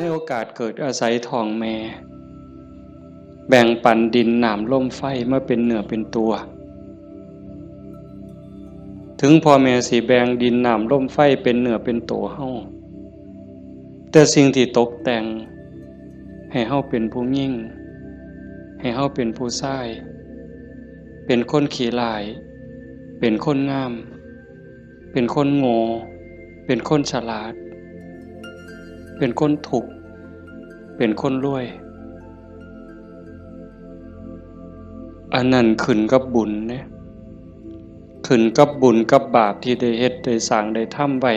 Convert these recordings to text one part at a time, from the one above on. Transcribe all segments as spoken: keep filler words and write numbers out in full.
ในโอกาสเกิดอาศัยท้องแม่ แบ่งปันดินน้ำลมไฟมาเป็นเนื้อเป็นตัว ถึงพ่อแม่สิแบ่งดินน้ำลมไฟเป็นเนื้อเป็นตัวเฮา แต่สิ่งที่ตกแต่งให้เฮาเป็นผู้หญิง ให้เฮาเป็นผู้ชาย เป็นคนขี้ร้าย เป็นคนงาม เป็นคนโง่ เป็นคนฉลาด เป็นคนทุกข์ เป็นคนรวย อันนั้นขึ้นกับบุญเด้ ขึ้นกับบุญกับบาปที่ได้เฮ็ดได้สร้างได้ทำไว้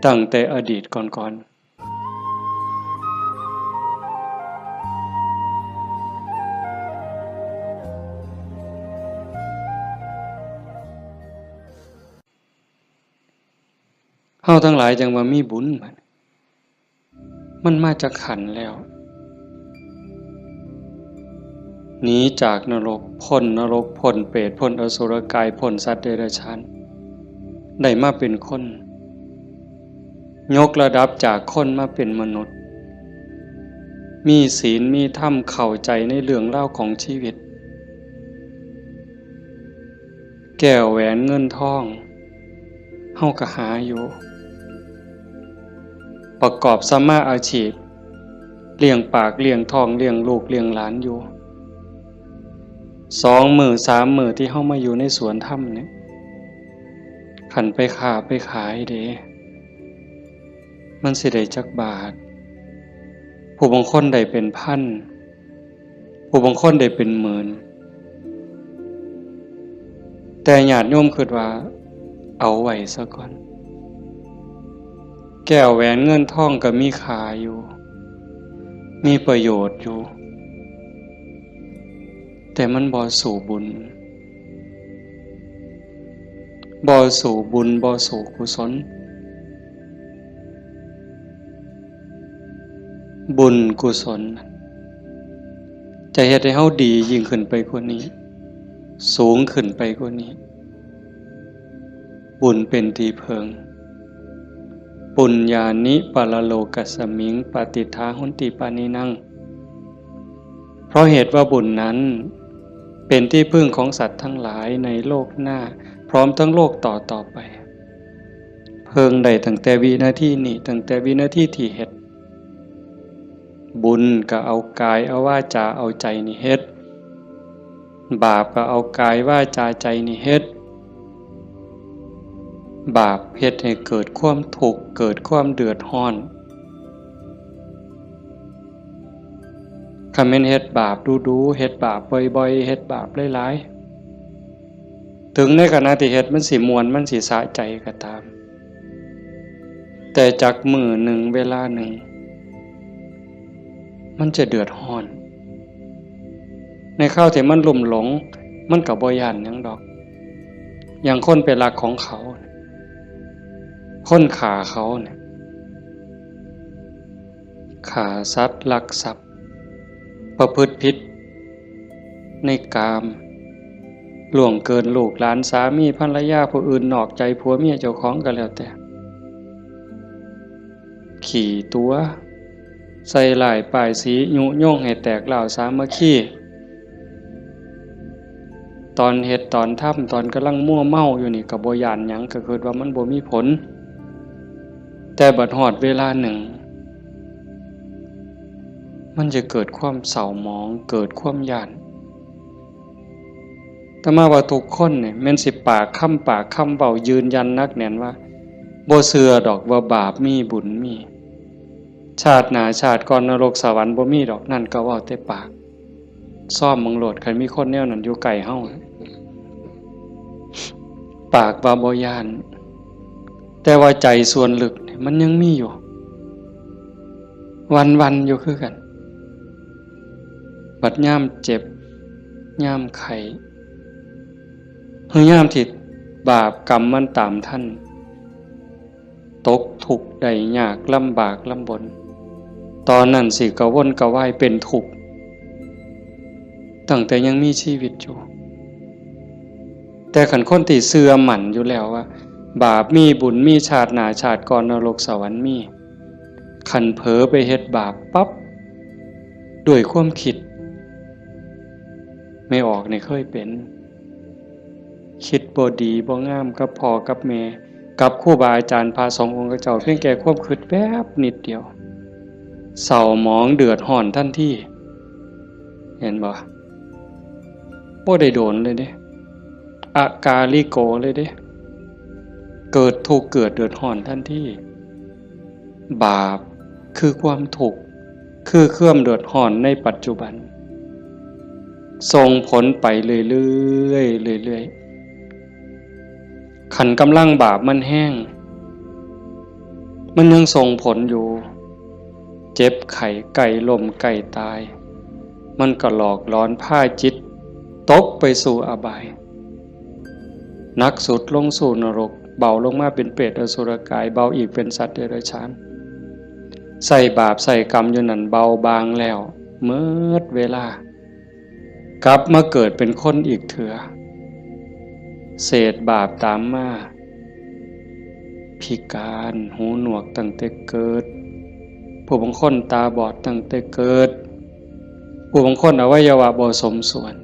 ตั้งแต่อดีตก่อนๆ เฮาทั้งหลายจั่งว่ามีบุญบัด มันมาจากขันธ์แล้ว หนีจากนรก พ้นนรก พ้นเปรต พ้นอสุรกาย พ้นสัตว์เดรัจฉาน ได้มาเป็นคน ยกระดับจากคนมาเป็นมนุษย์ มีศีล มีธรรม เข้าใจในเรื่องราวของชีวิต แก้วแหวนเงินทอง เฮาก็หาอยู่ ประกอบสัมมาอาชีพ เลี้ยงปากเลี้ยงท้อง เลี้ยงลูกเลี้ยงหลานอยู่ สองมื้อสามมื้อที่เฮามาอยู่ในสวนธรรมเนี่ย คันไปค้าไปขายเด้ มันสิได้จักบาท ผู้บางคนได้เป็นพัน ผู้บางคนได้เป็นหมื่น แต่ญาติโยมคิดว่าเอาไว้ซะก่อน แก้วแหวนเงินทองก็มีค่าอยู่ มีประโยชน์อยู่ แต่มันบ่สู้บุญ บ่สู้บุญ บ่สู้กุศล บุญกุศล จะเฮ็ดให้เฮาดียิ่งขึ้นไปกว่านี้ สูงขึ้นไปกว่านี้ บุญเป็นที่เพิ่ง ปุญญานิปรโลกัสมิง ปฏิฏฐาหนติปาณินัง เพราะเหตุว่าบุญนั้นเป็นที่พึ่งของสัตว์ทั้งหลายในโลกหน้า พร้อมทั้งโลกต่อต่อไป เพิ่งได้ตั้งแต่วินาทีนี้ ตั้งแต่วินาทีที่เฮ็ด บุญก็เอากายเอาวาจาเอาใจนี่เฮ็ด บาปก็เอากายวาจาใจนี่เฮ็ด บาปเฮ็ดให้เกิดความทุกข์ เกิดความเดือดร้อน คันแม่นเฮ็ดบาปดูๆ เฮ็ดบาปบ่อยๆ เฮ็ดบาปหลายๆ ถึงในขณะที่เฮ็ดมันสิม่วน มันสิสะใจก็ตาม แต่จักมื้อหนึ่งเวลาหนึ่ง มันจะเดือดร้อน ในคราวที่มันลุ่มหลง มันก็บ่ย้านหยังดอก อย่างคนไปลักของเขา คนฆ่าเขาเนี่ย ฆ่าสัตว์ ลักทรัพย์ ประพฤติผิดในกาม ล่วงเกินลูกหลาน สามีภรรยาผู้อื่น นอกใจผัวเมียเจ้าของก็แล้วแต่ ขี้ตั๋ว ใส่ร้ายป้ายสี ยุยงให้แตกร้าวสามัคคี ตอนเฮ็ดตอนทำ ตอนกำลังมัวเมาอยู่นี่ก็บ่ย้านหยัง ก็คิดว่ามันบ่มีผล แต่บัดฮอดเวลาหนึ่ง มันจะเกิดความเศร้าหมอง เกิดความย้าน อาตมาว่าทุกคนเนี่ย แม่นสิปากคำ ปากคำเว้ายืนยันหนักแน่นว่า บ่เชื่อดอกว่าบาปมีบุญมี ชาติหน้าชาติก่อนนรกสวรรค์บ่มีดอก นั่นก็เว้าแต่ปาก ซ่อมเบิ่งโลด คันมีคนแนวนั้นอยู่ใกล้เฮา ปากว่าบ่ย้าน แต่ว่าใจส่วนลึกนี่มันยังมีอยู่ วันๆ อยู่คือกัน บัดยามเจ็บ ยามไข้ หรือยามที่บาปกรรมมันตามทัน ตกทุกข์ได้ยาก ลำบากลำบน ตอนนั้นสิกระวนกระวายเป็นทุกข์ ตั้งแต่ยังมีชีวิตอยู่ แต่คันคนที่เชื่อมั่นอยู่แล้วว่า บาปมีบุญมี ชาติหน้าชาติก่อนนรกสวรรค์มี คันเผลอไปเฮ็ดบาปปั๊บ ด้วยความคิด แม่ออกนี่เคยเป็น คิดบ่ดีบ่งามกับพ่อกับแม่ กับครูบาอาจารย์พระสงฆ์องค์เจ้า เพียงแค่ความคิดแป๊บนิดเดียว เศร้าหมองเดือดร้อนทันที เห็นบ่ บ่ได้โดนเลยเด้ อากาลิโกเลยเด้ เกิดทุกข์เกิดเดือดร้อนทันที บาปคือความทุกข์ คือความเดือดร้อนในปัจจุบัน ส่งผลไปเรื่อยๆ เรื่อยๆ คันกำลังบาปมันแฮง มันยังส่งผลอยู่ เจ็บไข้ใกล้ล้มใกล้ตาย มันก็หลอกหลอนพาจิตตกไปสู่อบาย หนักสุดลงสู่นรก เบาลงมาเป็นเปรตอสุรกาย เบาอีกเป็นสัตว์เดรัจฉาน ใส่บาปใส่กรรมอยู่นั่นเบาบางแล้ว เมิดเวลา กลับมาเกิดเป็นคนอีกเถื่อ เศษบาปตามมา พิการหูหนวกตั้งแต่เกิด ผู้บางคนตาบอดตั้งแต่เกิด ผู้บางคนอวัยวะบ่สมส่วน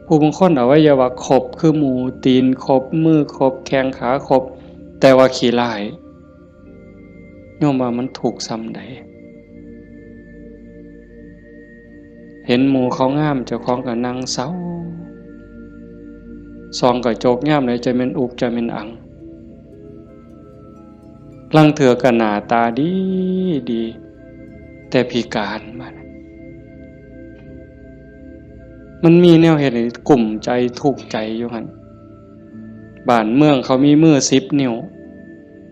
ผู้บางคนอวัยวะครบคือหมู ตีนครบ มือครบ แข้งขาครบ แต่ว่าขี้ร้าย โยมว่ามันทุกข์ส่ำใด เห็นหมู่เขางาม เจ้าของก็นั่งเศร้า ส่องกระจกยามใดจะแม่นอุกจะแม่นอัง ลางเทื่อก็หน้าตาดีดี แต่พิการมา มันมีแนวเฮ็ดให้กุ้มใจทุกข์ใจอยู่หั่น บ้านเมืองเขามีมือสิบนิ้ว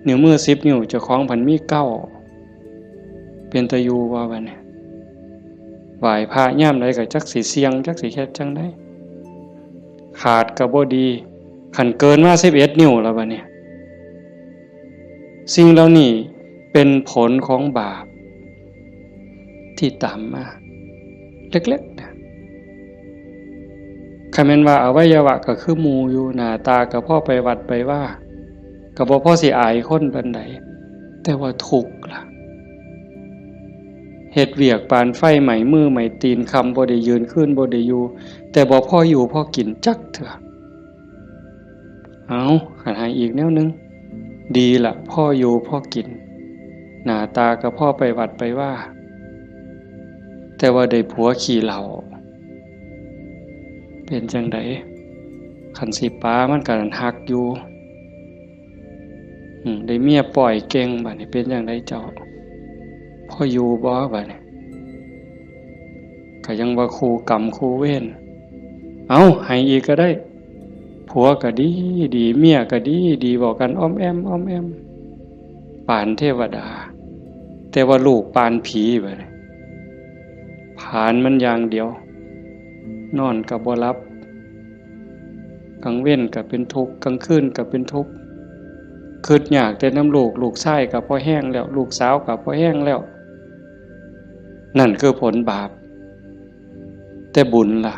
นิ้วมือสิบนิ้ว เจ้าของพันมีเก้า เป็นตาอยู่บ่บัดนี้ ไหว้พระยามใดก็จักสิเสี่ยง จักสิเฮ็ดจั่งใด ขาดก็บ่ดี คันเกินมาสิบเอ็ดนิ้วแล้วบัดนี้ สิ่งเหล่านี้เป็นผลของบาป ที่ตามมา เล็กๆ นะ คันแม่นว่าอวัยวะก็คือหมู่อยู่ หน้าตาก็พอไปวัดไปวา ก็บ่พอสิอายคนปานใด แต่ว่าทุกข์ล่ะ เฮ็ดเวียกปานไฟไหม้มือไหม้ตีน ค่ำบ่ได้ยืน คืนบ่ได้อยู่ แต่บ่พออยู่พอกินจักเทื่อ เอา คันให้อีกแนวหนึ่ง ดีละ พออยู่พอกิน หน้าตาก็พอไปวัดไปวา แต่ว่าได้ผัวขี้เหล้า เป็นจั่งใด คันสิปามันก็ฮักอยู่ อืม ได้เมียป้อยเก่ง บัดนี้เป็นจั่งใดเจ้า พออยู่บ่ บัดนี้ ก็ยังว่าคู่กรรมคู่เวร เอา ให้อีกก็ได้ ผัวก็ดีดี เมียก็ดีดี เว้ากันอ้อมแอ้มอ้อมแอ้ม ปานเทวดา แต่ว่าลูกปานผีบัดนี้ ผลาญมันอย่างเดียว นอนก็บ่หลับ กลางเว็นก็เป็นทุกข์ กลางคืนก็เป็นทุกข์ คิดยากแต่นำลูก ลูกชายก็พอแฮงแล้ว ลูกสาวก็พอแฮงแล้ว นั่นคือผลบาป แต่บุญล่ะ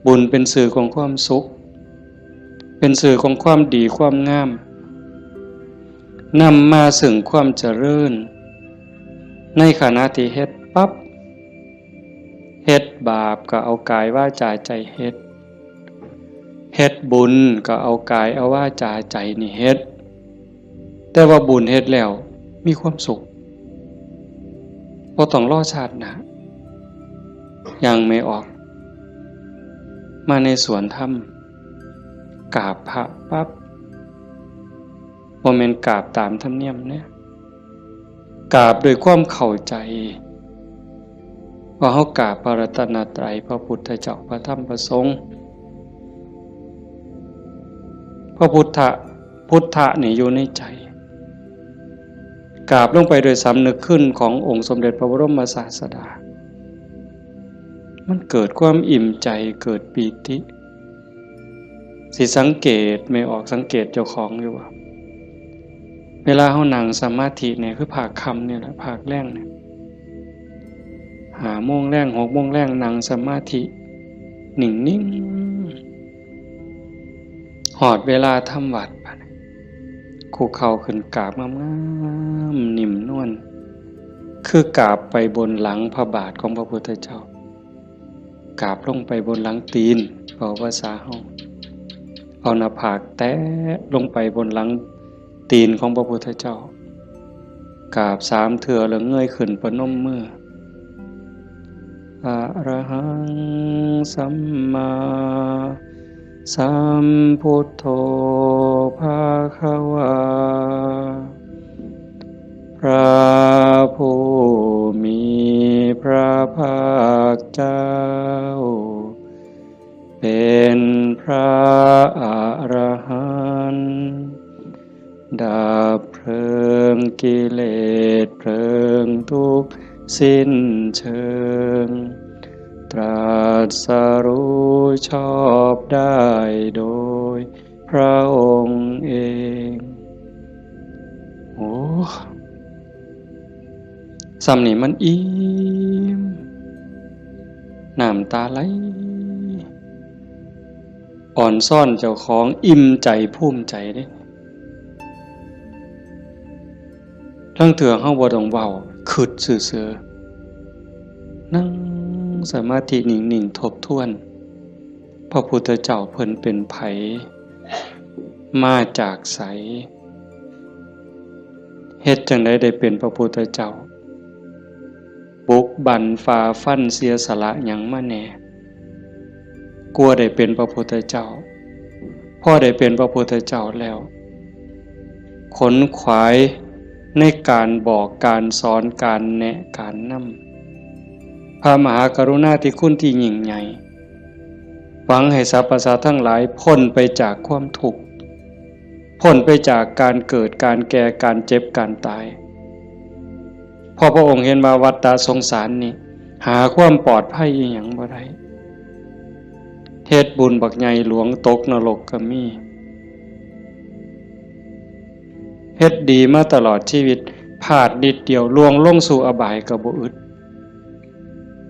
บุญเป็นสื่อของความสุข เป็นสื่อของความดีความงาม นำมาซึ่งความเจริญ ในขณะที่เฮ็ดปั๊บ เฮ็ดบาปก็เอากายวาจาใจเฮ็ด เฮ็ดบุญก็เอากายเอาวาจาใจนี่เฮ็ด แต่ว่าบุญเฮ็ดแล้วมีความสุข บ่ต้องรอชาติหน้า ย่างแม่ออก มาในสวนธรรม กราบพระปั๊บ บ่แม่นกราบตามธรรมเนียมเด้ กราบด้วยความเข้าใจ ว่าเฮากราบพระรัตนตรัย พระพุทธเจ้า พระธรรม พระสงฆ์ พระพุทธะ พุทธะนี่อยู่ในใจ กราบลงไปโดยสำนึกคุณขององค์สมเด็จพระบรมศาสดา มันเกิดความอิ่มใจ เกิดปีติ สิสังเกต แม่ออกสังเกตเจ้าของอยู่บ่ เวลาเฮานั่งสมาธิเนี่ย คือภาคค่ำเนี่ยแหละ ภาคแลงเนี่ย ห้าโมงแลง หกโมงแลง นั่งสมาธิ นิ่งๆ ฮอดเวลาทำวัตรบัดนี้ คุกเข่าขึ้นกราบงามๆ นิ่มนวล คือกราบไปบนหลังพระบาทของพระพุทธเจ้า กราบลงไปบนหลังตีน เว้าภาษาเฮา เอาหน้าผากแตะลงไปบนหลังตีนของพระพุทธเจ้า กราบสามเทื่อแล้วเงยขึ้นประนมมือ อะระหังสัมมาสัมพุทโธภะคะวา พระผู้มีพระภาคเจ้า เป็นพระอรหันต์ ดับเพลิงกิเลสเพลิงทุกข์สิ้นเชิง ตรัสรู้ชอบได้โดยพระองค์เอง โอ้ ส่ำนี่มันอิ่ม น้ำตาไหล อ่อนซ้อนเจ้าของ อิ่มใจภูมิใจเด้ ลางเทื่อเฮาบ่ต้องเว้า คิดซื่อๆ นั่งสมาธินิ่งๆ ทบทวน พระพุทธเจ้าเพิ่นเป็นไผ มาจากไส เฮ็ดจั่งใดได้เป็นพระพุทธเจ้า บุกบั่นฝ่าฟันเสียสละหยังมาแหน่ กว่าได้เป็นพระพุทธเจ้า พอได้เป็นพระพุทธเจ้าแล้ว ขนขวายในการบอกการสอนการแนะการนำ พระมหากรุณาธิคุณที่ยิ่งใหญ่ หวังให้สรรพสัตว์ทั้งหลายพ้นไปจากความทุกข์ พ้นไปจากการเกิด การแก่ การเจ็บ การตาย เพราะพระองค์เห็นว่าวัฏฏะสงสารนี่ หาความปลอดภัยอีหยังบ่ได้ เฮ็ดบุญบักใหญ่หลวงตกนรกก็มี เฮ็ดดีมาตลอดชีวิต พลาดนิดเดียวล่วงลงสู่อบายก็บ่อึด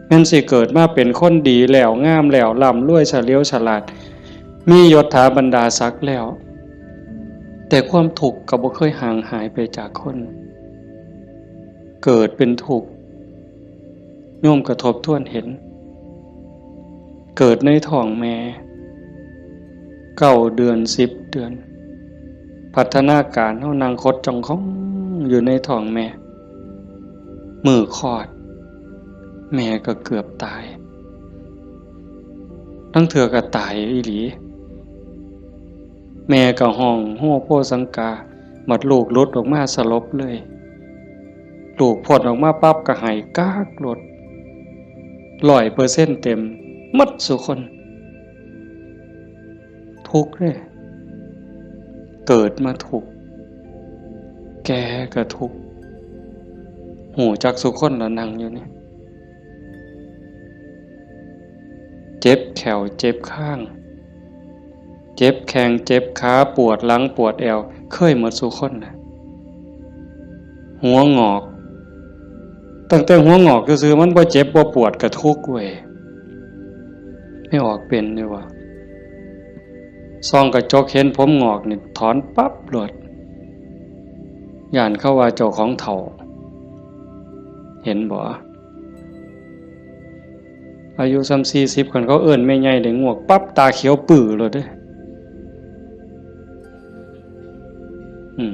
แม่นสิเกิดมาเป็นคนดีแล้ว งามแล้ว ร่ำรวยเฉลียวฉลาด มียศถาบรรดาศักดิ์แล้ว แต่ความทุกข์ก็บ่เคยห่างหายไปจากคน เกิดเป็นทุกข์ โยมก็ทบทวนเห็น เกิดในท้องแม่ เก้าเดือน สิบเดือน พัฒนาการเฮานั่งขดจ้องของอยู่ในท้องแม่ มื้อคลอด แม่ก็เกือบตาย ลางเทื่อก็ตายอีหลี แม่ก็ฮ้องโฮโฮสังกา บัดลูกหลุดออกมาสลบเลย ลูกพ้นออกมาปั๊บก็ไห้ก๊ากโลด ร้อยเปอร์เซ็นต์เต็ม หมดซุคน ทุกข์เด้ เกิดมาทุกข์ แก่ก็ทุกข์ ฮู้จักซุคนล่ะนั่งอยู่นี่ เจ็บแข้วเจ็บคาง เจ็บแข้งเจ็บขา ปวดหลังปวดแอว เคยหมดซุคนน่ะ หัวงอก ตั้งแต่หัวงอกซื่อๆ มันบ่เจ็บบ่ปวดก็ทุกข์เว้ย ไม่ออกเป็นนี่หว่า ส่องกระจกเห็นผมงอกนี่ถอนปั๊บโลด ย้านเขาว่าเจ้าของเฒ่า เห็นบ่ อายุส่ำสี่สิบ คันเขาเอิ้นแม่ใหญ่ได้งวกปั๊บ ตาเขียวปื้อโลดเด้ อืม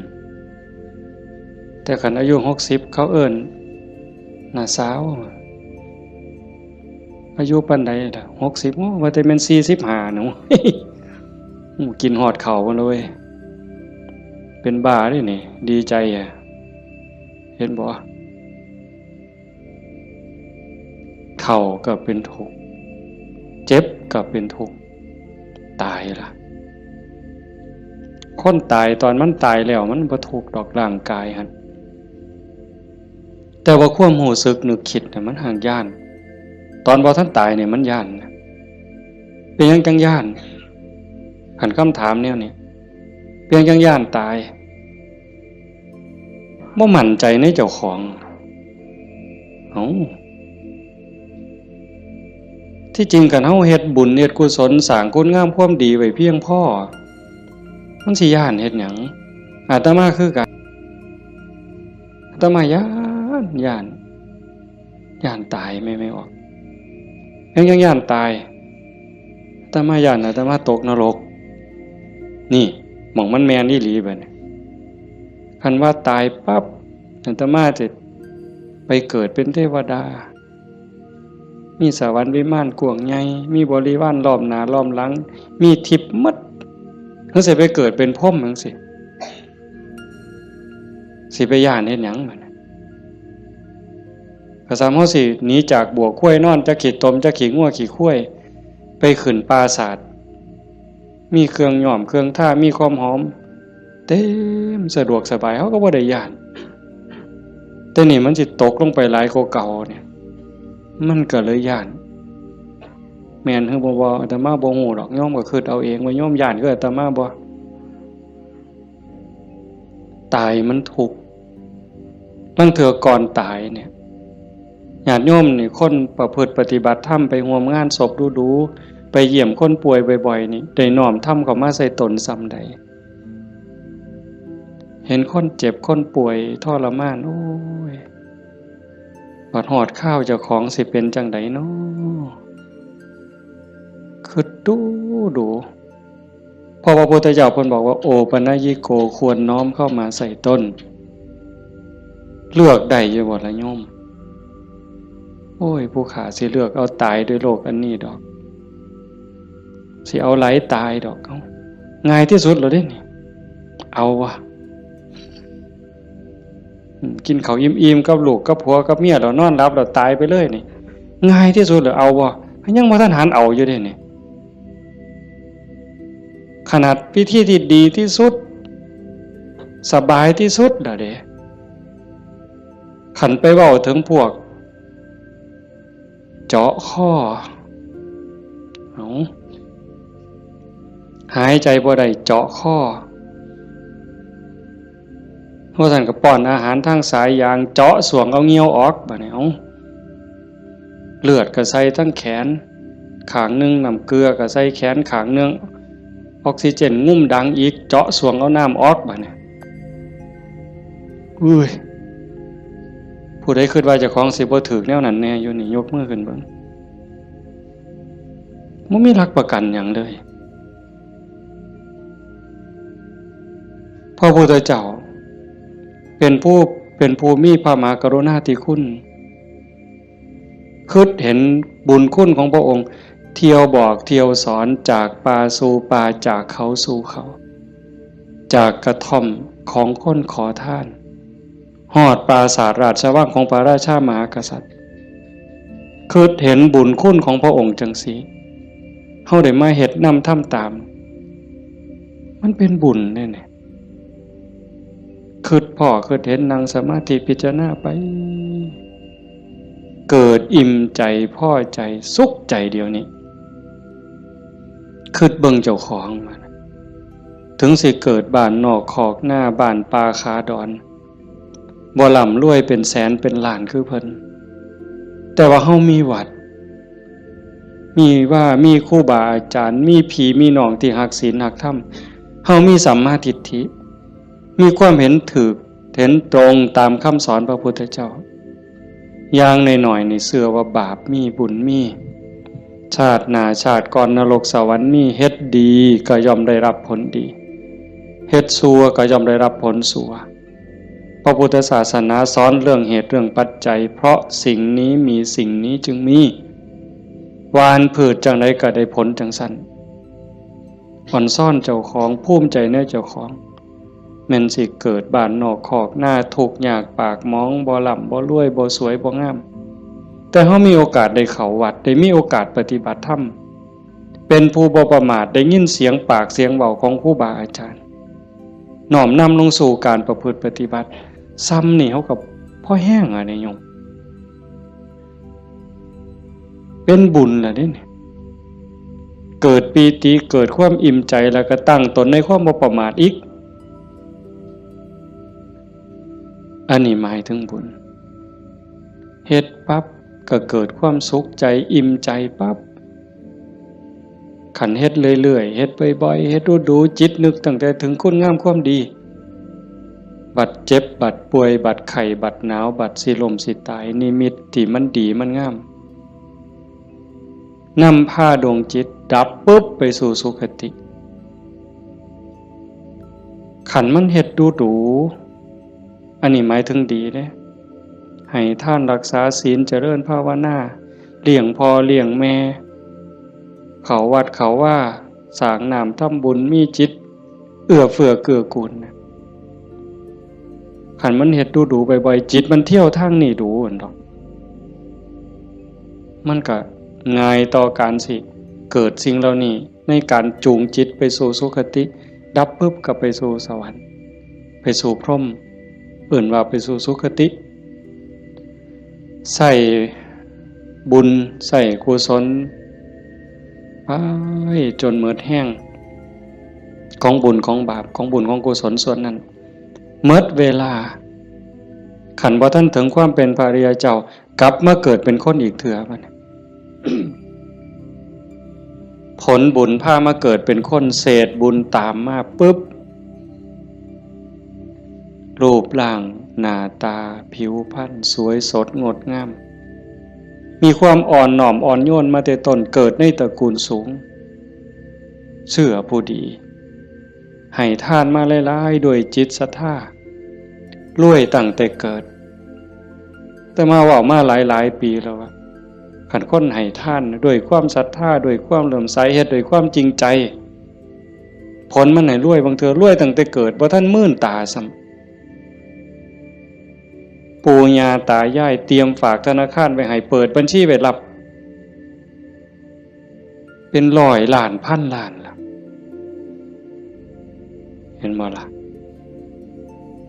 แต่คันอายุหกสิบ เขาเอิ้นน้าสาว อายุปานใดล่ะ หกสิบ โอ้ ว่าแต่แม่นสี่สิบห้าหนู โอ้ กินฮอดข้าวมาเลย เป็นบ้าเด้นี่ ดีใจอะ เห็นบ่ เฒ่าก็เป็นทุกข์ เจ็บก็เป็นทุกข์ ตายล่ะ คนตายตอนมันตายแล้วมันบ่ทุกข์ดอกร่างกายหั่น แต่ว่าความรู้สึกนึกคิดน่ะมันห่างย้าน ตอนบ่ทันตายเนี่ยมันย้านนะ เป็นหยังจั่งย้าน คันคำถามแนวนี้ เป็นหยังจั่งย้านตาย บ่มั่นใจในเจ้าของ เอ้า ที่จริงคันเฮาเฮ็ดบุญเฮ็ดกุศลสร้างคุณงามความดีไว้เพียงพอ มันสิย้านเฮ็ดหยัง อาตมาคือกัน อาตมาย้านย้านย้านตายแม่ แม่ออก ยังยังย้านตาย อาตมาย้านอาตมาตกนรก นี่หม่องมันแม่นอีหลีบัดนี้ คันว่าตายปั๊บ อาตมาจะไปเกิดเป็นเทวดา มีสวรรค์วิมานกว้างใหญ่ มีบริวารล้อมหน้าล้อมหลัง มีทิพย์หมด เฮาสิไปเกิดเป็นพรหมจั่งซี้ สิไปย้านเฮ็ดหยังบัดนี้ ก็ส่ำเฮาสิหนีจากบัวควายนอน จักขี้ตม จักขี้งัวขี้ควาย ไปขึ้นปราสาท มีเครื่องย้อมเครื่องทา มีความหอม เต็มสะดวกสบาย เฮาก็บ่ได้ย้าน แต่นี่มันสิตกลงไปหลายกว่าเก่าเนี่ย มันก็เลยย้าน แม่นหรือบ่ บ่ อาตมาบ่ฮู้ดอก โยมก็คิดเอาเองว่าโยมย้านคืออาตมาบ่ ตายมันทุกข์ ลางเทื่อก่อนตายเนี่ย ญาติโยมนี่ คนประพฤติปฏิบัติธรรม ไปร่วมงานศพดูๆ ไปเยี่ยมคนป่วยบ่อยๆ นี่ ได้น้อมธรรมเข้ามาใส่ตนส่ำใด เห็นคนเจ็บคนป่วยทรมาน โอ้ย บัดฮอดคราวเจ้าของสิเป็นจั่งใดน้อ คิดดูดู เพราะว่าพระพุทธเจ้าเพิ่นบอกว่า โอปัญญิโก ควรน้อมเข้ามาใส่ตน เลือกได้อยู่บ่ล่ะโยม โอ้ย ผู้ข้าสิเลือกเอาตายด้วยโรคอันนี้ดอก สิเอาไหลตายดอก เอ้า ง่ายที่สุดแล้วเด้นี่ เอาวะ อืม กินข้าวอิ่มๆ กับลูกกับผัวกับเมียแล้วนอนหลับแล้วตายไปเลยนี่ ง่ายที่สุดแล้ว เอาบ่ ยังบ่ทันหันเอาอยู่เด้นี่ ขนาดวิธีที่ดีที่สุด สบายที่สุดแล้วเด้ คันไปเว้าถึงพวก เจาะคอ เอา หายใจบ่ได้เจาะคอ ว่าซั่นก็ป้อนอาหารทางสายยาง เจาะส่วงเอาเหงื่อออก บัดนี้ เอา เลือดก็ใส่ทั้งแขนข้างหนึ่ง น้ำเกลือก็ใส่แขนข้างหนึ่ง ออกซิเจนงุ้มดังอีก เจาะส่วงเอาน้ำออก บัดนี้ อุ้ย ผู้ใดคิดว่าเจ้าของสิบ่ถืกแนวนั้นแน่อยู่นี่ ยกมือขึ้นเบิ่ง บ่มีหลักประกันหยังเลย พระพุทธเจ้า เป็นผู้ เป็นผู้มีพระมหากรุณาธิคุณ คิดเห็นบุญคุณของพระองค์ เที่ยวบอกเที่ยวสอน จากป่าสู่ป่า จากเขาสู่เขา จากกระท่อมของคนขอทาน ฮอดปราสาทราชวังของพระราชามหากษัตริย์ คิดเห็นบุญคุณของพระองค์จั่งซี้ เฮาได้มาเฮ็ดนำทำตาม มันเป็นบุญเด้เนี่ย คิดพ้อคิดเห็น นั่งสมาธิพิจารณาไป เกิดอิ่มใจ พอใจ สุขใจเดี๋ยวนี้ คิดเบิ่งเจ้าของมัน ถึงสิเกิดบ้านนอกคอกนา บ้านป่าขาดอน บ่ร่ำรวยเป็นแสนเป็นล้านคือเพิ่น แต่ว่าเฮามีวัด มีว่า มีครูบาอาจารย์ มีพี่มีน้องที่ฮักศีลฮักธรรม เฮามีสัมมาทิฏฐิ มีความเห็นถูก เห็นตรงตามคำสอนพระพุทธเจ้า อย่างน้อยๆ นี่เชื่อว่าบาปมี บุญมี ชาติหน้าชาติก่อนนรกสวรรค์มี เฮ็ดดีก็ย่อมได้รับผลดี เฮ็ดชั่วก็ย่อมได้รับผลชั่ว พระพุทธศาสนาสอนเรื่องเหตุเรื่องปัจจัย เพราะสิ่งนี้มีสิ่งนี้จึงมี หว่านพืชจั่งใดก็ได้ผลจั่งซั้น อ่อนซ้อนเจ้าของ ภูมิใจในเจ้าของ แม่นสิเกิดบ้านนอกคอกนา ทุกข์ยากปากหมอง บ่ร่ำบ่รวย บ่สวยบ่งาม แต่เฮามีโอกาสได้เข้าวัด ได้มีโอกาสปฏิบัติธรรม เป็นผู้บ่ประมาท ได้ยินเสียงปากเสียงเว้าของครูบาอาจารย์ น้อมนำลงสู่การประพฤติปฏิบัติ ส่ำนี่เฮาก็พอแฮงอะเนี่ยโยม เป็นบุญล่ะเด้เนี่ย เกิดปีติ เกิดความอิ่มใจ แล้วก็ตั้งตนในความบ่ประมาทอีก อันนี้หมายถึงบุญ เฮ็ดปั๊บก็เกิดความสุขใจ อิ่มใจปั๊บ คันเฮ็ดเรื่อยๆ เฮ็ดบ่อยๆ เฮ็ดดูๆ จิตนึกตั้งแต่ถึงคุณงามความดี บัดเจ็บ บัดป่วย บัดไข้ บัดหนาว บัดสิล้มสิตาย นิมิตที่มันดีมันงาม นำพาดวงจิตดับปุ๊บไปสู่สุคติ คันมันเฮ็ดดูดู อันนี้หมายถึงดีเด้ ให้ทานรักษาศีลเจริญภาวนา เลี้ยงพ่อเลี้ยงแม่ เข้าวัดเข้าวา สร้างน้ำทำบุญ มีจิตเอื้อเฟื้อเกื้อกูลนะ คันมันเฮ็ดดูดูบ่อยๆ จิตมันเที่ยวทางนี้ดูหั่นดอก มันก็ง่ายต่อการสิเกิดสิ่งเหล่านี้ ในการจูงจิตไปสู่สุคติ ดับปุ๊บก็ไปสู่สวรรค์ ไปสู่พรหม เอิ้นว่าไปสู่สุคติ ใส่บุญใส่กุศลไปจนหมดแฮง ของบุญของบาป ของบุญของกุศลส่วนนั้น หมดเวลา คันบ่ทันถึงความเป็นพระอริยเจ้า กลับมาเกิดเป็นคนอีกเทื่อบัดนี้ ผลบุญพามาเกิดเป็นคน เศษบุญตามมาปุ๊บ รูปร่างหน้าตาผิวพรรณสวยสดงดงาม มีความอ่อนน้อมอ่อนโยนมาแต่ต้น เกิดในตระกูลสูง เชื้อผู้ดี ให้ทานมาหลายๆ ด้วยจิตศรัทธา รวยตั้งแต่เกิด แต่มาเว้ามาหลายๆ ปีแล้วว่า คันคนให้ทานด้วยความศรัทธา ด้วยความเลื่อมใส เฮ็ดด้วยความจริงใจ ผลมันให้รวย บางเทื่อรวยตั้งแต่เกิด บ่ทันมื่นตาซ้ำ ปู่ย่าตายายเตรียมฝากธนาคารไว้ให้ เปิดบัญชีไว้รับ เป็นร้อยล้านพันล้านล่ะ เห็นบ่ล่ะ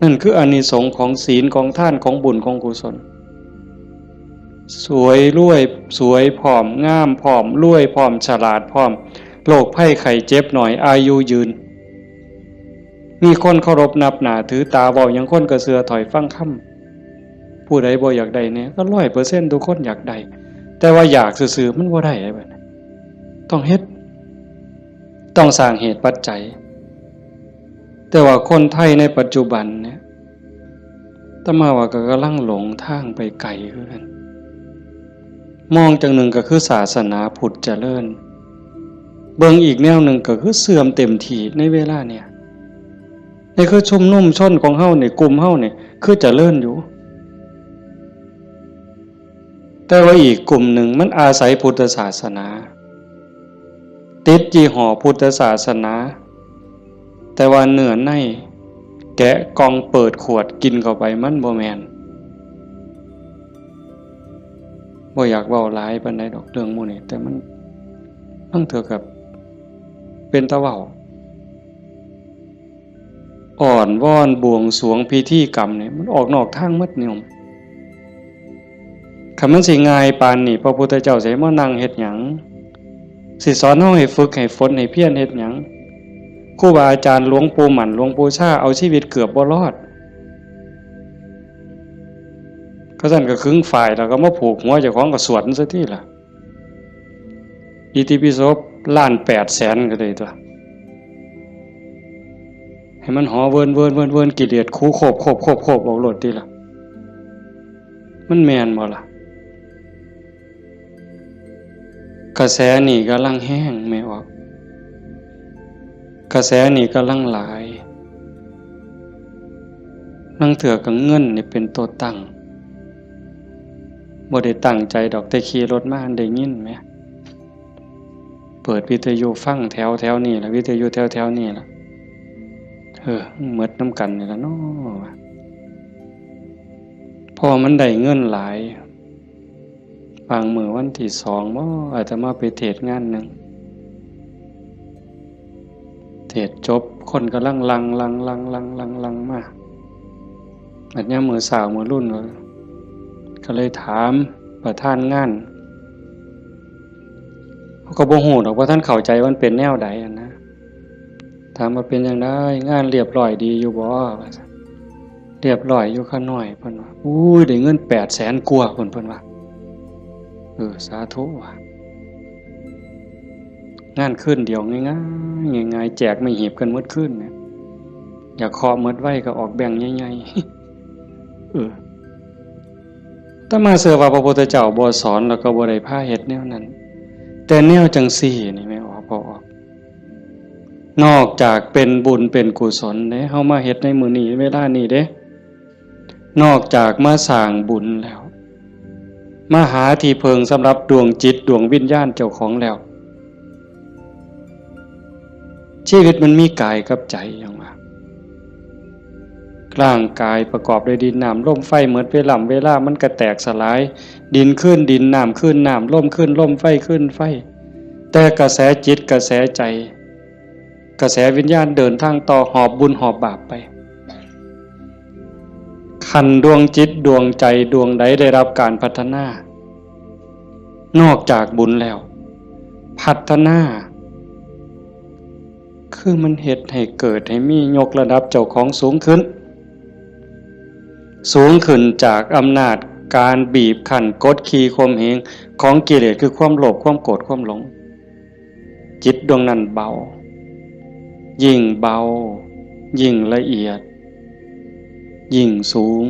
นั่นคืออานิสงส์ของศีล ของทาน ของบุญ ของกุศล สวยรวย สวยพร้อม งามพร้อม รวยพร้อม ฉลาดพร้อม โรคภัยไข้เจ็บน้อย อายุยืน มีคนเคารพนับหน้าถือตา เว้าหยังคนก็เชื่อถ้อยฟังคำ ผู้ใดบ่อยากได้แน่ ก็ร้อยเปอร์เซ็นต์ ทุกคนอยากได้ แต่ว่าอยากซื่อๆ มันบ่ได้บัดนี้ ต้องเฮ็ด ต้องสร้างเหตุปัจจัย แต่ว่าคนไทยในปัจจุบันเนี่ย อาตมาว่าก็กำลังหลงทางไปไกลคือกัน มองจั่งหนึ่งก็คือศาสนาพุทธเจริญ เบิ่งอีกแนวหนึ่งก็คือเสื่อมเต็มที่ในเวลาเนี่ย นี่คือชุมนุมชนของเฮานี่ กลุ่มเฮานี่ คือเจริญอยู่ แต่ว่าอีกกลุ่มหนึ่งมันอาศัยพุทธศาสนา ติดยี่ห้อพุทธศาสนา แต่ว่าเนื้อในแกะกล่องเปิดขวดกินเข้าไป มันบ่แม่น บ่อยากเว้าหลายปานใดดอกเรื่องหมู่นี้ แต่มัน ลางเทื่อก็เป็นตาเว้า อ้อนวอนบวงสรวงพิธีกรรมนี่ มันออกนอกทางหมดโยม คันมันสิง่ายปานนี้ พระพุทธเจ้าสิให้มานั่งเฮ็ดหยัง สิสอนเฮาให้ฝึกให้ฝนให้เพียรเฮ็ดหยัง ครูบาอาจารย์หลวงปู่หมั่น หลวงปู่ชา เอาชีวิตเกือบบ่รอด เขาซั่นก็ขึงฝ้ายแล้วก็มาผูกหัวเจ้าของก็สวดมันซะติล่ะ อิติปิโสล้านแปดแสนก็ได้ตั๊ว ให้มันหอเวินเวินเวินเวิน กิเลสคูโคบโคบโคบโคบออกโลดติล่ะ มันแม่นบ่ล่ะ กระแสนี่กำลังแฮงแม่ออก กระแสนี่กำลังหลาย ลางเทื่อก็เงินนี่เป็นตัวตั้ง บ่ได้ตั้งใจดอก แต่ขี่รถมาได้ยินแหม เปิดวิทยุฟังแถวแถวนี่ล่ะ วิทยุแถวแถวนี่ล่ะ เออ หมดนำกันนี่ล่ะเนาะ เพราะว่ามันได้เงินหลาย บางมื้อวันที่สองบ่ อาตมาไปเทศน์งานหนึ่ง เทศน์จบ คนกำลังหลั่ง หลั่ง หลั่ง หลั่ง หลั่ง หลั่งมา บัดยามมื้อเช้ามื้อรุ่นก็ ก็เลยถามประธานงาน เขาก็บ่ฮู้ดอกว่าท่านเข้าใจว่ามันเป็นแนวใดอะนะ ถามว่าเป็นจั่งใด งานเรียบร้อยดีอยู่บ่ ว่าซั่น เรียบร้อยอยู่ข้าน้อย เพิ่นว่า อุ้ย ได้เงินแปดแสนกว่า เพิ่น เพิ่นว่า เออ สาธุ ว่ะ งานคืนเดียวง่ายๆ ง่ายๆ แจกไม่หีบกันหมดคืนเนี่ย อยากเคาะหมดไวก็ออกแบงค์ใหญ่ๆ เออ อาตมาเชื่อว่าพระพุทธเจ้าบ่สอนแล้วก็บ่ได้พาเฮ็ดแนวนั้น แต่แนวจังซี่นี่แม่ออก พอออก นอกจากเป็นบุญเป็นกุศลเด้ เฮามาเฮ็ดในมื้อนี้เวลานี้เด้ นอกจากมาสร้างบุญแล้ว มาหาที่เพิ่งสำหรับดวงจิตดวงวิญญาณเจ้าของแล้ว ชีวิตมันมีกายกับใจอย่างว่า ร่างกายประกอบด้วยดินน้ำลมไฟ หมดเวลา เวลามันก็แตกสลาย ดินคืนดิน น้ำคืนน้ำ ลมคืนลม ไฟคืนไฟ แต่กระแสจิตกระแสใจ กระแสวิญญาณเดินทางต่อ หอบบุญหอบบาปไป คันดวงจิตดวงใจดวงใดได้รับการพัฒนา นอกจากบุญแล้ว พัฒนา คือมันเฮ็ดให้เกิดให้มี ยกระดับเจ้าของสูงขึ้น สูงขึ้นจากอำนาจการบีบคั้นกดขี่ข่มเหงของกิเลส คือความโลภ ความโกรธ ความหลง จิตดวงนั้นเบา ยิ่งเบา ยิ่งละเอียด ยิ่งสูง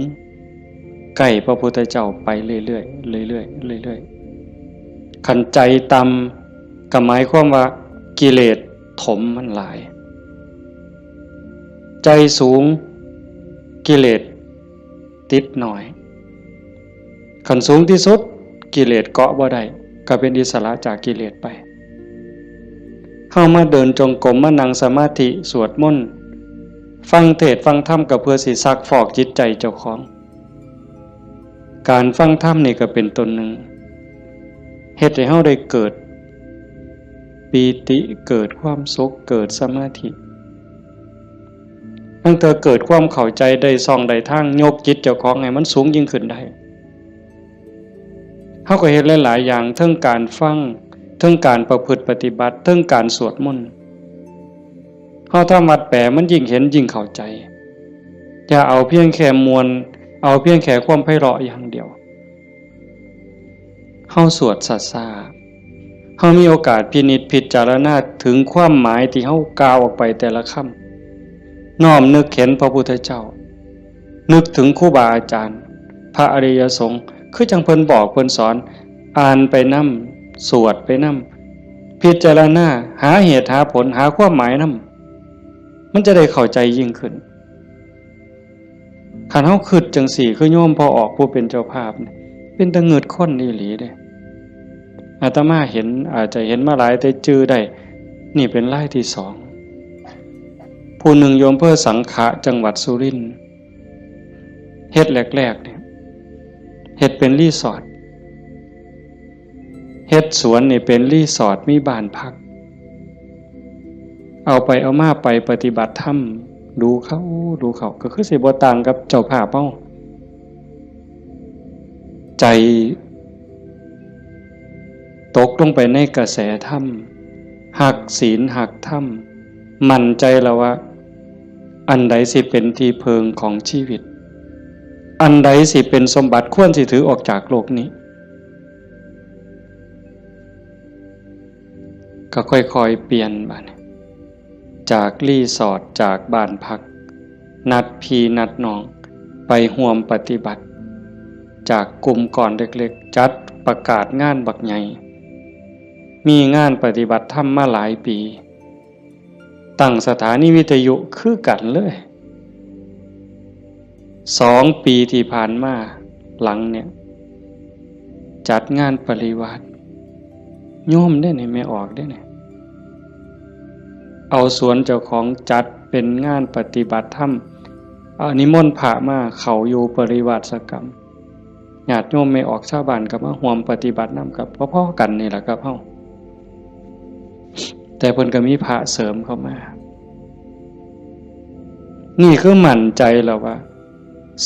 ใกล้พระพุทธเจ้าไปเรื่อยๆ เรื่อยๆ เรื่อยๆ คันใจต่ำก็หมายความว่ากิเลสถมมันหลาย ใจสูง กิเลสติดน้อย คันสูงที่สุด กิเลสเกาะบ่ได้ ก็เป็นอิสระจากกิเลสไป เฮามาเดินจงกรม มานั่งสมาธิ สวดมนต์ ฟังเทศน์ฟังธรรม ก็เพื่อสิซักฟอกจิตใจเจ้าของ การฟังธรรมนี่ก็เป็นต้นหนึ่ง เฮ็ดให้เฮาได้เกิดปีติ เกิดความสุข เกิดสมาธิ ตั้งแต่เกิดความเข้าใจ ได้ช่องได้ทาง ยกจิตเจ้าของให้มันสูงยิ่งขึ้นได้ เฮาก็เฮ็ดหลายๆ อย่าง เทิงการฟัง เทิงการประพฤติปฏิบัติ เทิงการสวดมนต์ เฮาทำวัดแปล มันยิ่งเห็นยิ่งเข้าใจ อย่าเอาเพียงแค่ม่วน เอาเพียงแค่ความไพเราะอย่างเดียว เฮาสวดช้าๆ เฮามีโอกาสพินิจพิจารณาถึงความหมายที่เฮากล่าวออกไปแต่ละคำ น้อมนึกเห็นพระพุทธเจ้า นึกถึงครูบาอาจารย์ พระอริยสงฆ์ คือจั่งเพิ่นบอกเพิ่นสอน อ่านไปนำ สวดไปนำ พิจารณา หาเหตุหาผล หาความหมายนำ มันจะได้เข้าใจยิ่งขึ้น คันเฮาคิดจั่งซี้ คือโยมพ่อออกผู้เป็นเจ้าภาพนี่ เป็นตาเงิดคนอีหลีเด้ อาตมาเห็น อาจจะเห็นมาหลายแต่จื่อได้ นี่เป็นรายที่สอง ผู้หนึ่งอยู่อำเภอสังขะ จังหวัดสุรินทร์ เฮ็ดแรกๆ เนี่ย เฮ็ดเป็นรีสอร์ท เฮ็ดสวนนี่เป็นรีสอร์ท มีบ้านพัก เอาไปเอามาไปปฏิบัติธรรม ดูเข้า ดูเข้า ก็คือสิบ่ต่างกับเจ้าภาพเฮา ใจตกลงไปในกระแสธรรม ฮักศีลฮักธรรม มั่นใจแล้วว่า อันใดสิเป็นที่เพิ่งของชีวิต อันใดสิเป็นสมบัติควรสิถือออกจากโลกนี้ ก็ค่อยๆ เปลี่ยนบัดนี้ จากรีสอร์ท จากบ้านพัก นัดพี่นัดน้อง ไปร่วมปฏิบัติ จากกลุ่มก้อนเล็กๆ จัดประกาศงานบักใหญ่ มีงานปฏิบัติธรรมมาหลายปี ตั้งสถานีวิทยุคือกันเลย สองปีที่ผ่านมาหลังเนี่ย จัดงานปริวาส โยมเด้นี่ แม่ออกเด้นี่ เอาสวนเจ้าของจัดเป็นงานปฏิบัติธรรม เอานิมนต์พระมาเข้าอยู่ปริวาสกรรม ญาติโยมแม่ออกชาวบ้านก็มาร่วมปฏิบัตินำ กับพอๆ กันนี่แหละครับเฮา แต่เพิ่นก็มีพระเสริมเข้ามา นี่คือมั่นใจแล้วว่า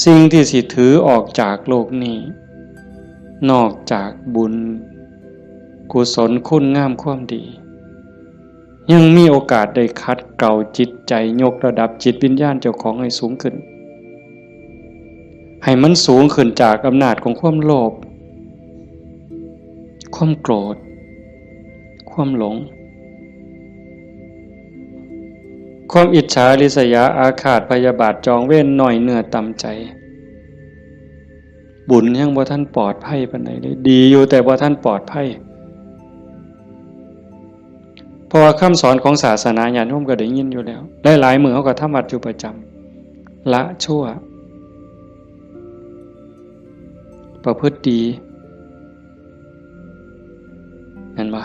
สิ่งที่สิถือออกจากโลกนี้ นอกจากบุญ กุศลคุณงามความดี ยังมีโอกาสได้ขัดเกลาจิตใจ ยกระดับจิตวิญญาณเจ้าของให้สูงขึ้น ให้มันสูงขึ้นจากอำนาจของความโลภ ความโกรธ ความหลง ความอิจฉาริษยาอาฆาตพยาบาทจองเวรน้อยเนื้อต่ำใจ บุญยังบ่ทันปลอดภัยปานใดเลย ดีอยู่แต่บ่ทันปลอดภัย เพราะว่าคำสอนของศาสนาญาติโยมก็ได้ยินอยู่แล้ว หลายๆมื้อเฮาก็ทำวัดอยู่ประจำ ละชั่ว ประพฤติดี เห็นบ่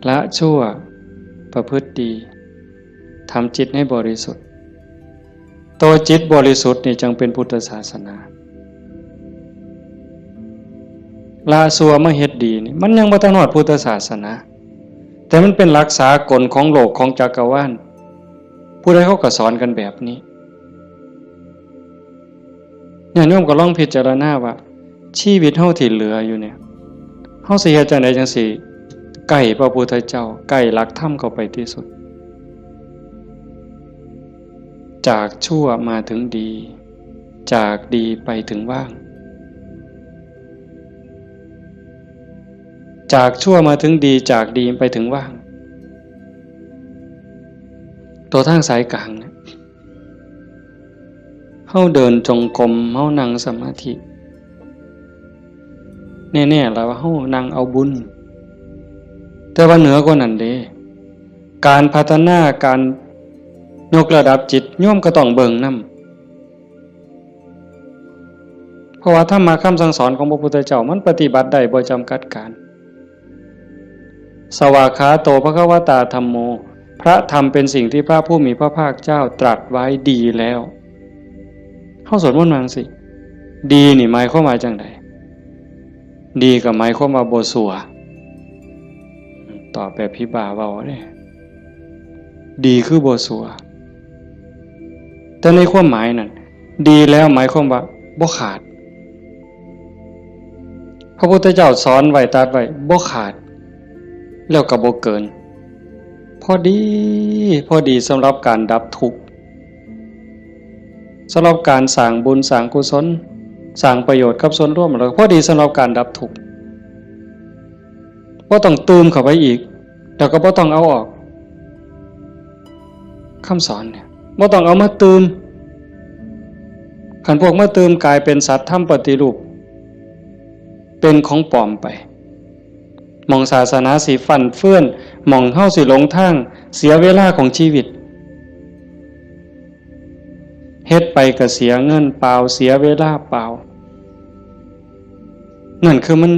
ละชั่ว ประพฤติดี ทำจิตให้บริสุทธิ์ ตัวจิตบริสุทธิ์นี่จังเป็นพุทธศาสนา ละชั่วมาเฮ็ดดีนี่ มันยังบ่ทันฮอดพุทธศาสนา แต่มันเป็นหลักสากลของโลกของจักรวาล ผู้ใดเขาก็สอนกันแบบนี้ ญาติโยมก็ลองพิจารณาว่า ชีวิตเฮาที่เหลืออยู่เนี่ย เฮาสิเฮ็ดจั่งใดจั่งสิใกล้พระพุทธเจ้า ใกล้หลักธรรมเข้าไปที่สุด จากชั่วมาถึงดี จากดีไปถึงว่าง จากชั่วมาถึงดี จากดีไปถึงว่าง ตัวทางสายกลางเนี่ย เฮาเดินจงกรม เฮานั่งสมาธิ แน่ๆ แล้วว่าเฮานั่งเอาบุญ แต่ว่าเหนือกว่านั้นเด้ การพัฒนา การยกระดับจิต โยมก็ต้องเบิ่งนำ เพราะว่าธรรมะคำสั่งสอนของพระพุทธเจ้ามันปฏิบัติได้บ่จำกัดการ สวากขาโตภควตาธัมโม พระธรรมเป็นสิ่งที่พระผู้มีพระภาคเจ้าตรัสไว้ดีแล้ว เฮาสวดมนต์ว่าจั่งซี้ ดีนี่หมายความว่าจั่งใด ดีก็หมายความว่าบ่ซั่ว ตอบแบบผีบ้าเว้าเด้ ดีคือบ่ซั่ว แต่ในความหมายนั่น ดีแล้วหมายความว่าบ่ขาด พระพุทธเจ้าสอนไว้ ตรัสไว้ บ่ขาด แล้วก็บ่เกิน พอดี พอดีสำหรับการดับทุกข์ สำหรับการสร้างบุญสร้างกุศล สร้างประโยชน์กับส่วนรวม แล้วพอดีสำหรับการดับทุกข์ บ่ต้องตื่มเข้าไปอีก แล้วก็บ่ต้องเอาออก คำสอนเนี่ย บ่ต้องเอามาตื่ม คันพวกมาตื่มกลายเป็นสัตว์ธรรมปฏิรูป เป็นของปลอมไป หม่องศาสนาสิฟั่นเฟือน หม่องเฮาสิหลงทาง เสียเวลาของชีวิต เฮ็ดไปก็เสียเงินเปล่า เสียเวลาเปล่า นั่นคือมัน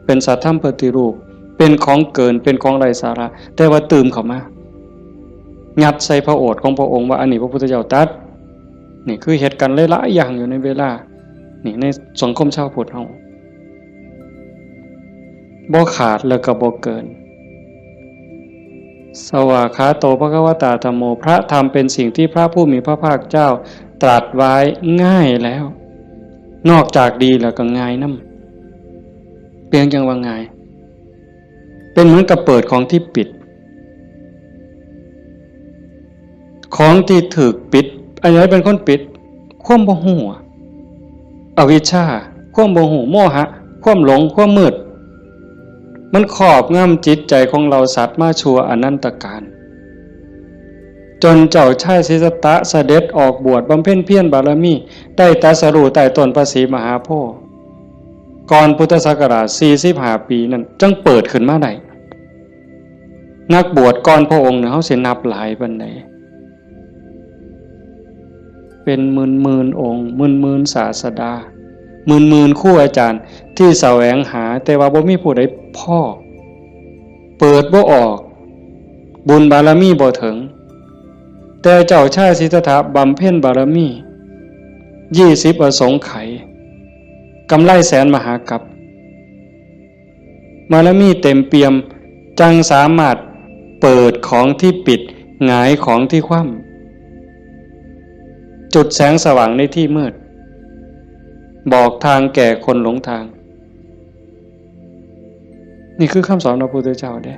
เป็นสัตว์ธรรมปฏิรูป เป็นของเกิน เป็นของไร้สาระ แต่ว่าตื่มเข้ามา ยัดใส่พระโอษฐ์ของพระองค์ว่าอันนี้พระพุทธเจ้าตรัส นี่คือเฮ็ดกันหลายๆอย่างอยู่ในเวลา นี่ในสังคมชาวพุทธเฮา บ่ขาดแล้วก็บ่เกิน สวากขาโตภควตาธัมโม พระธรรมเป็นสิ่งที่พระผู้มีพระภาคเจ้าตรัสไว้ง่ายแล้ว นอกจากดีแล้วก็ง่ายนำ เพียงจั่งว่าง่าย เป็นเหมือนกับเปิดของที่ปิด ของที่ถูกปิด อันไหนเป็นคนปิด ความบ่ฮู้อะ อวิชชา ความบ่ฮู้ โมหะ ความหลง ความมืด มันครอบงำจิตใจของเราสัตว์มาชั่วอนันตกาล จนเจ้าชายสิทธัตถะเสด็จออกบวชบำเพ็ญเพียรบารมี ได้ตรัสรู้ใต้ต้นพระศรีมหาโพธิ์ ก่อนพุทธศักราชสี่สิบห้าปีนั่น จั่งเปิดขึ้นมาได้ นักบวชก่อนพระองค์เนี่ย เฮาสินับหลายปานใด เป็นหมื่นๆองค์ หมื่นๆศาสดา หมื่นๆครูอาจารย์ที่แสวงหา แต่ว่าบ่มีผู้ใดพ้อ เปิดบ่ออก บุญบารมีบ่ถึง แต่เจ้าชายสิทธัตถะบำเพ็ญบารมี ยี่สิบอสงไขย กำไรแสนมหากัป บารมีเต็มเปี่ยม จั่งสามารถเปิดของที่ปิด หงายของที่คว่ำ จุดแสงสว่างในที่มืด บอกทางแก่คนหลงทาง นี่คือคำสอนพระพุทธเจ้าเด้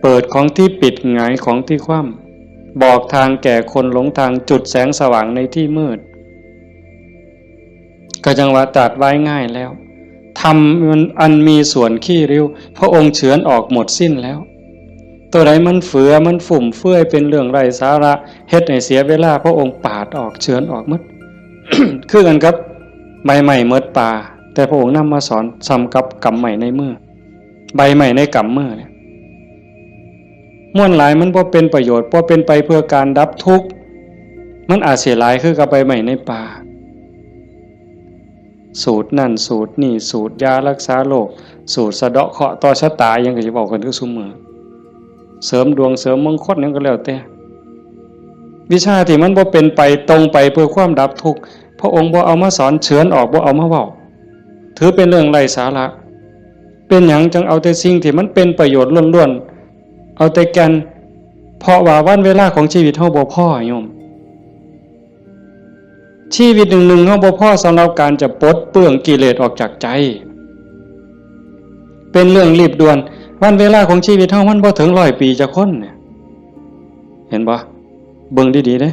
เปิดของที่ปิด หงายของที่คว่ำ บอกทางแก่คนหลงทาง จุดแสงสว่างในที่มืด ก็จั่งว่าตรัสไว้ง่ายแล้ว ธรรมอันมีส่วนขี้ริ้ว พระองค์เฉือนออกหมดสิ้นแล้ว ตัวใดมันเฟือ มันฟุ่มเฟือย เป็นเรื่องไร้สาระ เฮ็ดให้เสียเวลา พระองค์ปาดออก เฉือนออกหมด คือกันกับใบไม้หมดป่า แต่พระองค์นำมาสอน ส่ำกับกำไม้ในมือ ใบไม้ในกำมือเนี่ย มวลหลายมันบ่เป็นประโยชน์ บ่เป็นไปเพื่อการดับทุกข์ มันอาจสิหลายคือกับใบไม้ในป่า สูตรนั่นสูตรนี่ สูตรยารักษาโรค สูตรสะเดาะเคราะห์ต่อชะตา อิหยังก็สิเว้ากันคือซุมื้อ เสริมดวงเสริมมงคลหยังก็แล้วแต่ วิชาที่มันบ่เป็นไปตรงไปเพื่อความดับทุกข์ พระองค์บ่เอามาสอน เฉือนออก บ่เอามาเว้า ถือเป็นเรื่องไร้สาระ เป็นหยังจังเอาแต่สิ่งที่มันเป็นประโยชน์ล้วนๆ เอาแต่แก่น เพราะว่าวันเวลาของชีวิตเฮาบ่พอโยม ชีวิตหนึ่งๆ เฮาบ่พอสำหรับการจะปลดเปลื้องกิเลสออกจากใจ เป็นเรื่องรีบด่วน วันเวลาของชีวิตเฮามันบ่ถึงร้อยปีจักคนเนี่ย เห็นบ่ เบิ่งดีๆ เด้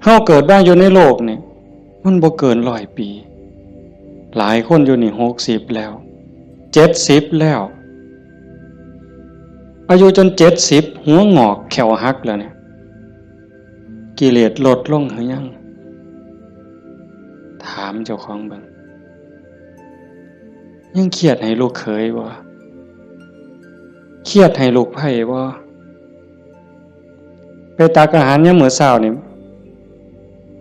เฮาเกิดมาอยู่ในโลกนี่ มันบ่เกินร้อยปี หลายคนอยู่นี่หกสิบแล้ว เจ็ดสิบแล้ว อายุจนเจ็ดสิบ หัวงอกแข้วหักแล้วเนี่ย กิเลสลดลงหรือยัง ถามเจ้าของเบิ่ง ยังเครียดให้ลูกเขยบ่ เครียดให้ลูกไพร่บ่ ไปตักอาหารยามมื้อเช้านี่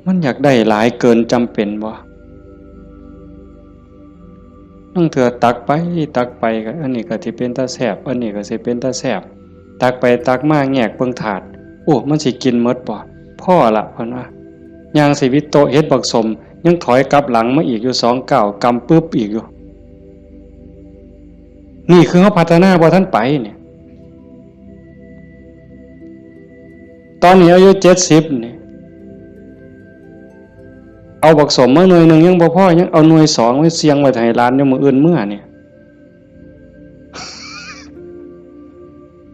มันอยากได้หลายเกินจำเป็นบ่ ลางเทื่อตักไปตักไปก็ อันนี้ก็สิเป็นตาแซ่บ อันนี้ก็สิเป็นตาแซ่บ ตักไปตักมาแงกเบิ่งถาด โอ้ มันสิกินหมดบ่ พอละ เพิ่นว่า ย่างสิวิดโต๊ะเฮ็ดบักสม ยังถอยกลับหลังมาอีกอยู่สองก้าว กำปึ๊บอีกอยู่ นี่คือเฮาพัฒนาบ่ทันไปเนี่ย ตอนนี้อายุเจ็ดสิบนี่ เอาบักสมมาหน่วยหนึ่งยังบ่พอ ยังเอาหน่วยสองไว้เสี่ยงไว้ให้หลานอยู่มื้ออื่นเมือเนี่ย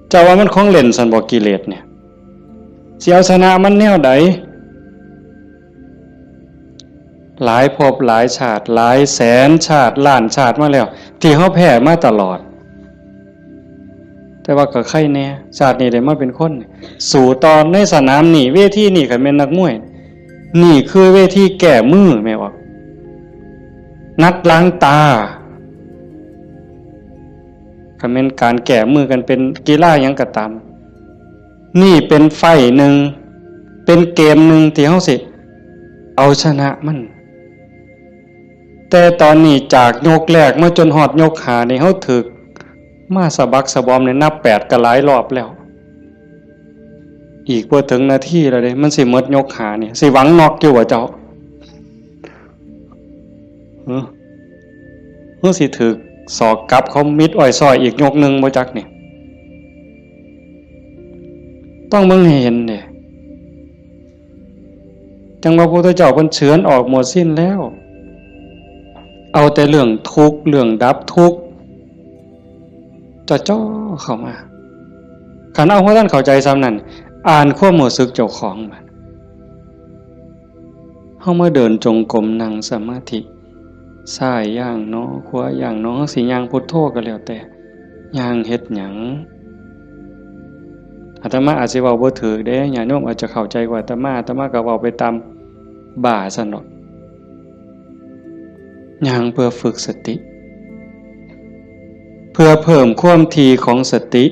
เจ้าว่ามันของเล่นซั่นบ่ กิเลสเนี่ย สิเอาชนะมันแนวใด หลายภพหลายชาติ หลายแสนชาติ ล้านชาติมาแล้ว ที่เฮาแพ้มาตลอด แต่ว่าก็ไคแน่ ชาตินี้ได้มาเป็นคน สู้ต่อในสนามนี่ เวทีนี่ คันแม่นนักมวย นี่คือเวทีแก้มือ แม่นบ่ นัดล้างตา คันแม่นการแก้มือกันเป็นกีฬาหยังก็ตาม นี่เป็นไฟต์หนึ่ง เป็นเกมหนึ่งที่เฮาสิเอาชนะมัน แต่ตอนนี้จากยกแรกมาจนฮอดยกห้านี่ เฮาถืกมาสะบักสะบอมนี่ นับแปดก็หลายรอบแล้ว อีกบ่ถึงนาทีแล้วเด้ มันสิหมดยกห้านี่ สิหวังน็อกอยู่บ่เจ้า เออ เฮาสิถืกศอกกลับเขามิดอ้อยซ้อยอีกยกหนึ่งบ่จักนี่ ต้องเบิ่งให้เห็นเด้ จั่งว่าพระพุทธเจ้าเพิ่นเฉือนออกหมดสิ้นแล้ว เอาแต่เรื่องทุกข์ เรื่องดับทุกข์ จ่อๆ เข้ามา คันเอาบ่ทันเข้าใจส่ำนั้น อ่านความรู้สึกเจ้าของบัด เฮามาเดินจงกรม นั่งสมาธิ ซ้ายย่างหนอ ขวาย่างหนอ เฮาสิย่างพุทโธก็แล้วแต่ ย่างเฮ็ดหยัง อาตมาอาจสิเว้าบ่ถูกเด้ ญาติโยมอาจจะเข้าใจกว่าอาตมา อาตมาก็เว้าไปตามบ้าซั่นดอก ย่างเพื่อฝึกสติ เพื่อเพิ่มความถี่ของสติ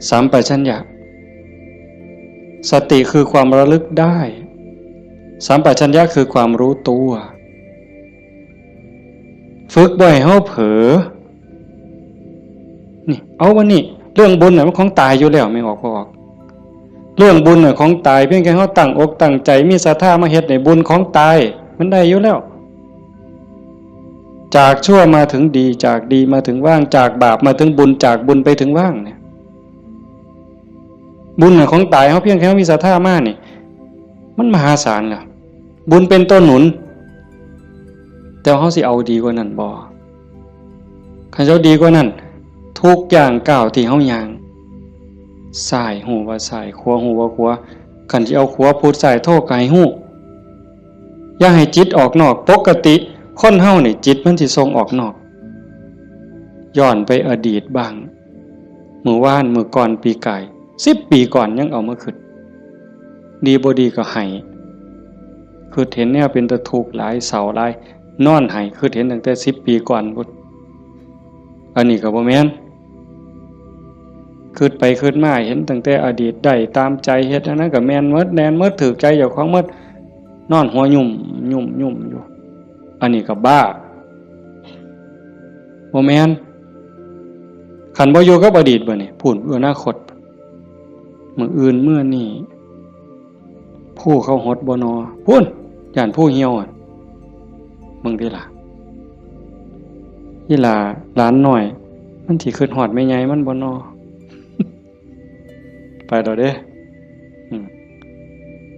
สัมปชัญญะ สติคือความระลึกได้ สัมปชัญญะคือความรู้ตัว ฝึกบ่ให้เฮาเผลอ นี่ เอาวันนี้ เรื่องบุญน่ะมันของตายอยู่แล้ว แม่นออกบ่ออก เรื่องบุญน่ะของตาย เพียงแค่เฮาตั้งอกตั้งใจ มีศรัทธามาเฮ็ดนี่ บุญของตาย มันได้อยู่แล้ว จากชั่วมาถึงดี จากดีมาถึงว่าง จากบาปมาถึงบุญ จากบุญไปถึงว่างเนี่ย บุญน่ะของตาย เฮาเพียงแค่เฮามีศรัทธามานี่ มันมหาศาลแล้ว บุญเป็นตัวหนุน แต่เฮาสิเอาดีกว่านั้นบ่ คันเฮาดีกว่านั้น ทุกย่างก้าวที่เฮาย่าง ซ้ายฮู้ว่าซ้าย ขวาฮู้ว่าขวา คันสิเอาขวาพุทซ้ายโธก็ให้ฮู้ อย่าให้จิตออกนอก ปกติคนเฮานี่จิตมันสิส่งออกนอก ย้อนไปอดีตบ้าง มื้อวาน มื้อก่อน ปีกาย สิบปีก่อนยังเอามาคิด ดีบ่ดีก็ไห้ คิดเห็นแนวเป็นตาทุกข์หลาย เศร้าหลาย นอนไห้ คิดเห็นตั้งแต่สิบปีก่อนพุ้น อันนี้ก็บ่แม่น คิดไปคิดมาเห็นตั้งแต่อดีต ได้ตามใจ เฮ็ดอันนั้นก็แม่นหมด แม่นหมด ถูกใจเจ้าของหมด นอนหัวยุ่มยุ่มยุ่มอยู่ อันนี้ก็บ้า บ่แม่น คันบ่อยู่กับอดีตบัดนี้ พู้น อนาคต มื้ออื่นมื้อนี้ ผู้เขาหดบ่นอ พู้น ย่านผู้เหี่ยวอะ เบิ่งติล่ะ อีหล่าหลานน้อย มันสิคิดฮอดแม่ใหญ่มันบ่นอ ไปแล้วเด้ อืม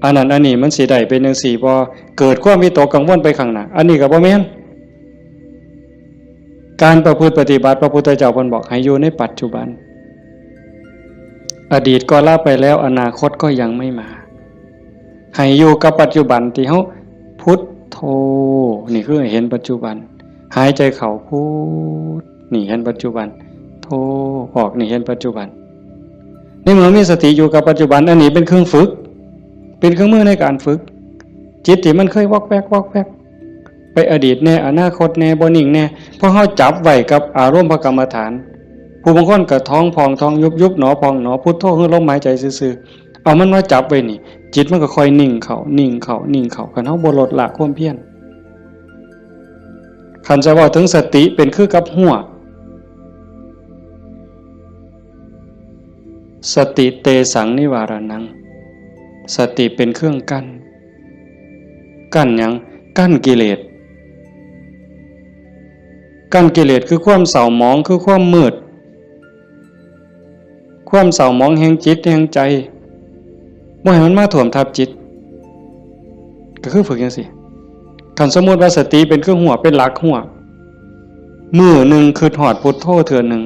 อันนั้นอันนี้มันสิได้เป็นจั่งซี้บ่ เกิดความวิตกกังวลไปข้างหน้า อันนี้ก็บ่แม่น การประพฤติปฏิบัติ พระพุทธเจ้าเพิ่นบอกให้อยู่ในปัจจุบัน อดีตก็ละไปแล้ว อนาคตก็ยังไม่มา ให้อยู่กับปัจจุบันที่เฮาพุทโธ นี่คือให้เห็นปัจจุบัน หายใจเข้าพุท นี่เห็นปัจจุบัน โธ ออก นี่เห็นปัจจุบัน ในเมื่อมีสติอยู่กับปัจจุบัน อันนี้เป็นเครื่องฝึก เป็นเครื่องมือในการฝึก จิตที่มันเคยวอกแวกวอกแวก ไปอดีตแน่ อนาคตแน่ บ่นิ่งแน่ เพราะเฮาจับไว้กับอารมณ์พระกรรมฐาน ผู้บางคนก็ท้องพองท้องยุบ ยุบหนอพองหนอ พุทโธคือลมหายใจซื่อๆ เอามันมาจับไว้นี่ จิตมันก็ค่อยนิ่งเข้า นิ่งเข้า นิ่งเข้า คันเฮาบ่ลดละความเพียร คันจะเว้าถึงสติเป็นคือกับฮั้ว สติเตสังนิวารณัง สติเป็นเครื่องกั้น กั้นหยัง กั้นกิเลส กั้นกิเลสคือความเศร้าหมอง คือความมืด ความเศร้าหมองแห่งจิตแห่งใจ บ่ให้มันมาท่วมทับจิต ก็คือฝึกจั่งซี้ คันสมมุติว่าสติเป็นเครื่องฮั้ว เป็นหลักฮั้ว มื้อหนึ่งคิดฮอดพุทโธเทื่อหนึ่ง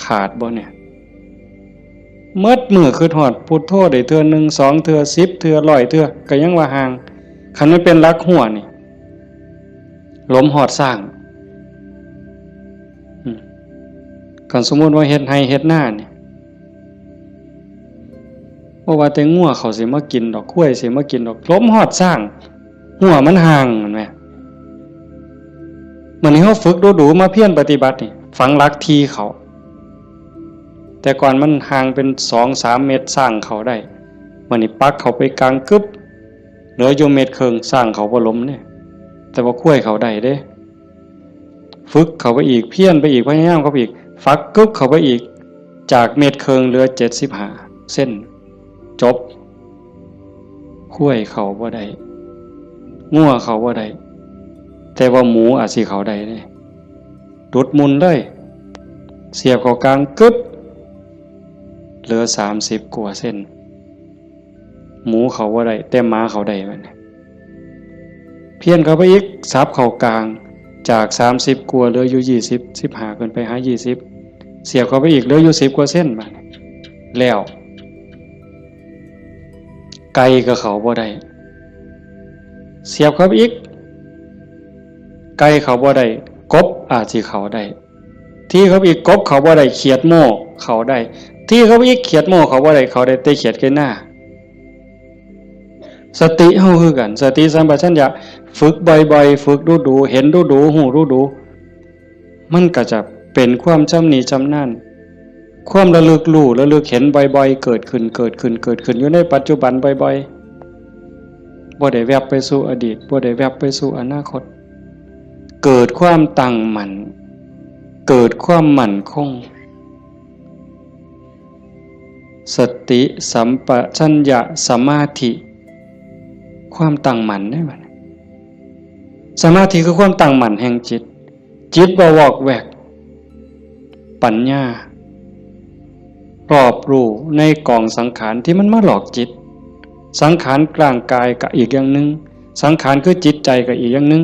ขาดบ่เนี่ย หมดมื้อคิดฮอดพุทโธได้เทื่อหนึ่ง สองเทื่อ สิบเทื่อ ร้อยเทื่อ ก็ยังว่าห่าง คันมันเป็นหลักฮั้วนี่ หลมฮอดซ้าง อืม คันสมมุติว่าเฮ็ดไร่เฮ็ดนานี่ บ่ว่าแต่งัวเขาสิมากินดอก ควายสิมากินดอก หลมฮอดซ้าง ฮั้วมันห่าง แม่นบ่ มื้อนี้เฮาฝึกดูๆ มาเพียรปฏิบัตินี่ ฝังหลักที่เข้า แต่ก่อนมันห่างเป็นสองสามเมตร ซ้างเข้าได้ มื้อนี้ปักเข้าไปกลางกึ๊บ เหลืออยู่เมตรครึ่ง ซ้างเข้าบ่หลมเนี่ย แต่ว่าควายเข้าได้เด้ ฝึกเข้าไปอีก เพียรไปอีก พยายามเข้าไปอีก ฝักกึ๊บเข้าไปอีก จากเมตรครึ่งเหลือเจ็ดสิบห้าเซน จบ ควายเข้าบ่ได้ งัวเข้าบ่ได้ แต่ว่าหมูอาจสิเข้าได้เด้ ดุดมุ่นเลย เสียบเข้ากลางกึ๊บ เหลือสามสิบกว่าเซน หมูเข้าบ่ได้ แต่หมาเข้าได้บัดนี้ เพี้ยนเข้าไปอีก สับเข้ากลาง จากสามสิบกว่าเหลืออยู่ยี่สิบ สิบห้าขึ้นไปหายี่สิบ เสียบเข้าไปอีกเหลืออยู่สิบกว่าเซนบัดนี้ แล้ว ไก่ก็เข้าบ่ได้ เสียบเข้าไปอีก ไก่เข้าบ่ได้ กบอาจสิเข้าได้ ทีเข้าไปอีก กบเข้าบ่ได้ เขียดโม่เข้าได้ ทีเข้าไปอีก เขียดโม่เข้าบ่ได้ เข้าได้แต่เขียดไก่นา สติเฮาคือกัน สติสัมปชัญญะ ฝึกบ่อยๆ ฝึกดูๆ เห็นดูๆ ฮู้ดูๆ มันก็จะเป็นความชำนิชำนาญ ความระลึกรู้ ระลึกเห็นบ่อยๆ เกิดขึ้น เกิดขึ้น เกิดขึ้น อยู่ในปัจจุบันบ่อยๆ บ่ได้แวบไปสู่อดีต บ่ได้แวบไปสู่อนาคต เกิดความตั้งมั่น เกิดความมั่นคง สติสัมปชัญญะสมาธิ ความตั้งมั่นได้บัดนี้ สมาธิคือความตั้งมั่นแห่งจิต จิตบ่วอกแวก ปัญญา รอบรู้ในกองสังขารที่มันมาหลอกจิต สังขารร่างกายก็อีกอย่างหนึ่ง สังขารคือจิตใจก็อีกอย่างหนึ่ง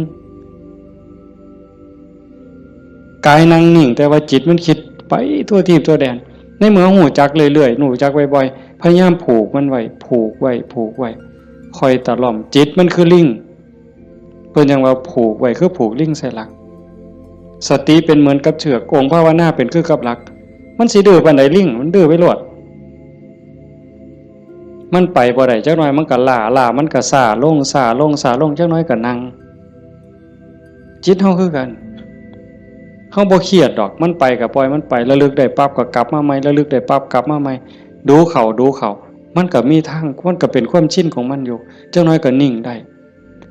กายนั่งนิ่ง แต่ว่าจิตมันคิดไปทั่วทีปทั่วแดน ในเมื่อฮู้จักเรื่อยๆ ฮู้จักบ่อยๆ พยายามผูกมันไว้ ผูกไว้ ผูกไว้ ค่อยตะล่อม จิตมันคือลิง เพิ่นยังว่าผูกไว้คือผูกลิงใส่หลัก สติเป็นเหมือนกับเชือก องค์ภาวนาเป็นคือกับหลัก มันสิดื้อปานใด ลิง มันดื้อไปโลด มันไปบ่ได้ จักหน่อยมันก็ล้า ล้ามันก็ซ้าลง ซ้าลง ซ้าลง จักหน่อยก็นั่ง จิตเฮาคือกัน เฮาบ่เครียดดอก มันไปก็ปล่อยมันไป ระลึกได้ปั๊บก็กลับมาใหม่ ระลึกได้ปั๊บกลับมาใหม่ ดูเข้า ดูเข้า มันก็มีทาง มันก็เป็นความชินของมันอยู่ จักหน่อยก็นิ่งได้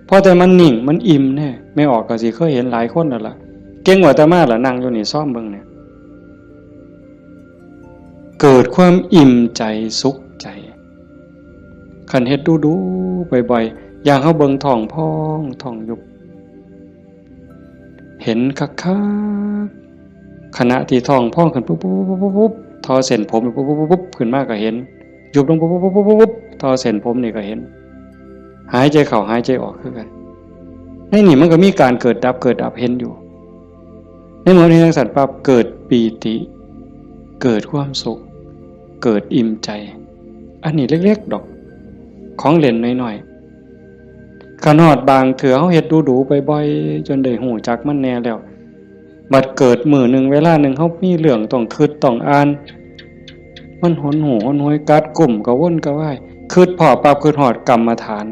พอแต่มันนิ่ง มันอิ่มแน่ แม่ออกก็สิเคยเห็นหลายคนแล้วล่ะ เก่งกว่าอาตมาล่ะ นั่งอยู่นี่ ซอมเบิ่งเนี่ย เกิดความอิ่มใจ สุขใจ คันเฮ็ดดูๆ บ่อยๆ อย่างเฮาเบิ่งท้องพอง ท้องยุบ เห็นคักๆ ขณะที่ท้องพองขึ้นปุ๊บๆๆๆๆ ทอเส้นผมปุ๊บๆๆๆ ขึ้นมาก็เห็น ยุบลงปุ๊บๆๆๆๆ ทอเส้นผมนี่ก็เห็น หายใจเข้าหายใจออกคือกัน ในนี่มันก็มีการเกิดดับ เกิดดับ เห็นอยู่ ในเมื่อเห็นจั่งซั้นปั๊บ เกิดปีติ เกิดความสุข เกิดอิ่มใจ อันนี้เล็กๆ ดอก ของเล่นน้อยๆ คันฮอดบางเทื่อเฮาเฮ็ดดูๆ บ่อยๆ จนได้ฮู้จักมันแน่แล้ว บัดเกิดมื้อหนึ่งเวลาหนึ่งเฮามีเรื่องต้องคิดต้องอ่าน มันหนหูหนหวย กัดกุ้มกระวนกระวาย คิดพ้อปั๊บ คิดฮอดกรรมฐาน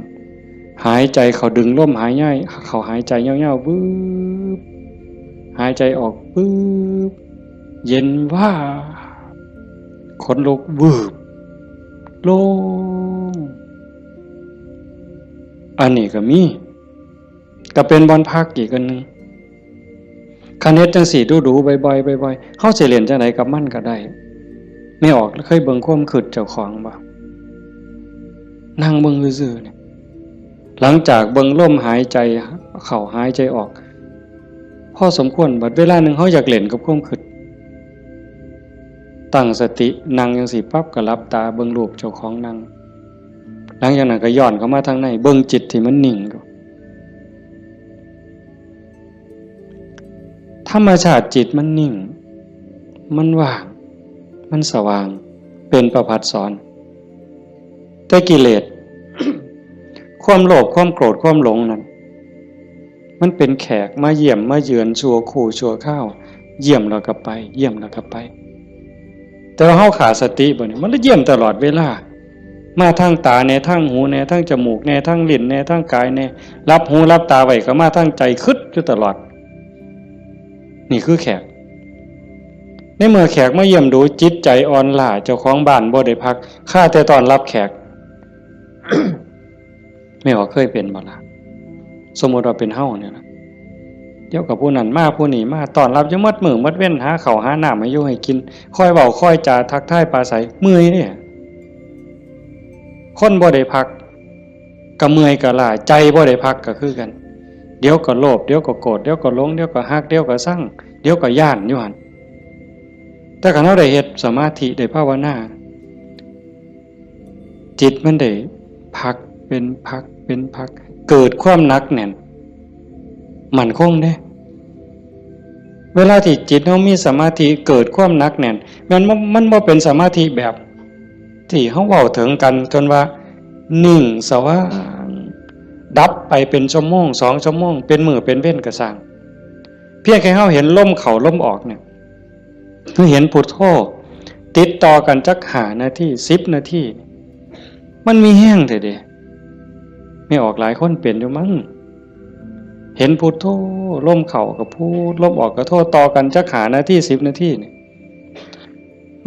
หายใจเข้า ดึงลมหายใจเข้า หายใจยาวๆ วืบ หายใจออก วืบ เย็นวาบ ขนลุก วืบ โล่ง อันนี้ก็มี ก็เป็นบ่อนพักอีกอันหนึ่ง คันเฮ็ดจั่งซี้ดูๆ บ่อยๆ บ่อยๆ เฮาสิเล่นจั่งใดกับมันก็ได้ แม่ออกเคยเบิ่งความคิดเจ้าของบ่ นั่งเบิ่งซื่อๆ เนี่ย หลังจากเบิ่งลมหายใจเข้าหายใจออก พอสมควร บัดเวลาหนึ่งเฮาอยากเล่นกับความคิด ตั้งสติ นั่งจั่งซี้ปั๊บก็หลับตาเบิ่งรูปเจ้าของนั่ง หลังจากนั้นก็ย้อนเข้ามาทางใน เบิ่งจิตที่มันนิ่งอยู่ ธรรมชาติจิตมันนิ่ง มันว่าง มันสว่าง เป็นประภัสสร แต่กิเลส ความโลภ ความโกรธ ความหลงนั่น มันเป็นแขกมาเยี่ยมมาเยือนชั่วครู่ชั่วคราว เยี่ยมแล้วก็ไป เยี่ยมแล้วก็ไป แต่ว่าเฮาขาดสติบ่นี่ มันเลยเยี่ยมตลอดเวลา มาทางตาแน่ ทางหูแน่ ทางจมูกแน่ ทางลิ้นแน่ ทางกายแน่ หลับหูหลับตาไว้ก็มาทางใจ คิดอยู่ตลอด นี่คือแขก ในเมื่อแขกมาเยี่ยมดู จิตใจอ่อนล้า เจ้าของบ้านบ่ได้พัก ข้าแต่ต้อนรับแขก แม่ออกเคยเป็นบ่ล่ะ สมมุติว่าเป็นเฮาเนี่ยล่ะ เดี๋ยวก็ผู้นั้นมา ผู้นี้มา ต้อนรับอยู่หมดมื้อหมดเว็น หาข้าวหาน้ำให้อยู่ให้กิน คอยเว้าคอยจา ทักทายปราศรัย เมื่อยเด้ คนบ่ได้พัก ก็เมื่อยก็ล้า ใจบ่ได้พักก็คือกัน เดี๋ยวก็โลภ เดี๋ยวก็โกรธ เดี๋ยวก็หลง เดี๋ยวก็ฮัก เดี๋ยวก็ซัง เดี๋ยวก็ย้านอยู่หั่น แต่คันเฮาได้เฮ็ดสมาธิ ได้ภาวนา จิตมันได้พักเป็นพักเป็นพัก เกิดความหนักแน่น มั่นคงเด้ เวลาที่จิตเฮามีสมาธิ เกิดความหนักแน่น แม่นบ่ มันบ่เป็นสมาธิแบบที่เฮาเว้าถึงกัน จนว่านิ่งสว่าง ดับไปเป็นชั่วโมง สองชั่วโมง เป็นมื้อเป็นเว็นก็ซ่าง เพียงแค่เฮาเห็นลมเข้าลมออกเนี่ย คือเห็นพุทโธติดต่อกันจักห้านาที สิบนาที มันมีแฮงแท้เด้ แม่ออกหลายคนเป็นอยู่มั้ง เห็นพุทโธ ลมเข้าก็พุท ลมออกก็โธ ต่อกันจักห้านาที สิบนาทีนี่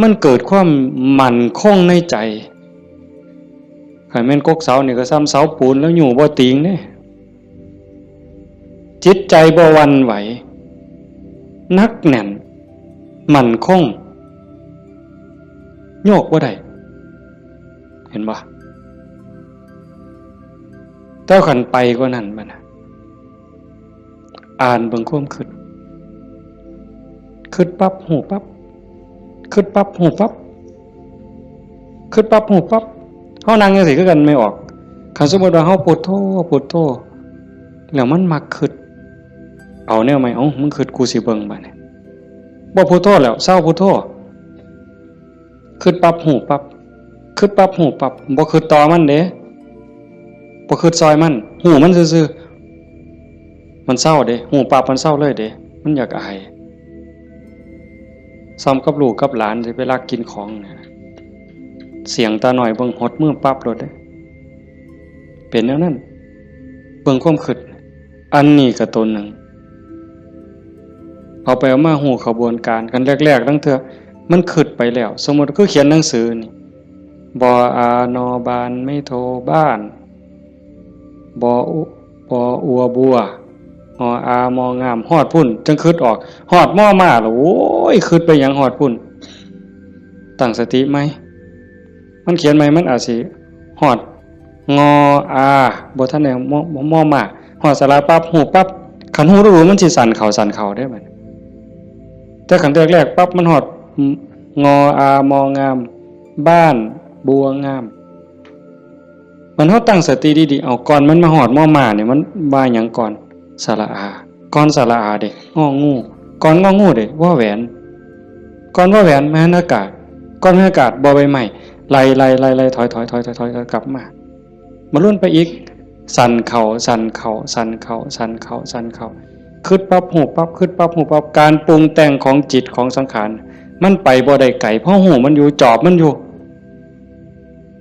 มันเกิดความมั่นคงในใจ คันแม่นกกเสานี่ก็ส่ำเสาปูนแล้วอยู่บ่ติงเด้ จิตใจบ่หวั่นไหว หนักแน่น มั่นคง โยกบ่ได้ เห็นบ่ แต่คันไปกว่านั้นบัดน่ะ อ่านเบิ่งความคิด คิดปั๊บ ฮู้ปั๊บ คิดปั๊บ ฮู้ปั๊บ คิดปั๊บ ฮู้ปั๊บ เฮานั่งจั่งซี้คือกัน แม่ออก คันสมมุติว่าเฮาพุทโธ พุทโธ แล้วมันมักคิด เอาแนวใหม่ เอ้า มึงคิด กูสิเบิ่งบัดนี้ บ่พุทโธแล้ว เซาพุทโธ คิดปั๊บ ฮู้ปั๊บ คิดปั๊บ ฮู้ปั๊บ บ่คิดต่อมันเด้ บ่คิดซอยมัน ฮู้มันซื่อๆ มันเซาเด้ ฮู้ปั๊บมันเซาเลยเด้ มันอยากอาย ซ้ำกับลูกกับหลานสิไปลักกินของนะ เสี้ยงตาน้อยเบิ่งหดมือปั๊บโลดเด้ เป็นแนวนั้น เบิ่งความคิด อันนี้ก็ตัวหนึ่ง เอาไปเอามาฮู้ขบวนการกันแรกๆ ตั้งเทื่อมันคิดไปแล้ว สมมุติคือเขียนหนังสือนี่ บออา นอ บาน ไม้โท บ้าน บออุ บออัว บัว งออา มองาม ฮอดพุ้น จั่งคิดออก ฮอดมอม้าแล้ว โอ้ย คิดไปหยังฮอดพุ้น ตั้งสติใหม่ มันเขียนใหม่ มันอาจสิฮอด งออา บ่ทันได้ มอ มอม้า ฮอดสระปั๊บ ฮู้ปั๊บ คันฮู้ดูมันสิสั่นเข้า สั่นเข้าเด้บัดนี้ แต่คันแรกๆ ปั๊บ มันฮอด งออา มองาม บ้าน บัวงาม มันเฮาตั้งสติดีๆ เอา ก่อนมันมาฮอดมอม้านี่ มันว่าหยังก่อน สระอา ก่อนสระอาเด้ งองู ก่อนงองูเด้ วอแหวน ก่อนวอแหวน มหันตากาศ ก่อนมหันตากาศ บอใบไม้ ไล่ๆๆๆ ถอยๆๆๆๆ กลับมา มาลุ้นไปอีก สั่นเข้า สั่นเข้า สั่นเข้า สั่นเข้า สั่นเข้า คิดปั๊บ ฮู้ปั๊บ คิดปั๊บ ฮู้ปั๊บ การปรุงแต่งของจิตของสังขาร มันไปบ่ได้ไกล เพราะฮู้มันอยู่ จอบมันอยู่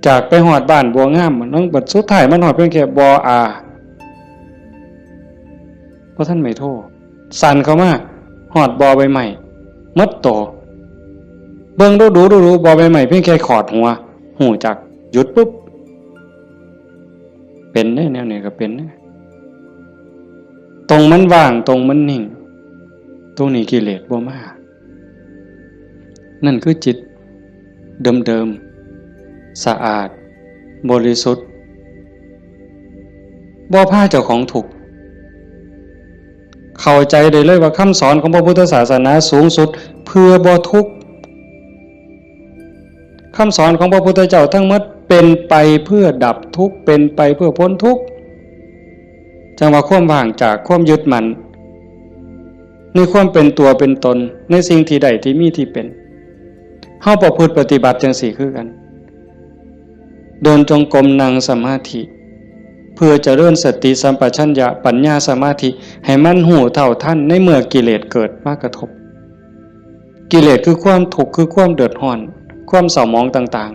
จากไปฮอดบ้านบัวงาม มันบัดสุดท้ายมันฮอดเพียงแค่บออา บ่ทันไม้โท สั่นเข้ามา ฮอดบอใบไม้ หมดโต เบิ่งดูๆๆๆ บอใบไม้เพียงแค่ขอดหัว ฮู้จัก หยุดปุ๊บ เป็นเด้ แนวนี้ก็เป็นเด้ ตรงมันว่าง ตรงมันนิ่ง ตรงนี้กิเลสบ่มา นั่นคือจิตเดิมๆ สะอาด บริสุทธิ์ บ่พาเจ้าของทุกข์ เข้าใจได้เลยว่าคำสอนของพระพุทธศาสนาสูงสุดเพื่อบ่ทุกข์ คำสอนของพระพุทธเจ้าทั้งหมดเป็นไปเพื่อดับทุกข์ เป็นไปเพื่อพ้นทุกข์ จั่งว่าความว่างจากความยึดมั่น ในความเป็นตัวเป็นตน ในสิ่งที่ได้ที่มีที่เป็น เฮาประพฤติปฏิบัติจั่งซี้คือกัน เดินจงกรม นั่งสมาธิ เพื่อเจริญสติสัมปชัญญะ ปัญญาสมาธิ ให้มันฮู้เท่าทันในเมื่อกิเลสเกิดมากระทบ กิเลสคือความทุกข์ คือความเดือดร้อน ความเศร้าหมองต่าง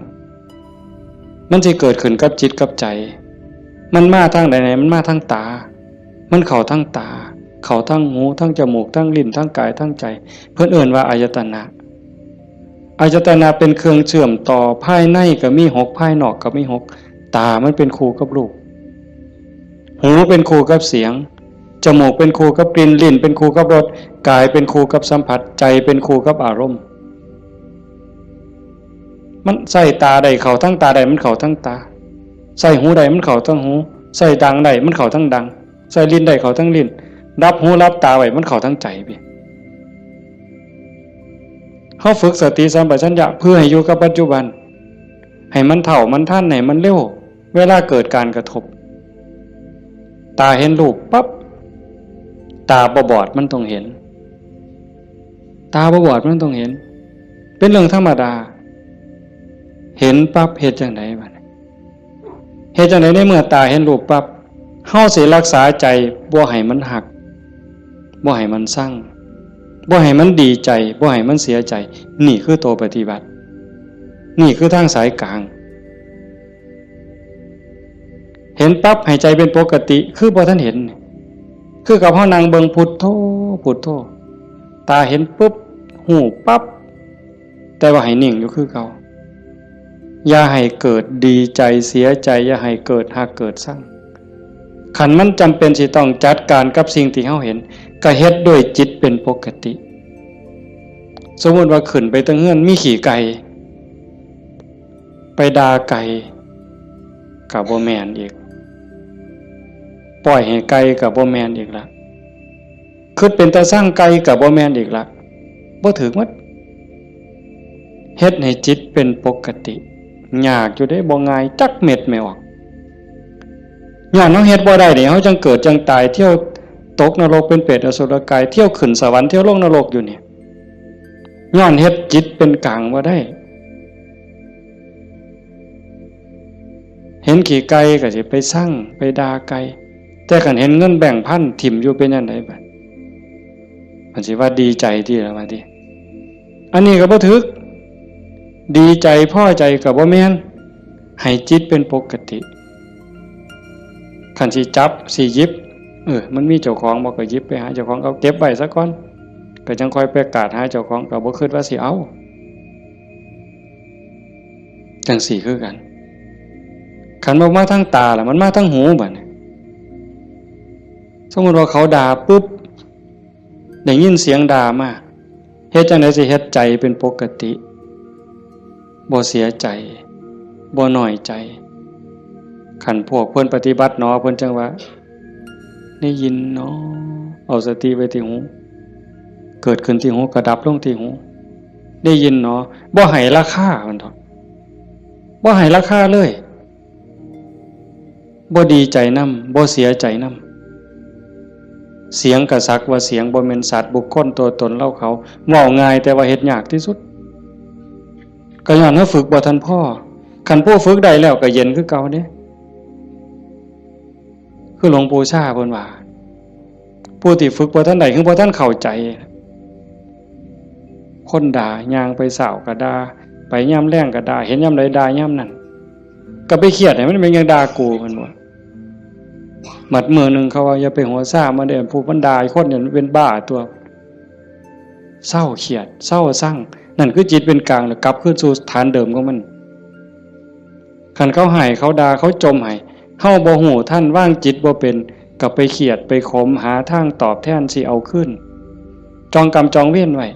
ๆ มันสิเกิดขึ้นกับจิตกับใจ มันมาทางใด มันมาทางตา มันเข้าทางตา เข้าทางหู ทางจมูก ทางลิ้น ทางกาย ทางใจ เพิ่นเอิ้นว่าอายตนะ อายตนะเป็นเครื่องเชื่อมต่อ ภายในก็มีหก ภายนอกก็มีหก ตามันเป็นคู่กับรูป หูเป็นคู่กับเสียง จมูกเป็นคู่กับกลิ่น ลิ้นเป็นคู่กับรส กายเป็นคู่กับสัมผัส ใจเป็นคู่กับอารมณ์ มันใส่ตาได้เข้าทั้งตาได้ มันเข้าทั้งตา ใส่หูได้มันเข้าทั้งหู ใส่ดังได้มันเข้าทั้งดัง ใส่ลิ้นได้เข้าทั้งลิ้น รับหูรับตาไว้มันเข้าทั้งใจไป เฮาฝึกสติสัมปชัญญะเพื่อให้อยู่กับปัจจุบัน ให้มันเท่ามันทัน ให้มันเร็ว เวลาเกิดการกระทบ ตาเห็นรูปปั๊บ ตาบ่บอดมันต้องเห็น ตาบ่บอดมันต้องเห็น เป็นเรื่องธรรมดา เห็นปั๊บเฮ็ดจั่งใดบัดนี้ เฮ็ดจั่งใดในเมื่อตาเห็นรูปปั๊บ เฮาสิรักษาใจบ่ให้มันฮัก บ่ให้มันซัง บ่ให้มันดีใจ บ่ให้มันเสียใจ นี่คือตัวปฏิบัติ นี่คือทางสายกลาง เห็นปั๊บให้ใจเป็นปกติ คือบ่ทันเห็น คือกับเฮานั่งเบิ่งพุทโธ พุทโธ ตาเห็นปุ๊บ ฮู้ปั๊บ แต่ว่าให้นิ่งอยู่คือเก่า อย่าให้เกิดดีใจเสียใจ อย่าให้เกิดฮักเกิดซัง คันมันจำเป็นสิต้องจัดการกับสิ่งที่เฮาเห็น ก็เฮ็ดด้วยจิตเป็นปกติ สมมุติว่าขึ้นไปเทิงเฮือนมีขี้ไก่ ไปด่าไก่ ก็บ่แม่นอีก ปล่อยให้ไก่ก็บ่แม่นอีกละ คิดเป็นตาซังไก่ก็บ่แม่นอีกละ บ่ถืกหมด เฮ็ดให้จิตเป็นปกติ ยากอยู่เด้ บ่ง่ายจักเม็ดแม่ออก ย้อนเฮาเฮ็ดบ่ได้นี่ เฮาจั่งเกิดจั่งตาย เที่ยวตกนรกเป็นเปรตอสุรกาย เที่ยวขึ้นสวรรค์ เที่ยวลงนรกอยู่นี่ ย้อนเฮ็ดจิตเป็นกลางบ่ได้ เห็นขี้ไก่ก็สิไปซัง ไปด่าไก่ แต่คันเห็นเงินแบงค์พันถิ่มอยู่เป็นจั่งใดบัด มันสิว่าดีใจติล่ะว่าติ อันนี้ก็บ่ถืก ดีใจพอใจก็บ่แม่น ให้จิตเป็นปกติ คันสิจับสิหยิบ เออ มันมีเจ้าของบ่ก็หยิบไปหาเจ้าของ เอาเก็บไว้ซะก่อน ก็จั่งค่อยไปกาดหาเจ้าของ ก็บ่คิดว่าสิเอา จั่งซี้คือกัน คันบ่มาทางตาล่ะ มันมาทางหูบัดนี้ สมมุติว่าเขาด่าปุ๊บ ได้ยินเสียงด่ามา เฮ็ดจั่งใดสิเฮ็ดใจเป็นปกติ บ่เสียใจ บ่น้อยใจ คันพวกเพิ่นปฏิบัติหนอ เพิ่นจั่งว่า ได้ยินหนอ เอาสติไว้ที่หู เกิดขึ้นที่หู ก็ดับลงที่หู ได้ยินหนอ บ่ให้ราคา เพิ่นเถาะ บ่ให้ราคาเลย บ่ดีใจนำ บ่เสียใจนำ เสียงก็สักว่าเสียง บ่แม่นสัตว์บุคคลตัวตนเราเขา เว้าง่ายแต่ว่าเฮ็ดยากที่สุด ก็ย้อนว่าฝึกบ่ทันพอ คันผู้ฝึกได้แล้วก็เย็นคือเก่าเด้ คือหลวงปู่ชาเพิ่นว่า ผู้ที่ฝึกบ่ทันได้ คือบ่ทันเข้าใจ คนด่า ย่างไปเช้าก็ด่า ไปยามแลงก็ด่า เห็นยามใดด่ายามนั้น ก็ไปเครียดให้มันเป็นหยังด่ากู เพิ่นว่า บัดมื้อหนึ่งเขาว่า อย่าไปหัวซ่ามันเด้อ ผู้มันด่าคนเนี่ยมันเป็นบ้าตัว เซาเครียด เซาซัง นั่นคือจิตเป็นกลาง แล้วกลับคืนสู่ฐานเดิมของมัน คันเขาให้ เขาด่า เขาจ่มให้ เฮาบ่ฮู้ทัน วางจิตบ่เป็น ก็ไปเครียด ไปขม หาทางตอบแทนสิเอาคืน จองกรรมจองเวรไว้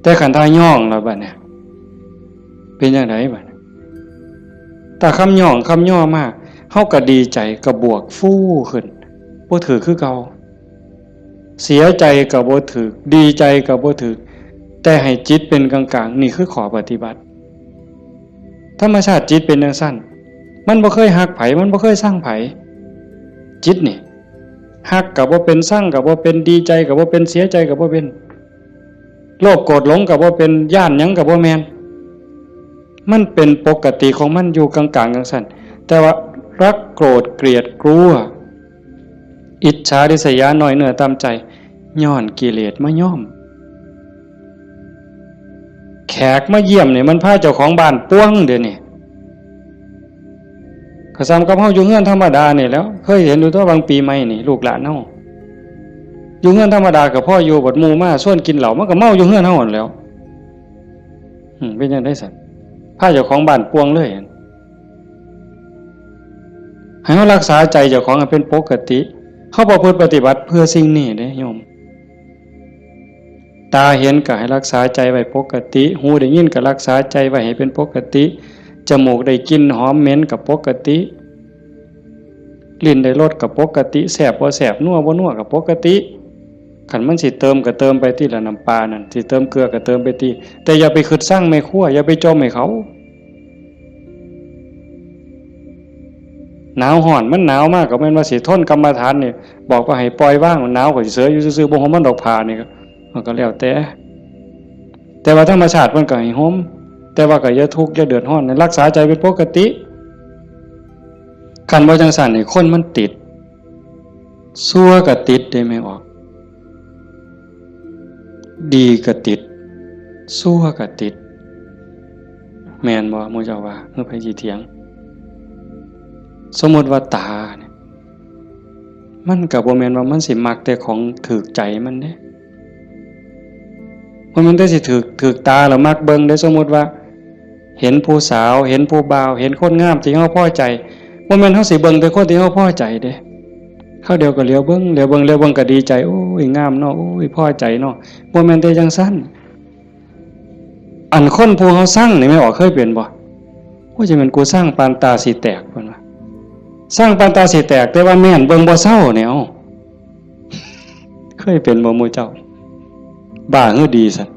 แต่คันถ้าย้องแล้วบัดเนี่ย เป็นจั่งใดบัดเนี่ย ถ้าคำย้องคำย่อมา เฮาก็ดีใจ ก็บวกฟูขึ้น บ่ถืกคือเก่า เสียใจก็บ่ถืก ดีใจก็บ่ถืก แต่ให้จิตเป็นกลางๆ นี่คือข้อปฏิบัติ ธรรมชาติจิตเป็นจั่งซั้น มันบ่เคยฮักไผ มันบ่เคยซังไผ จิตนี่ ฮักก็บ่เป็น ซังก็บ่เป็น ดีใจก็บ่เป็น เสียใจก็บ่เป็น โลภโกรธหลงก็บ่เป็น ย้านหยังก็บ่แม่น มันเป็นปกติของมันอยู่กลางๆ จั่งซั้น แต่ว่ารักโกรธเกลียดกลัว อิจฉาริษยา น้อยเนื้อต่ำใจ ย้อนกิเลสมาย้อม แขกมาเยี่ยมนี่มันพาเจ้าของบ้านป่วงเดี๋ยวนี้ ก็ส่ำกับเฮาอยู่เฮือนธรรมดานี่แหล้ว เคยเห็นอยู่ตั๊ว บางปีใหม่นี่ ลูกหลานเฮาอยู่เฮือนธรรมดาก็พออยู่ บัดหมู่มาชวนกินเหล้า มันก็เมาอยู่เฮือนเฮาหั้นแหล้ว อืม เป็นจั่งใดซั้น พาเจ้าของบ้านป่วงเลย ให้เฮารักษาใจเจ้าของให้เป็นปกติ เฮาประพฤติปฏิบัติเพื่อสิ่งนี้เด้โยม ตาเห็นก็ให้รักษาใจไว้ปกติ หูได้ยินก็รักษาใจไว้ให้เป็นปกติ จมูกได้กลิ่นหอมเหม็นก็ปกติ ลิ้นได้รสก็ปกติ แซ่บบ่แซ่บ นัวบ่นัวก็ปกติ คันมันสิเติมก็เติมไปติละ น้ำปลานั่น สิเติมเกลือก็เติมไปติ แต่อย่าไปคิดซังแม่ครัว อย่าไปจ่มให้เขา หนาวฮ้อน มันหนาวมากก็แม่นว่าสิทนกรรมฐานนี่ บอกว่าให้ปล่อยวาง หนาวก็สิเสยอยู่ซื่อๆ บ่ห่มมันดอกผ้านี่ก็ มันก็แล้วแต่ แต่ว่าธรรมชาติมันก็ให้ห่ม แต่ว่าก็อย่าทุกข์อย่าเดือดร้อน รักษาใจเป็นปกติ คันบ่จั่งซั้นนี่คนมันติด ซั่วก็ติดเด้แม่ออก ดีก็ติด ซั่วก็ติด แม่นบ่หมู่เจ้าว่า คือไผสิเถียง สมมุติว่าตาเนี่ย มันก็บ่แม่นว่ามันสิมักแต่ของถูกใจมันเด้ บ่แม่นแต่สิถูก ถูกตาแล้วมักเบิ่งเด้ สมมุติว่า เห็นผู้สาว เห็นผู้บ่าว เห็นคนงามที่เฮาพอใจ บ่แม่นเฮาสิเบิ่งแต่คนที่เฮาพอใจเด้ คราวเดียวก็เหลียวเบิ่ง เหลียวเบิ่ง เหลียวเบิ่งก็ดีใจ โอ้ย งามเนาะ โอ้ย พอใจเนาะ บ่แม่นแต่จั่งซั้น อันคนผู้เฮาซังนี่แม่ออกเคยเป็นบ่ โอ้ย จะแม่นกูซังปานตาสิแตก เพิ่นว่า ซังปานตาสิแตก แต่ว่าแม่นเบิ่งบ่เซาเนี่ย เอ้า เคยเป็นบ่หมู่เจ้า บ้าหรือดีซั่น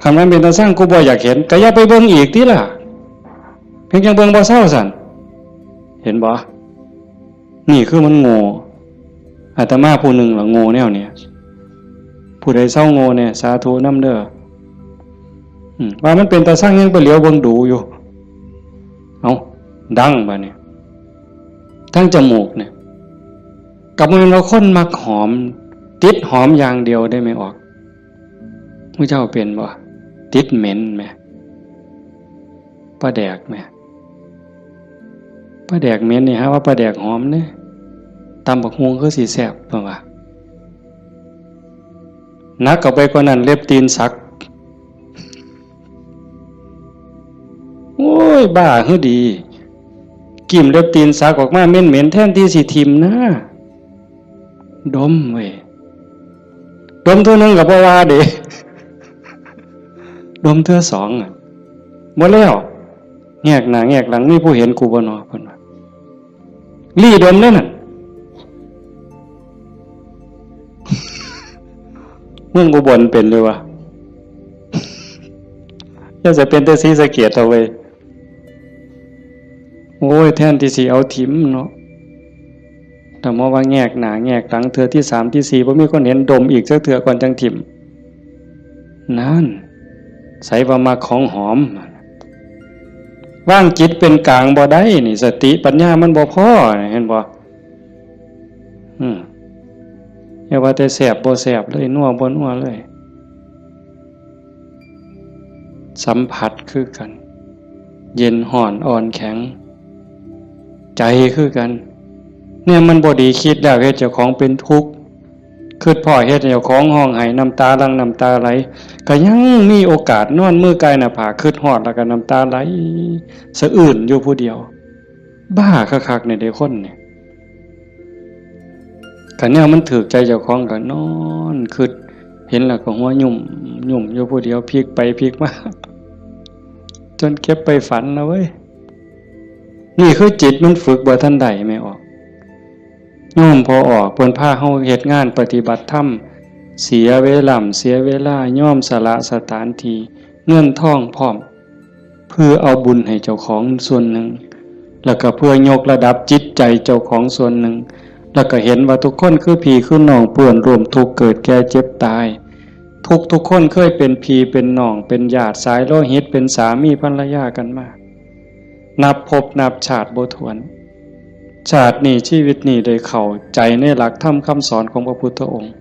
คันมันเป็นตาซัง กูบ่อยากเห็น ก็อย่าไปเบิ่งอีกติล่ะ เพียงจั่งเบิ่งบ่เซาซั่น เห็นบ่ นี่คือมันโง่ อาตมาผู้หนึ่งล่ะโง่แนวเนี้ย ผู้ใดเซาโง่แน่ สาธุนำเด้อ อืม ว่ามันเป็นตาซังยังไปเหลียวเบิ่งดูอยู่ เอ้า ดังบาดนี้ ทั้งจมูกเนี่ย ก็บ่แม่นว่าคนมักหอม ติดหอมอย่างเดียวเด้แม่ออก มื้อเจ้าเป็นบ่ ติดเหม็นแหม ปลาแดกแหม ปลาแดกเหม็นนี่ หาว่าปลาแดกหอมเด้ ตำบักหุ่งคือสิแซ่บ เพิ่นว่า หนักเข้าไปกว่านั้น เล็บตีนสัก โอ้ย บ้าคือดี กิ่มเล็บตีนสักออกมาเหม็นๆ แทนที่สิถิ่มนะ ดมเว้ย ดมเทื่อหนึ่งก็บ่ว่าเด้ ดมเทื่อสองอะ บ่แล้ว แงกหน้าแงกหลัง มีผู้เห็นกูบ่นอ เพิ่นว่า ลี่ดมเด้อนั่น เมืองอุบลเป็นอยู่วะ อย่าจะเป็นแต่ศรีสะเกษเอาเว้ย โอ้ย แทนที่สิเอาถิ่มเนาะ แต่มาว่าแงกหน้าแงกหลัง เทื่อที่สามที่สี่ บ่มีคนเห็น ดมอีกจักเทื่อก่อนจั่งถิ่ม นั่น ใสว่ามักของหอม วางจิตเป็นกลางบ่ได้นี่ สติปัญญามันบ่พอ เห็นบ่ อืม อย่าว่าแต่แซ่บบ่แซ่บเลย นัวบ่นัวเลย สัมผัสคือกัน เย็นฮ้อนอ่อนแข็ง ใจคือกัน เนี่ยมันบ่ดี คิดแล้วเฮ็ดเจ้าของเป็นทุกข์ คิดพ้อเฮ็ดให้เจ้าของฮ้องไห้ น้ำตาหลั่งน้ำตาไหล ก็ยังมีโอกาสนอนมือกายหน้าผาก คิดฮอดแล้วก็น้ำตาไหลสะอื้นอยู่ผู้เดียว บ้าคักๆ เนี่ยเด้คนเนี่ย คันแนวมันถืกใจเจ้าของก็นอนคิด เห็นแล้วก็หัวยุ่มยุ่มอยู่ผู้เดียว พลิกไปพลิกมา จนเก็บไปฝันนะเว้ย นี่คือจิตมันฝึกบ่ทันได้ แม่ออก โยมพ่อออก เพิ่นพาเฮาเฮ็ดงานปฏิบัติธรรม เสียเวลา เสียเวลา ยอมสละสถานที่ เงินทองพร้อม เพื่อเอาบุญให้เจ้าของส่วนหนึ่ง แล้วก็เพื่อยกระดับจิตใจเจ้าของส่วนหนึ่ง แล้วก็เห็นว่าทุกคนคือพี่คือน้อง เปื้อนร่วมทุกข์เกิดแก่เจ็บตาย ทุกทุกคนเคยเป็นพี่เป็นน้อง เป็นญาติสายโลหิต เป็นสามีภรรยากันมา นับภพนับชาติบ่ถ้วน ชาตินี้ชีวิตนี้ได้เข้าใจในหลักธรรมคำสอนของพระพุทธองค์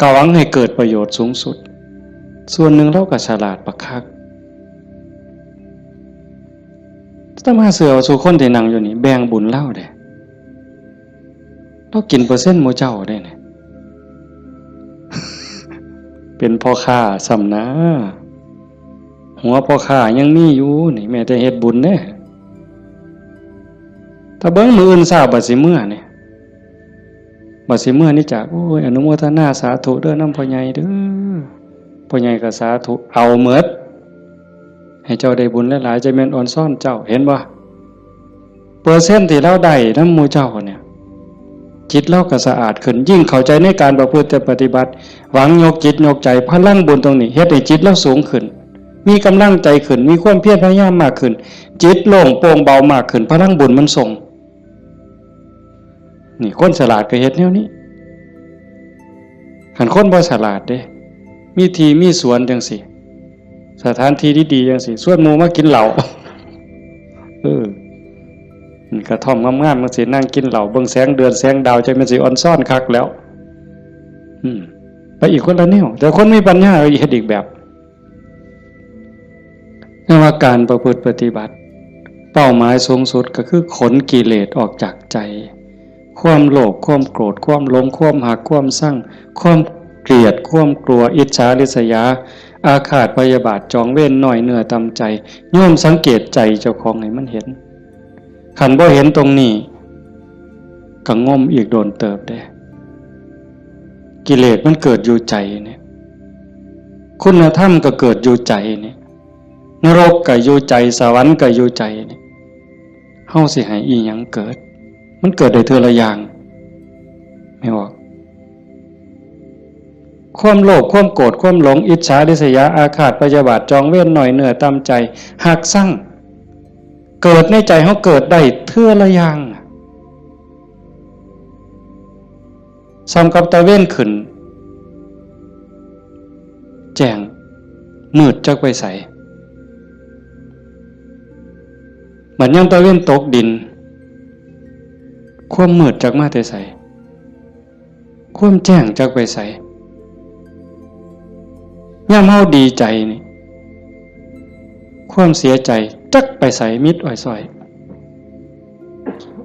ก็หวังให้เกิดประโยชน์สูงสุด ส่วนหนึ่งลาวก็ฉลาดบักคัก อาตมาเชื่อว่าซุคนที่นั่งอยู่นี่แบ่งบุญลาวเด้ ลาวกินเปอร์เซ็นต์หมู่เจ้าเด้นี่ เป็นพ่อค้าซ้ำนะ หัวพ่อค้ายังมีอยู่นี่ แม้แต่เฮ็ดบุญเด้ ถ้าเบิ่งมื้ออื่นเช้าบัดสิเมือนี่ บัดสิเมือนี่จาก โอ้ย อนุโมทนาสาธุเด้อนำพ่อใหญ่เด้อ พ่อใหญ่ก็สาธุ เอาหมด ให้เจ้าได้บุญหลายๆ จะแม่นออนซ่อนเจ้า เห็นบ่ เปอร์เซ็นต์ที่ลาวได้นำหมู่เจ้าเนี่ย จิตลาวก็สะอาดขึ้น ยิ่งเข้าใจในการประพฤติปฏิบัติ หวังยกจิตยกใจ พลังบุญตรงนี้เฮ็ดให้จิตลาวสูงขึ้น มีกำลังใจขึ้น มีความเพียรพยายามมากขึ้น จิตโล่งโปร่งเบามากขึ้น พลังบุญมันส่ง นี่คนฉลาดก็เฮ็ดแนวนี้ คันคนบ่ฉลาดเด้ มีที่มีสวนจังซี่ สถานที่ดีๆจังซี่ ชวนหมู่มากินเหล้า เออ นี่กระท่อมงามๆจังซี่ นั่งกินเหล้า เบิ่งแสงเดือนแสงดาว จักแม่นสิออนซ่อนคักแล้ว อืม ไปอีกคนละแนว แต่คนมีปัญญาเฮ็ดอีกแบบ เรียกว่าการประพฤติปฏิบัติ เป้าหมายสูงสุดก็คือขนกิเลสออกจากใจ ความโลภ ความโกรธ ความหลง ความฮัก ความชัง ความเกลียด ความกลัว อิจฉาริษยา อาฆาตพยาบาท จองเวร น้อยเนื้อต่ำใจ โยมสังเกตใจเจ้าของให้มันเห็น คันบ่เห็นตรงนี้ ก็งมอีกโดนเติบเด้ กิเลสมันเกิดอยู่ใจเนี่ย คุณธรรมก็เกิดอยู่ใจเนี่ย นรกก็อยู่ใจ สวรรค์ก็อยู่ใจเนี่ย เฮาสิให้อีหยังเกิด มันเกิดได้เทื่อละอย่าง แม่นบ่ ความโลภ ความโกรธ ความหลง อิจฉาริษยา อาฆาตพยาบาท จองเวร น้อยเนื้อต่ำใจ ฮักชัง เกิดในใจเฮาเกิดได้เทื่อละอย่าง ส่ำกับตะเวนขึ้น แจ้ง มืดจักไปไส บัดยามตะเวนตกดิน ความมืดจักมาแต่ไส ความแจ้งจักไปไส ยามเฮาดีใจนี่ ความเสียใจจักไปไส มิดอ้อยซ้อย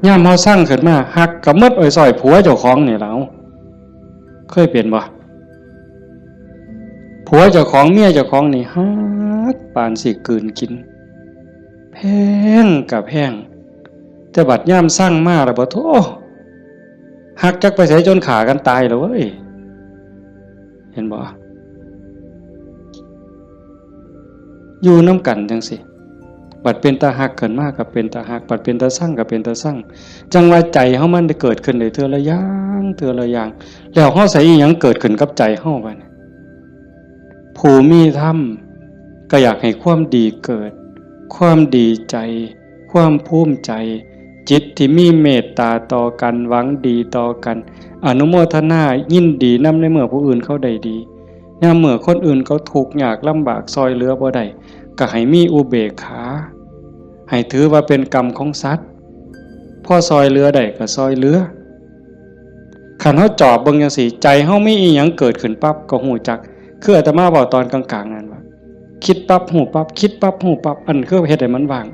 ยามเฮาซังขึ้นมา ฮักก็มิดอ้อยซ้อย ผัวเจ้าของนี่ล่ะ เคยเป็นบ่ ผัวเจ้าของ เมียเจ้าของนี่ฮักปานสิกลืนกิน แพงก็แพง แต่บัดยามซังมาแล้วบ่ โธ่ ฮักจักไปไส จนฆ่ากันตายแล้วเว้ย เห็นบ่ อยู่นำกันจั่งซี้ บัดเป็นตาฮักขึ้นมาก็เป็นตาฮัก บัดเป็นตาซังก็เป็นตาซัง จั่งว่าใจเฮามันได้เกิดขึ้นได้เทื่อละอย่าง เทื่อละอย่าง แล้วเฮาใส่อีหยังเกิดขึ้นกับใจเฮาบัดนี้ ผู้มีธรรมก็อยากให้ความดีเกิด ความดีใจ ความภูมิใจ จิตที่มีเมตตาต่อกัน หวังดีต่อกัน อนุโมทนายินดีนำในเมื่อผู้อื่นเขาได้ดี ยามเมื่อคนอื่นเขาทุกข์ยากลำบาก ซอยเหลือบ่ได้ ก็ให้มีอุเบกขา ให้ถือว่าเป็นกรรมของสัตว์ พอซอยเหลือได้ก็ซอยเหลือ คันเฮาจอบเบิ่งจั่งซี้ ใจเฮามีอีหยังเกิดขึ้นปั๊บก็ฮู้จัก คืออาตมาเว้าตอนกลางๆนั่นว่า คิดปั๊บฮู้ปั๊บ คิดปั๊บฮู้ปั๊บ อันคือเฮ็ดให้มันว่าง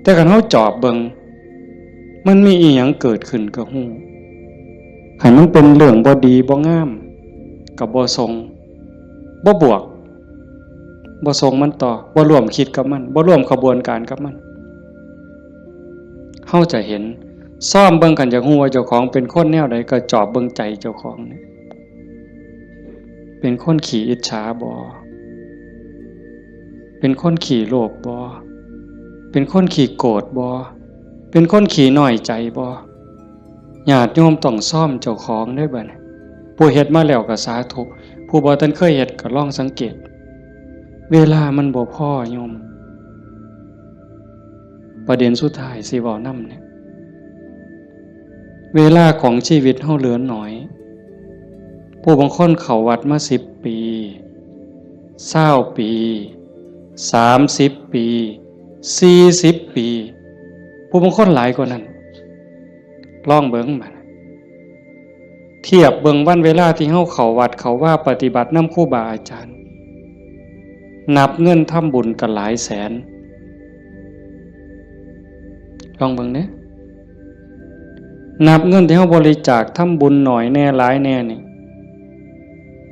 แต่คันเฮาจอบเบิ่ง มันมีอีหยังเกิดขึ้นก็ฮู้ คันมันเป็นเรื่องบ่ดีบ่งาม ก็บ่ส่ง บ่บวก บ่ส่งมันต่อ บ่ร่วมคิดกับมัน บ่ร่วมขบวนการกับมัน เฮาจะเห็น ซ่อมเบิ่ง คันอยากฮู้ว่าเจ้าของเป็นคนแนวใด ก็จอบเบิ่งใจเจ้าของนี่ เป็นคนขี้อิจฉาบ่ เป็นคนขี้โลภบ่ เป็นคนขี้โกรธบ่ เป็นคนขี้น้อยใจบ่ ญาติโยมต้องซ่อมเจ้าของเด้อบัดนี้ ผู้เฮ็ดมาแล้วก็สาธุ ผู้บ่ทันเคยเฮ็ดก็ลองสังเกต เวลามันบ่พอโยม ประเด็นสุดท้ายสิเว้านำเนี่ย เวลาของชีวิตเฮาเหลือน้อย ผู้บางคนเข้าวัดมาสิบปี ซาวปี สามสิบปี สี่สิบปี ผู้บางคนหลายกว่านั้น ลองเบิ่งบัด เทียบเบิ่งวันเวลาที่เฮาเข้าวัดเข้าวาปฏิบัตินำครูบาอาจารย์ นับเงินทำบุญก็หลายแสน ลองเบิ่งเด้ นับเงินที่เฮาบริจาคทำบุญน้อยแน่หลายแน่นี่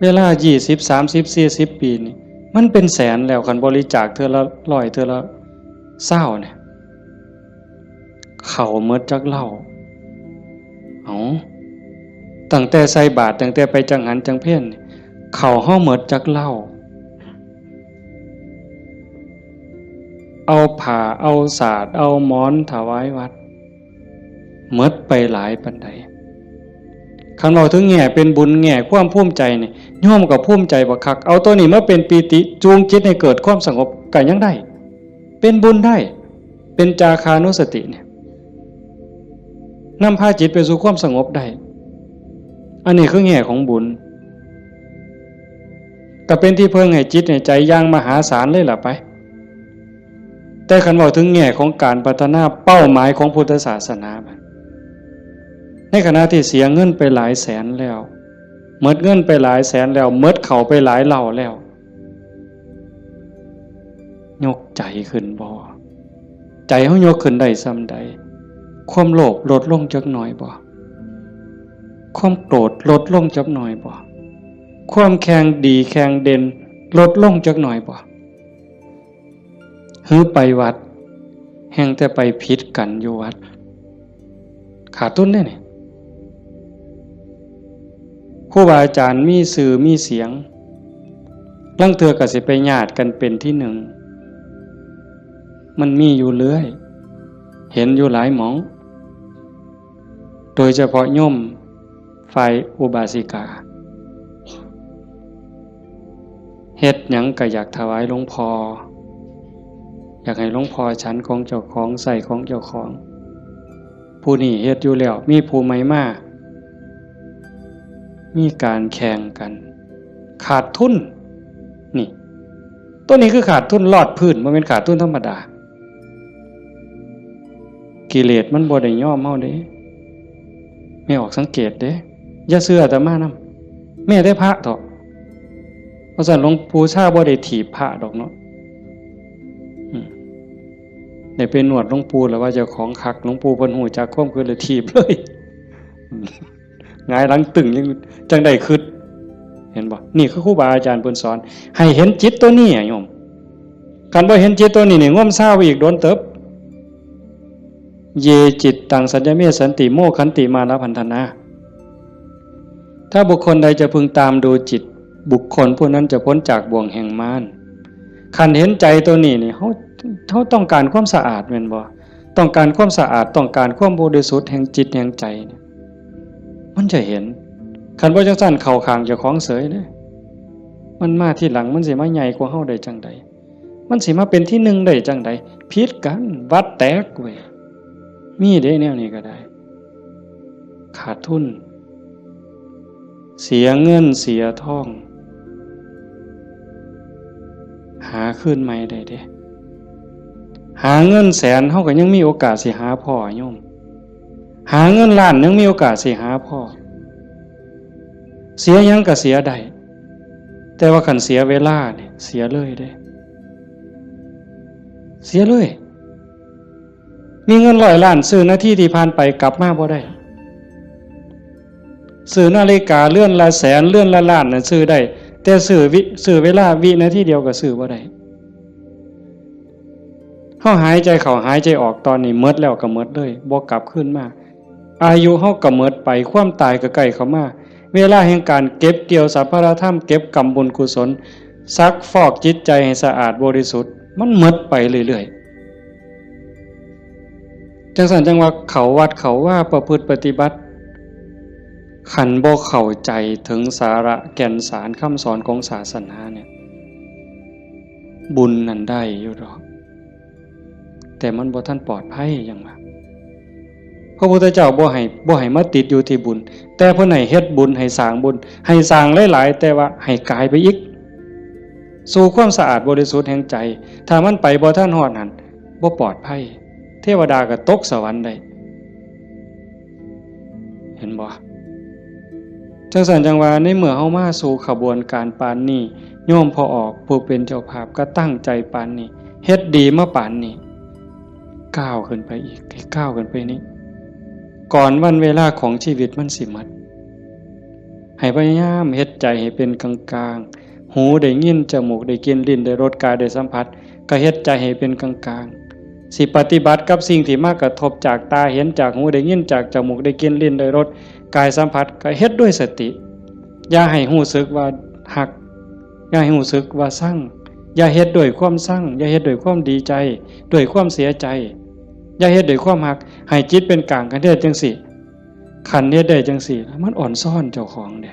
เวลายี่สิบ สามสิบ สี่สิบปีนี่ มันเป็นแสนแล้ว คันบริจาคเทื่อละร้อย เทื่อละซาวเนี่ย เข้าหมดจักเหล้า เอ้า ตั้งแต่ใส่บาตร ตั้งแต่ไปจังหันจังเพลนี่ เข้าเฮาหมดจักเหล้า เอาผ้า เอาสาด เอาหมอนถวายวัด หมดไปหลายปานใด คันเว้าถึงแง่เป็นบุญ แง่ความภูมิใจนี่ โยมก็ภูมิใจบักคัก เอาตัวนี้มาเป็นปีติ จูงจิตให้เกิดความสงบก็ยังได้ เป็นบุญได้ เป็นจาคานุสติเนี่ย นำพาจิตไปสู่ความสงบได้ อันนี้คือแง่ของบุญ ก็เป็นที่เพิ่งให้จิตให้ใจอย่างมหาศาลเลยล่ะไป แต่คันเว้าถึงแง่ของการพัฒนาเป้าหมายของพุทธศาสนาบัด ในขณะที่เสียเงินไปหลายแสนแล้ว หมดเงินไปหลายแสนแล้ว หมดเข้าไปหลายเหล้าแล้ว ยกใจขึ้นบ่ ใจเฮายกขึ้นได้ส่ำใด ความโลภลดลงจักหน่อยบ่ ความโกรธลดลงจักหน่อยบ่ ความแข่งดีแข่งเด่นลดลงจักหน่อยบ่ หือไปวัด แฮ่งแต่ไปผิดกันอยู่วัด ขาดทุนเด้นี่ ครูบาอาจารย์มีชื่อมีเสียง ลางเทื่อก็สิไปญาติกันเป็นที่หนึ่ง มันมีอยู่เรื่อย เห็นอยู่หลายหม่อง โดยเฉพาะโยมฝ่ายอุบาสิกา เฮ็ดหยังก็อยากถวายหลวงพ่อ อยากให้หลวงพ่อฉันของเจ้าของ ใช้ของเจ้าของ ผู้นี้เฮ็ดอยู่แล้ว มีผู้ใหม่มา มีการแข่งกัน ขาดทุน นี่ ตัวนี้คือขาดทุนลอดพื้น บ่แม่นขาดทุนธรรมดา กิเลสมันบ่ได้ยอมเฮาเด้ แม่ออกสังเกตเด้ อย่าเชื่ออาตมานำ แม้แต่พระเถาะ เพราะฉะนั้นหลวงปู่ชาบ่ได้ถีบพระดอกเนาะ อืม ได้ไปนวดหลวงปู่แล้วว่าเจ้าของคัก หลวงปู่เพิ่นฮู้จักความคิดเลยถีบเลย หงายหลังตึงยังจังได้คิด เห็นบ่ นี่คือครูบาอาจารย์เพิ่นสอน ให้เห็นจิตตัวนี้อะโยม คันบ่เห็นจิตตัวนี้นี่ งมเซาไปอีกโดนเติบ เย จิตตัง สัญญเม สันติ โม ขันติ มานะ พันธนา ถ้าบุคคลใดจะพึงตามดูจิต บุคคลผู้นั้นจะพ้นจากบ่วงแห่งมาร คันเห็นใจตัวนี้นี่ เฮา เฮาต้องการความสะอาดแม่นบ่ ต้องการความสะอาด ต้องการความบริสุทธิ์แห่งจิตแห่งใจเนี่ย มันจะเห็น คันบ่จังซั่นเข้าข้างเจ้าของเสยเด้ มันมาทีหลัง มันสิมาใหญ่กว่าเฮาได้จังใด มันสิมาเป็นที่หนึ่งได้จังใด ผิดกัน วัดแตกเว้ย มีเด้แนวนี้ก็ได้ ขาดทุน เสียเงินเสียทอง หาคืนใหม่ได้เด้ หาเงินแสน เฮาก็ยังมีโอกาสสิหาพ้อโยม หาเงินล้านยังมีโอกาสสิหาพ้อ เสียหยังก็เสียได้ แต่ว่าคันเสียเวลาเนี่ย เสียเลยเด้ เสียเลย มีเงินร้อยล้าน ซื้อนาทีที่ผ่านไปกลับมาบ่ได้ ซื้อนาฬิกาเรือนละแสน เรือนละล้านน่ะซื้อได้ แต่ซื้อวิ ซื้อเวลาวินาทีเดียวก็ซื้อบ่ได้ เฮาหายใจเข้าหายใจออกตอนนี้หมดแล้วก็หมดเลย บ่กลับคืนมา อายุเฮาก็หมดไป ความตายก็ใกล้เข้ามา เวลาแห่งการเก็บเกี่ยวสรรพธรรม เก็บกำบุญกุศล ซักฟอกจิตใจให้สะอาดบริสุทธิ์ มันหมดไปเรื่อยๆ จังซั่นจังว่าเข้าวัดเข้าวาประพฤติปฏิบัติ คันบ่เข้าใจถึงสาระแก่นสารคำสอนของศาสนาเนี่ย บุญนั่นได้อยู่ดอก แต่มันบ่ทันปลอดภัยหยังว่า พระพุทธเจ้าบ่ให้ บ่ให้มาติดอยู่ที่บุญ แต่เพิ่นให้เฮ็ดบุญ ให้สร้างบุญ ให้สร้างหลายๆ แต่ว่าให้กายไปอีก สู่ความสะอาดบริสุทธิ์แห่งใจ ถ้ามันไปบ่ทันฮอดหั่น บ่ปลอดภัย เทวดาก็ตกสวรรค์ได้ เห็นบ่ จังซั่นจังว่า ในเมื่อเฮามาสู่ขบวนการปานนี้ โยมพ่อออกผู้เป็นเจ้าภาพก็ตั้งใจปานนี้ เฮ็ดดีมาปานนี้ ก้าวขึ้นไปอีก ให้ก้าวขึ้นไปนี้ ก่อนวันเวลาของชีวิตมันสิหมด ให้พยายามเฮ็ดใจให้เป็นกลางๆ หูได้ยิน จมูกได้กลิ่น ลิ้นได้รส กายได้สัมผัส ก็เฮ็ดใจให้เป็นกลางๆ สิปฏิบัติกับสิ่งที่มากระทบจากตาเห็น จากหูได้ยิน จากจมูกได้กลิ่น ลิ้นได้รส กายสัมผัส ก็เฮ็ดด้วยสติ อย่าให้รู้สึกว่าฮัก อย่าให้รู้สึกว่าซัง อย่าเฮ็ดด้วยความซัง อย่าเฮ็ดด้วยความดีใจ ด้วยความเสียใจ อย่าเฮ็ดด้วยความฮัก ให้จิตเป็นกลาง คันเฮ็ดจังซี่ คันเฮ็ดได้จังซี่ มันอ่อนซ้อนเจ้าของเด้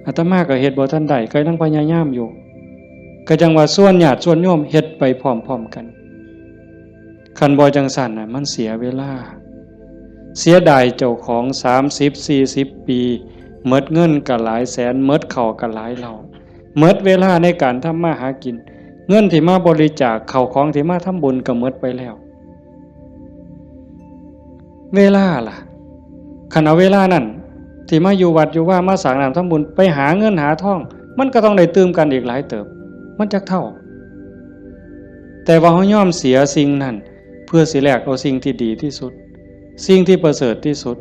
อาตมาก็เฮ็ดบ่ทันได้ ก็ยังพยายามอยู่ ก็จังว่าชวนญาติชวนโยมเฮ็ดไปพร้อมๆ กัน คันบ่จังซั่นน่ะ มันเสียเวลา เสียดายเจ้าของ สามสิบ สี่สิบ ปี หมดเงินก็หลายแสน หมดข้าวก็หลายเหล้า หมดเวลาในการทำมาหากิน เงินที่มาบริจาค ข้าวของที่มาทำบุญก็หมดไปแล้ว เวลาล่ะ คันเอาเวลานั่น ที่มาอยู่วัดอยู่วา มาสร้างน้ำทำบุญ ไปหาเงินหาทอง มันก็ต้องได้ตื่มกันอีกหลายเติบ มันจักเท่า แต่ว่าเฮายอมเสียสิ่งนั้น เพื่อสิแลกเอาสิ่งที่ดีที่สุด สิ่งที่ประเสริฐที่สุด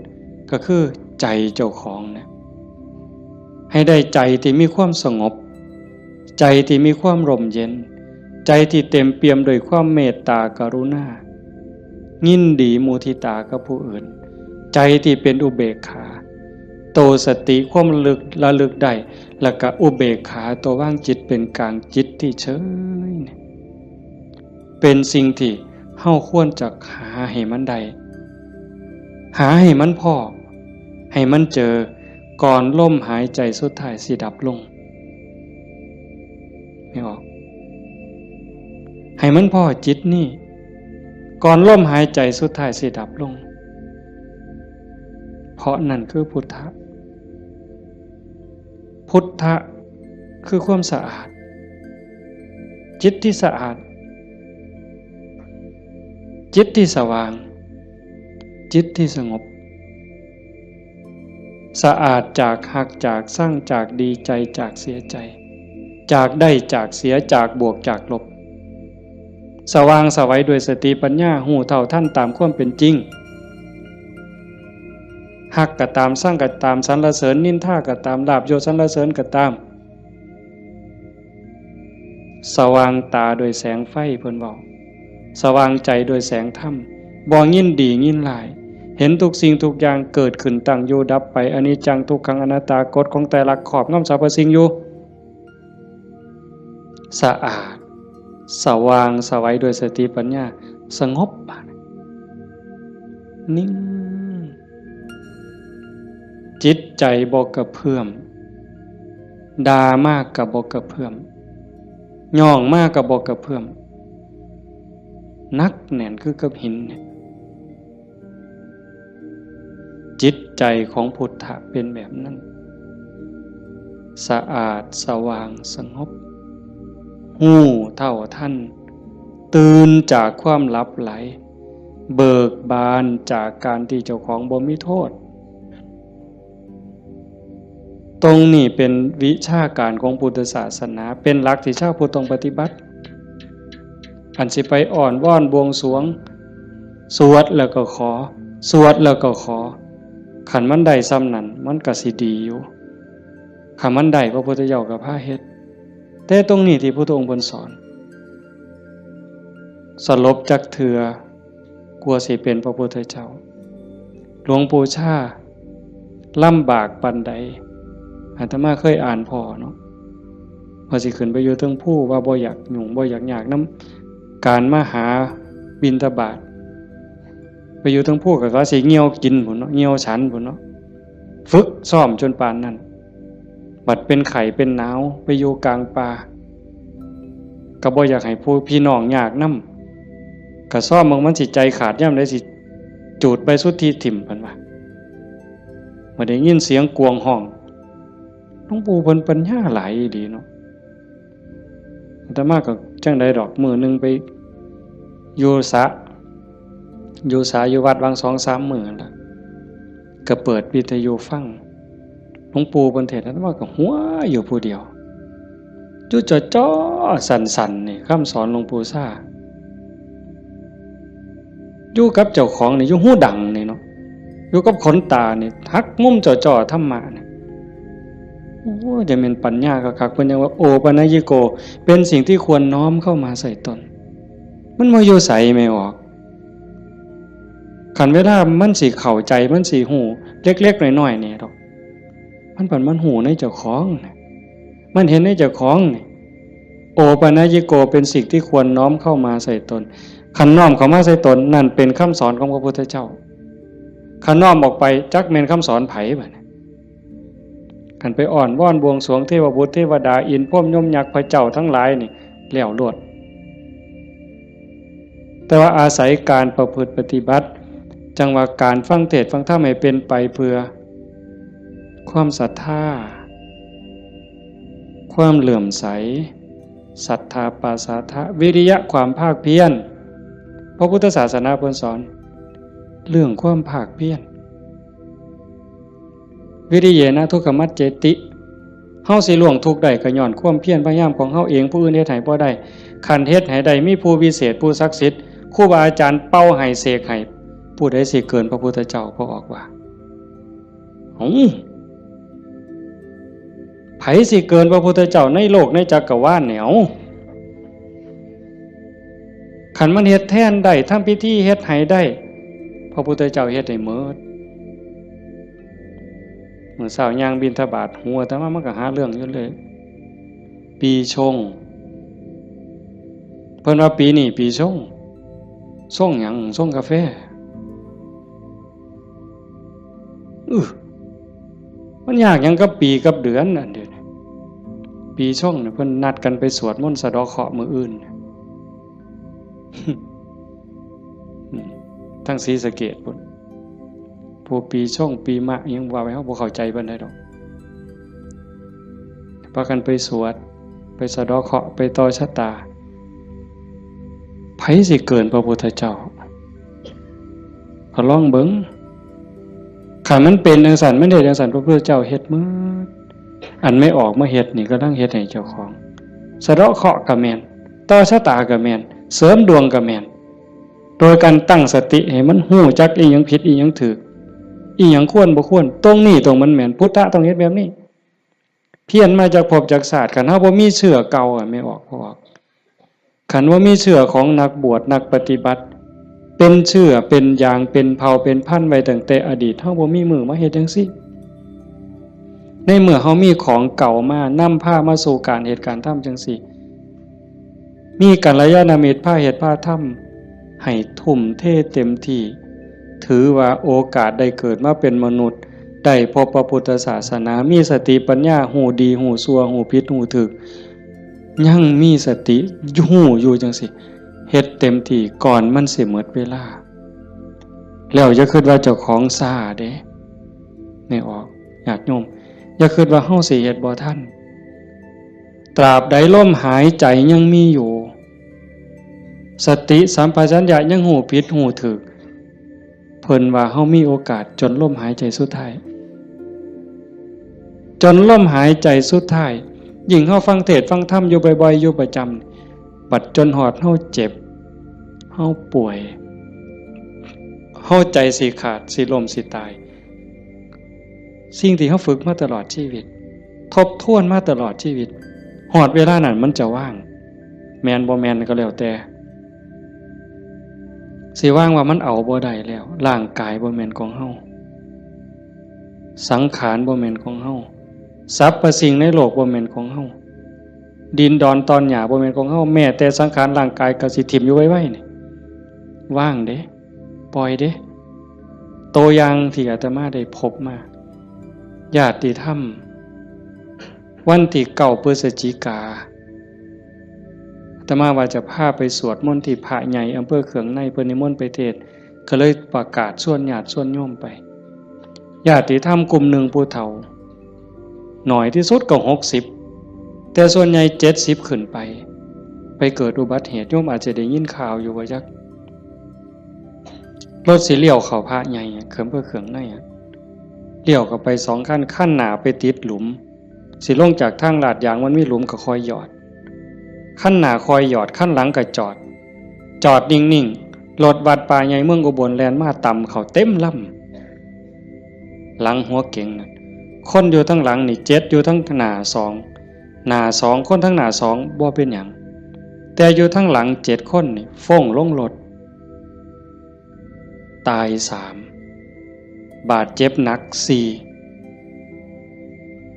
ก็คือใจเจ้าของเนี่ย ให้ได้ใจที่มีความสงบ ใจที่มีความร่มเย็น ใจที่เต็มเปี่ยมด้วยความเมตตากรุณา ยินดีมุทิตากับผู้อื่น ใจที่เป็นอุเบกขา โตสติความระลึก ระลึกได้ แล้วก็อุเบกขา ตัววางจิตเป็นกลาง จิตที่เฉยเนี่ย เป็นสิ่งที่เฮาควรจะหาให้มันได้ หาให้มันพ้อ ให้มันเจอ ก่อนลมหายใจสุดท้ายสิดับลง ไม่ออก ให้มันพ้อจิตนี่ ก่อนลมหายใจสุดท้ายสิดับลง เพราะนั่นคือพุทธะ พุทธะคือความสะอาด จิตที่สะอาด จิตที่สว่าง จิตที่สงบ สะอาดจากฮัก จากซัง จากดีใจ จากเสียใจ จากได้ จากเสีย จากบวก จากลบ สว่างไสวด้วยสติปัญญา ฮู้เท่าทันตามความเป็นจริง ฮักก็ตาม ซังก็ตาม สรรเสริญนินทาก็ตาม ลาภยศสรรเสริญก็ตาม สว่างตาด้วยแสงไฟ เพิ่นเว้า สว่างใจด้วยแสงธรรม บ่ยินดียินร้าย เห็นทุกสิ่งทุกอย่างเกิดขึ้น ตั้งอยู่ดับไป อนิจจัง ทุกขัง อนัตตา กฎของไตรลักษณ์ครอบงำสรรพสิ่งอยู่ สะอาด สว่างไสวด้วยสติปัญญา สงบ บาดนี้ นิ่ง จิตใจบ่กระเพื่อม ด่ามากก็บ่กระเพื่อม ย่องมากก็บ่กระเพื่อม หนักแน่นคือกับหินเนี่ย จิตใจของพุทธะเป็นแบบนั้น สะอาด สว่าง สงบ ฮู้เท่าทัน ตื่นจากความหลับไหล เบิกบานจากการที่เจ้าของบ่มีโทษ ตรงนี้เป็นวิชาการของพุทธศาสนา เป็นหลักที่ชาวพุทธต้องปฏิบัติ อันสิไปอ้อนวอนบวงสรวง สวดแล้วก็ขอ สวดแล้วก็ขอ คันมันได้ส่ำนั้น มันก็สิดีอยู่ คันมันได้ พระพุทธเจ้าก็พาเฮ็ด แต่ตรงนี้ที่พุทธองค์เพิ่นสอน สลบจักเทื่อ กว่าสิเป็นพระพุทธเจ้า หลวงปู่ชาลำบากปานใด อาตมาเคยอ่านพ้อเนาะ ว่าสิขึ้นไปอยู่เทิงภู ว่าบ่อยากยุ่ง บ่อยากยากนำการมาหาบิณฑบาต ไปอยู่เทิงภูก็ว่าสิเหี่ยวกินพุ้นเนาะ เหี่ยวฉันพุ้นเนาะ ฝึกซ้อมจนปานนั้น บัดเป็นไข้เป็นหนาว ไปอยู่กลางป่า ก็บ่อยากให้ผู้พี่น้องยากนำ ก็ซ้อมเบิ่งมันสิใจขาดยามใด สิจูดใบสุทธิถิ่ม เพิ่นว่า บ่ได้ยินเสียงกวางฮ้อง หลวงปู่เพิ่นปัญญาหลายอีหลีเนาะ อาตมาก็จั่งใดดอก มื้อหนึ่งไปอยู่สระ อยู่สระอยู่วัด วางสองสามมื้อนั่นล่ะ ก็เปิดวิทยุฟัง หลวงปู่เพิ่นเทศน์ อาตมาก็หัวอยู่ผู้เดียว อยู่จ่อๆ สั่นๆ นี่ คำสอนหลวงปู่ชา อยู่กับเจ้าของนี่ อยู่หูดังนี่เนาะ อยู่กับขนตานี่ หักมุมจ่อๆ ธรรมะนี่ โอ้ จะเป็นปัญญาคักๆ เพิ่นยังว่า โอปัญญิโก เป็นสิ่งที่ควรน้อมเข้ามาใส่ตน มันบ่อยู่ไสแม่ออก คันเวลามันสิเข้าใจ มันสิฮู้ เล็กๆ น้อยๆ นี่ดอก มันบัดมันฮู้ในเจ้าของน่ะ มันเห็นในเจ้าของนี่ โอปัญญิโก เป็นสิ่งที่ควรน้อมเข้ามาใส่ตน คันน้อมเข้ามาใส่ตน นั่นเป็นคำสอนของพระพุทธเจ้า คันน้อมออกไป จักแม่นคำสอนไผบัดนี้ คันไปอ้อนวอนบวงสรวงเทวบุตรเทวดา อินทร์พรหมยมยักษ์พระเจ้าทั้งหลายนี่ แล้วโลด แต่ว่าอาศัยการประพฤติปฏิบัติ จั่งว่าการฟังเทศน์ฟังธรรมให้เป็นไปเพื่อ ความศรัทธา ความเลื่อมใส ศรัทธาปาสาทะ วิริยะ ความภาคเพียร พระพุทธศาสนาเพิ่นสอน เรื่องความภาคเพียร วิริเยนะทุกขมัจเจติ เฮาสิล่วงทุกข์ได้ก็ย้อนความเพียรพยายามของเฮาเอง ผู้อื่นเฮ็ดให้บ่ได้ คันเฮ็ดให้ได้ มีผู้วิเศษ ผู้ศักดิ์สิทธิ์ ครูบาอาจารย์เป่าให้เสกให้ ผู้ใดสิเกินพระพุทธเจ้า พระออกว่า เอ้า ไผสิเกินพระพุทธเจ้าในโลกในจักรวาลเนี่ย เอ้า คันมันเฮ็ดแทนได้ ทำพิธีเฮ็ดให้ได้ พระพุทธเจ้าเฮ็ดให้หมด มื้อเช้าย่างบิณฑบาต หัวอาตมามันก็หาเรื่องอยู่เลย ปีชง เพิ่นว่าปีนี้ปีชง ชงหยัง ชงกาแฟ อื้อ มันยากหยังกับปีกับเดือนอันเดียวนี้ ปีชงเนี่ยเพิ่นนัดกันไปสวดมนต์สะเดาะเคราะห์มื้ออื่น อืม ทั้งศรีสะเกษพุ้น ผู้ปีชงปีมะยังว่าไป เฮาบ่เข้าใจปานใดดอก พากันไปสวด ไปสะเดาะเคราะห์ ไปต่อชะตา ไผสิเกินพระพุทธเจ้า ก็ลองเบิ่ง คันมันเป็นจั่งซั้น มันเฮ็ดจั่งซั้น พระพุทธเจ้าเฮ็ดหมด อันแม่ออกมาเฮ็ดนี่กำลังเฮ็ดให้เจ้าของ สะเดาะเคราะห์ก็แม่น ต่อชะตาก็แม่น เสริมดวงก็แม่น โดยการตั้งสติให้มันฮู้จักอีหยังผิดอีหยังถูก อีหยังควรบ่ควร ตรงนี้ตรงมันแม่น พุทธะต้องเฮ็ดแบบนี้ เพี้ยนมาจากภพจากชาติ คันเฮาบ่มีเชื้อเก่าอะ แม่ออก พ่อออก คันว่ามีเชื้อของนักบวชนักปฏิบัติ เป็นเชื้อเป็นยางเป็นเผ่าเป็นพันธุ์ไว้ตั้งแต่อดีต เฮาบ่มีมื้อมาเฮ็ดจั่งซี้ ในเมื่อเฮามีของเก่ามานำพามาสู่การเฮ็ดการทำจั่งซี้ มีกัลยาณมิตรพาเฮ็ดพาทำ ให้ทุ่มเทเต็มที่ ถือว่าโอกาสได้เกิดมาเป็นมนุษย์ ได้พบพระพุทธศาสนา มีสติปัญญา ฮู้ดีฮู้ชั่ว ฮู้ผิดฮู้ถูก ยังมีสติฮู้อยู่จั่งซี้ เฮ็ดเต็มที่ก่อนมันสิหมดเวลา แล้วอย่าคิดว่าเจ้าของช้าเด้ แม่ออก ญาติโยม อย่าคิดว่าเฮาสิเฮ็ดบ่ทัน ตราบใดลมหายใจยังมีอยู่ สติสัมปชัญญะยังฮู้ผิดฮู้ถูก เพิ่นว่าเฮามีโอกาสจนลมหายใจสุดท้าย จนลมหายใจสุดท้าย ยิ่งเฮาฟังเทศน์ฟังธรรมอยู่บ่อยๆ อยู่ประจำ บัดจนฮอดเฮาเจ็บ เฮาป่วย เฮาใจสิขาด สิล้ม สิตาย สิ่งที่เฮาฝึกมาตลอดชีวิต ทบทวนมาตลอดชีวิต ฮอดเวลานั้นมันจะว่าง แม่นบ่แม่นก็แล้วแต่ สิว่างว่ามันเอาบ่ได้แล้ว ร่างกายบ่แม่นของเฮา สังขารบ่แม่นของเฮา สรรพสิ่งในโลกบ่แม่นของเฮา ดินดอนตอนหญ้าบ่แม่นของเฮา แม้แต่สังขารร่างกายก็สิถิ่มอยู่ไวๆ นี่ ว่างเด้ ปล่อยเด้ ตัวอย่างที่อาตมาได้พบมา ญาติธรรม วันที่เก้าพฤศจิกา อาตมาว่าจะพาไปสวดมนต์ที่พระใหญ่อำเภอเขืองใน เพิ่นนิมนต์ไปเทศน์ ก็เลยประกาศชวนญาติชวนโยมไป ญาติธรรมกลุ่มหนึ่งผู้เฒ่า น้อยที่สุดก็หกสิบ แต่ส่วนใหญ่เจ็ดสิบขึ้นไป ไปเกิดอุบัติเหตุ โยมอาจจะได้ยินข่าวอยู่ว่าจัก รถสิเลี้ยวเข้าพระใหญ่อะ เขือง เพื่อเขืองในอะ เลี้ยวเข้าไปสองคัน คันหน้าไปติดหลุม สิลงจากทางลาดยางมันมีหลุมก็คอยหยอด คันหน้าคอยหยอด คันหลังก็จอด จอดนิ่งๆ รถวัดป่าใหญ่เมืองอุบลแล่นมาตำเข้าเต็มลำ หลังหัวเก๋งนั่น คนอยู่ทั้งหลังนี่เจ็ด อยู่ทั้งหน้าสอง หน้าสอง คนทั้งหน้าสองบ่เป็นหยัง แต่อยู่ทั้งหลังเจ็ดคนนี่ฟ้งลงรถ ตายสาม บาดเจ็บหนักสี่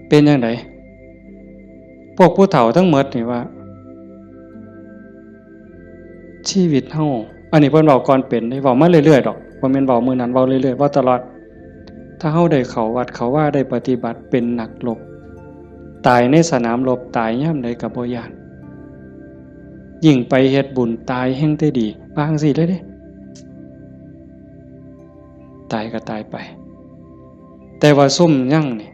เป็นจั่งใด พวกผู้เฒ่าทั้งหมดนี่ว่า ชีวิตเฮา อันนี้เพิ่นเว้าก่อนเป็นเด้ เว้ามาเรื่อยๆ ดอก บ่แม่นเว้ามื้อนั้น เว้าเรื่อยๆ เว้าตลอด ถ้าเฮาได้เข้าวัดเข้าวา ได้ปฏิบัติ เป็นนักรบ ตายในสนามรบ ตายยามใดก็บ่ย้าน ยิ่งไปเฮ็ดบุญ ตายแฮ่งแต่ดี ว่าจั่งซี้เลยเด้ ตายก็ตายไป แต่ว่าซุมยังนี่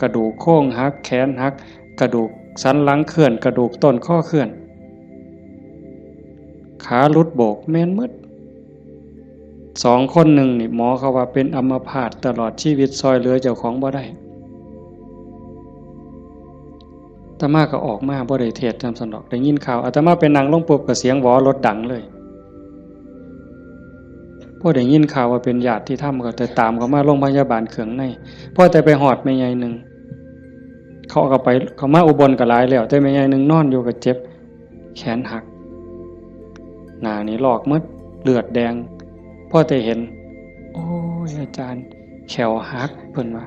กระดูกโครงหัก แขนหัก กระดูกสันหลังเคลื่อน กระดูกต้นคอเคลื่อน ขาหลุดโบก แม่นหมด สองคนหนึ่งนี่ หมอเขาว่าเป็นอัมพาตตลอดชีวิต ซ่อยเหลือเจ้าของบ่ได้ อาตมาก็ออกมาบ่ได้เทศน์นำซั้นดอก ได้ยินข่าว อาตมาไปนั่งลงปุ๊บก็เสียงหวอรถดังเลย พอได้ยินข่าวว่าเป็นญาติธรรมก็แต่ตามเขามาโรงพยาบาลเขืองใน พอแต่ไปฮอดแม่ใหญ่หนึ่ง เขาก็ไป เขามาอุบลก็หลายแล้ว แต่แม่ใหญ่หนึ่งนอนอยู่ก็เจ็บ แขนหัก หน้านี่ลอกหมด เลือดแดง พอแต่เห็น โอ้ย อาจารย์ แข้วหัก เพิ่นว่า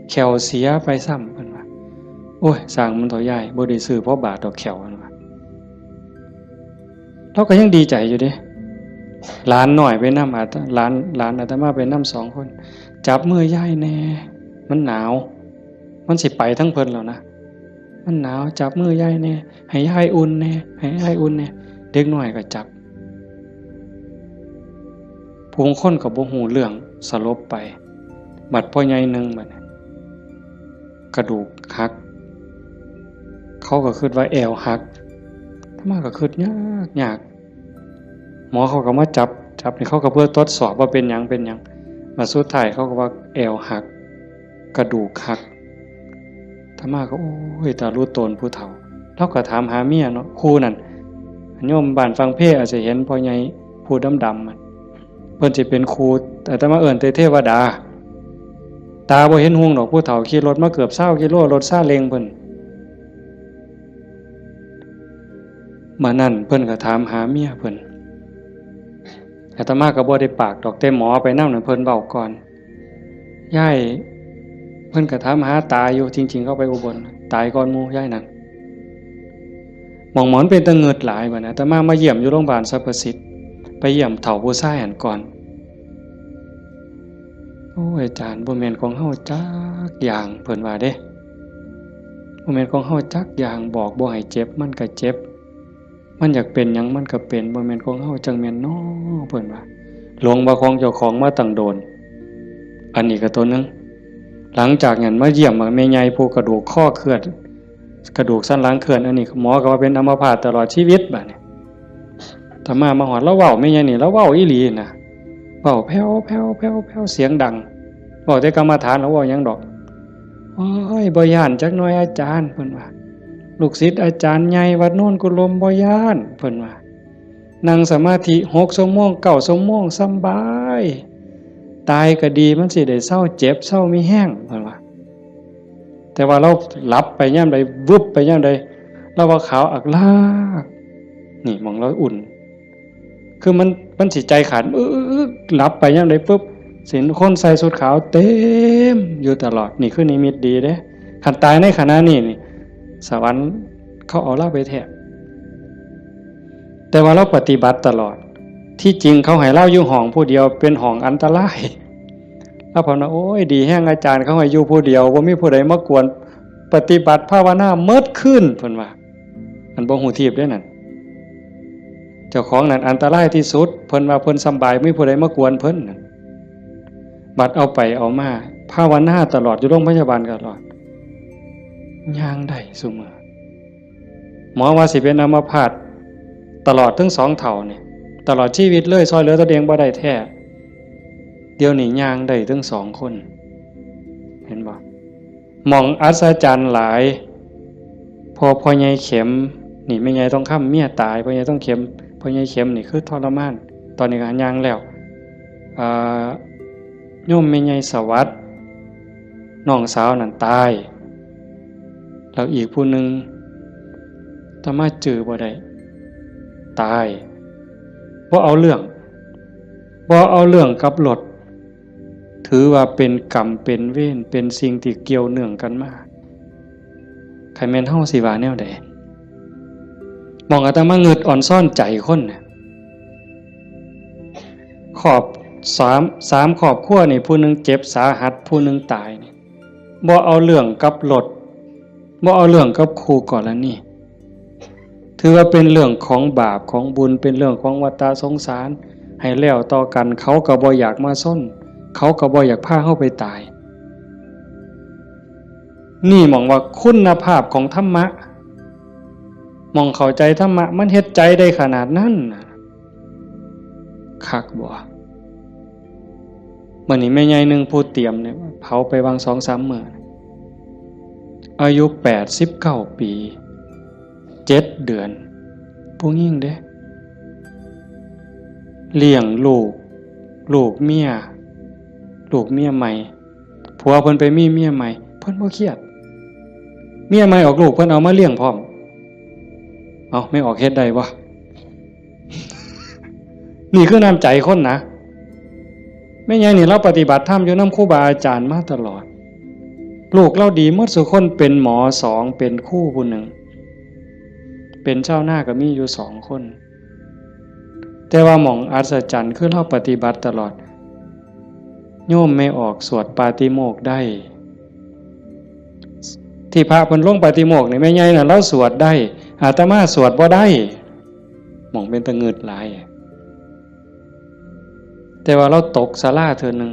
แข้วเสียไปซ้ำ เพิ่นว่า โอ้ย ซ่างมันเถาะยาย บ่ได้ซื้อพอบาทดอกแข้ว เพิ่นว่า เราก็ยังดีใจอยู่เด้ หลานน้อยไปนำ อาต- หลาน หลานอาตมาไปนำสองคน จับมือยายแน่ มันหนาว มันสิไปทั้งเพิ่นแล้วนะ มันหนาว จับมือยายแน่ ให้ยายอุ่นแน่ ให้ยายอุ่นแน่ เด็กน้อยก็จับ ผู้คนก็บ่ฮู้เรื่อง สลบไป บัดพ่อใหญ่หนึ่งบัดนี้ กระดูกหัก เขาก็คิดว่าแอวหัก อาตมาก็คิดยากยาก หมอเขาก็มาจับ จับนี่เขาก็เพื่อตรวจสอบว่าเป็นหยัง เป็นหยัง มาสุดท้ายเขาก็ว่าแอวหัก กระดูกหัก อาตมาก็ โอ้ย ตารู้ตนผู้เฒ่า เราก็ถามหาเมียเนาะ ครูนั่น โยมบ้านฟังเพลอาจจะเห็นพ่อใหญ่ผู้ดำๆ มัน เพิ่นสิเป็นครู อาตมาเอิ้นแต่เทวดา ตาบ่เห็นหุงดอก ผู้เฒ่าขี่รถมาเกือบซาวกิโล รถซาเล้งเพิ่น มื้อนั้นเพิ่นก็ถามหาเมียเพิ่น อาตมาก็บ่ได้ปากดอก แต่หมอไปนำน่ะเพิ่นเว้าก่อน ยาย เพิ่นก็ถามหาตาอยู่ จริงๆ เขาไปอุบล ตายก่อนหมู่ยายนั่น หม่องหมอนเป็นตะเงิดหลายบัดนี้ อาตมามาเยี่ยมอยู่โรงพยาบาลสรรพสิทธิ์ ไปเยี่ยมเฒ่าผู้ชายหั้นก่อน โอ้ย อาจารย์ บ่แม่นของเฮาจักอย่าง เพิ่นว่าเด้ บ่แม่นของเฮาจักอย่าง บอกบ่ให้เจ็บ มันก็เจ็บ มันอยากเป็นหยังมันก็เป็น บ่แม่นของเฮาจั่งแม่นน้อ เพิ่นว่า หลงว่าของเจ้าของมาตั้งโดน อันนี้ก็ตัวหนึ่ง หลังจากนั้นมาเยี่ยมแม่ใหญ่ผู้กระดูกคอเคลื่อน กระดูกสันหลังเคลื่อน อันนี้หมอก็ว่าเป็นอัมพาตตลอดชีวิตบัดนี้ อาตมามาฮอด ลาวเว้าแม่ใหญ่นี่ ลาวเว้าอีหลีนะ เว้าแผ่วๆๆๆ เสียงดัง เว้าแต่กรรมฐาน ลาวเว้าหยังดอก โอ้ย บ่ย้านจักหน่อยอาจารย์ เพิ่นว่า ลูกศิษย์อาจารย์ใหญ่วัดโนนกุลม บ่ย้าน เพิ่นว่า นั่งสมาธิหกชั่วโมง เก้าชั่วโมง สำบาย ตายก็ดี มันสิได้เซาเจ็บ เซามีแฮง เพิ่นว่า แต่ว่าลาวหลับไปยามใด วึบไปยามใด ลาวว่าขาวอักลาก นี่หม่องลาวอุ่น คือมัน มันสิใจขาด อึ๊กๆๆ หลับไปยามใดปุ๊บ สิเห็นคนใส่ชุดขาวเต็มอยู่ตลอด นี่คือนิมิตดีเด้ คันตายในขณะนี้นี่ สวรรค์เขาเอาลาวไปแท้ แต่ว่าลาวปฏิบัติตลอด ที่จริงเขาให้ลาวอยู่ห้องผู้เดียว เป็นห้องอันตราย ลาวเพิ่นว่า โอ้ย ดีแฮงอาจารย์ เขาให้อยู่ผู้เดียว บ่มีผู้ใดมากวน ปฏิบัติภาวนาเมิดคืน เพิ่นว่า อันบ่ฮู้ทีบเด้นั่น เจ้าของนั่นอันตรายที่สุด เพิ่นว่าเพิ่นสำบาย บ่มีผู้ใดมากวนเพิ่นนั่น บัดเอาไปเอามา ภาวนาตลอด อยู่โรงพยาบาลตลอด ย่างได้ซุมื้อ หมอว่าสิเป็นอัมพาตตลอดทั้งสองเฒ่านี่ ตลอดชีวิตเลย ซ่อยเหลือตัวเองบ่ได้แท้ เดี๋ยวนี้ย่างได้ทั้งสองคน เห็นบ่ หม่องอัศจรรย์หลาย พอพ่อใหญ่เข็ม นี่แม่ใหญ่ทองคำเมียตาย พ่อใหญ่ทองเข็ม พ่อใหญ่เข็มนี่คือทรมาน ตอนนี้ก็ย่างแล้ว อ่า โยมแม่ใหญ่สวัสดิ์ น้องสาวนั่นตาย แล้วอีกผู้หนึ่ง อาตมาจื่อบ่ได้ ตาย บ่เอาเรื่อง บ่เอาเรื่องกับรถ ถือว่าเป็นกรรมเป็นเวร เป็นสิ่งที่เกี่ยวเนื่องกันมา คันแม่นเฮาสิว่าแนวใด หม่องอาตมาเงิดอ่อนซ่อนใจคนน่ะ ครอบ สาม สามครอบครัวนี่ ผู้หนึ่งเจ็บสาหัส ผู้หนึ่งตายนี่ บ่เอาเรื่องกับรถ บ่เอาเรื่องกับคู่กรณี ถือว่าเป็นเรื่องของบาปของบุญ เป็นเรื่องของวัฏฏะสงสาร ให้แล้วต่อกัน เขาก็บ่อยากมาชน เขาก็บ่อยากพาเฮาไปตาย นี่หม่องว่าคุณภาพของธรรมะ หม่องเข้าใจธรรมะ มันเฮ็ดใจได้ขนาดนั้นน่ะ คักบ่ มื้อนี้แม่ใหญ่หนึ่งผู้เตรียมเนี่ย เผาไปวางสองสามมื้อ อายุแปดสิบเก้าปี เจ็ดเดือน ผู้หญิงเด้ เลี้ยงลูก ลูกเมีย ลูกเมียใหม่ ผัวเพิ่นไปมีเมียใหม่ เพิ่นบ่เครียด เมียใหม่ออกลูก เพิ่นเอามาเลี้ยงพร้อม เอ้า แม่ออกเฮ็ดได้บ่ นี่คือน้ำใจคนนะ แม่ใหญ่นี่ลาวปฏิบัติธรรมอยู่นำครูบาอาจารย์มาตลอด ลูกลาวดีหมดซุคน เป็นหมอสอง เป็นครูผู้หนึ่ง เป็นชาวนาก็มีอยู่สองคน แต่ว่าหม่องอัศจรรย์คือลาวปฏิบัติตลอด โยมแม่ออกสวดปาติโมกข์ได้ ที่พระเพิ่นลงปาติโมกข์นี่ แม่ใหญ่น่ะลาวสวดได้ อาตมาสวดบ่ได้ หม่องเป็นตะงึดหลาย แต่ว่าลาวตกศาลาเทื่อหนึ่ง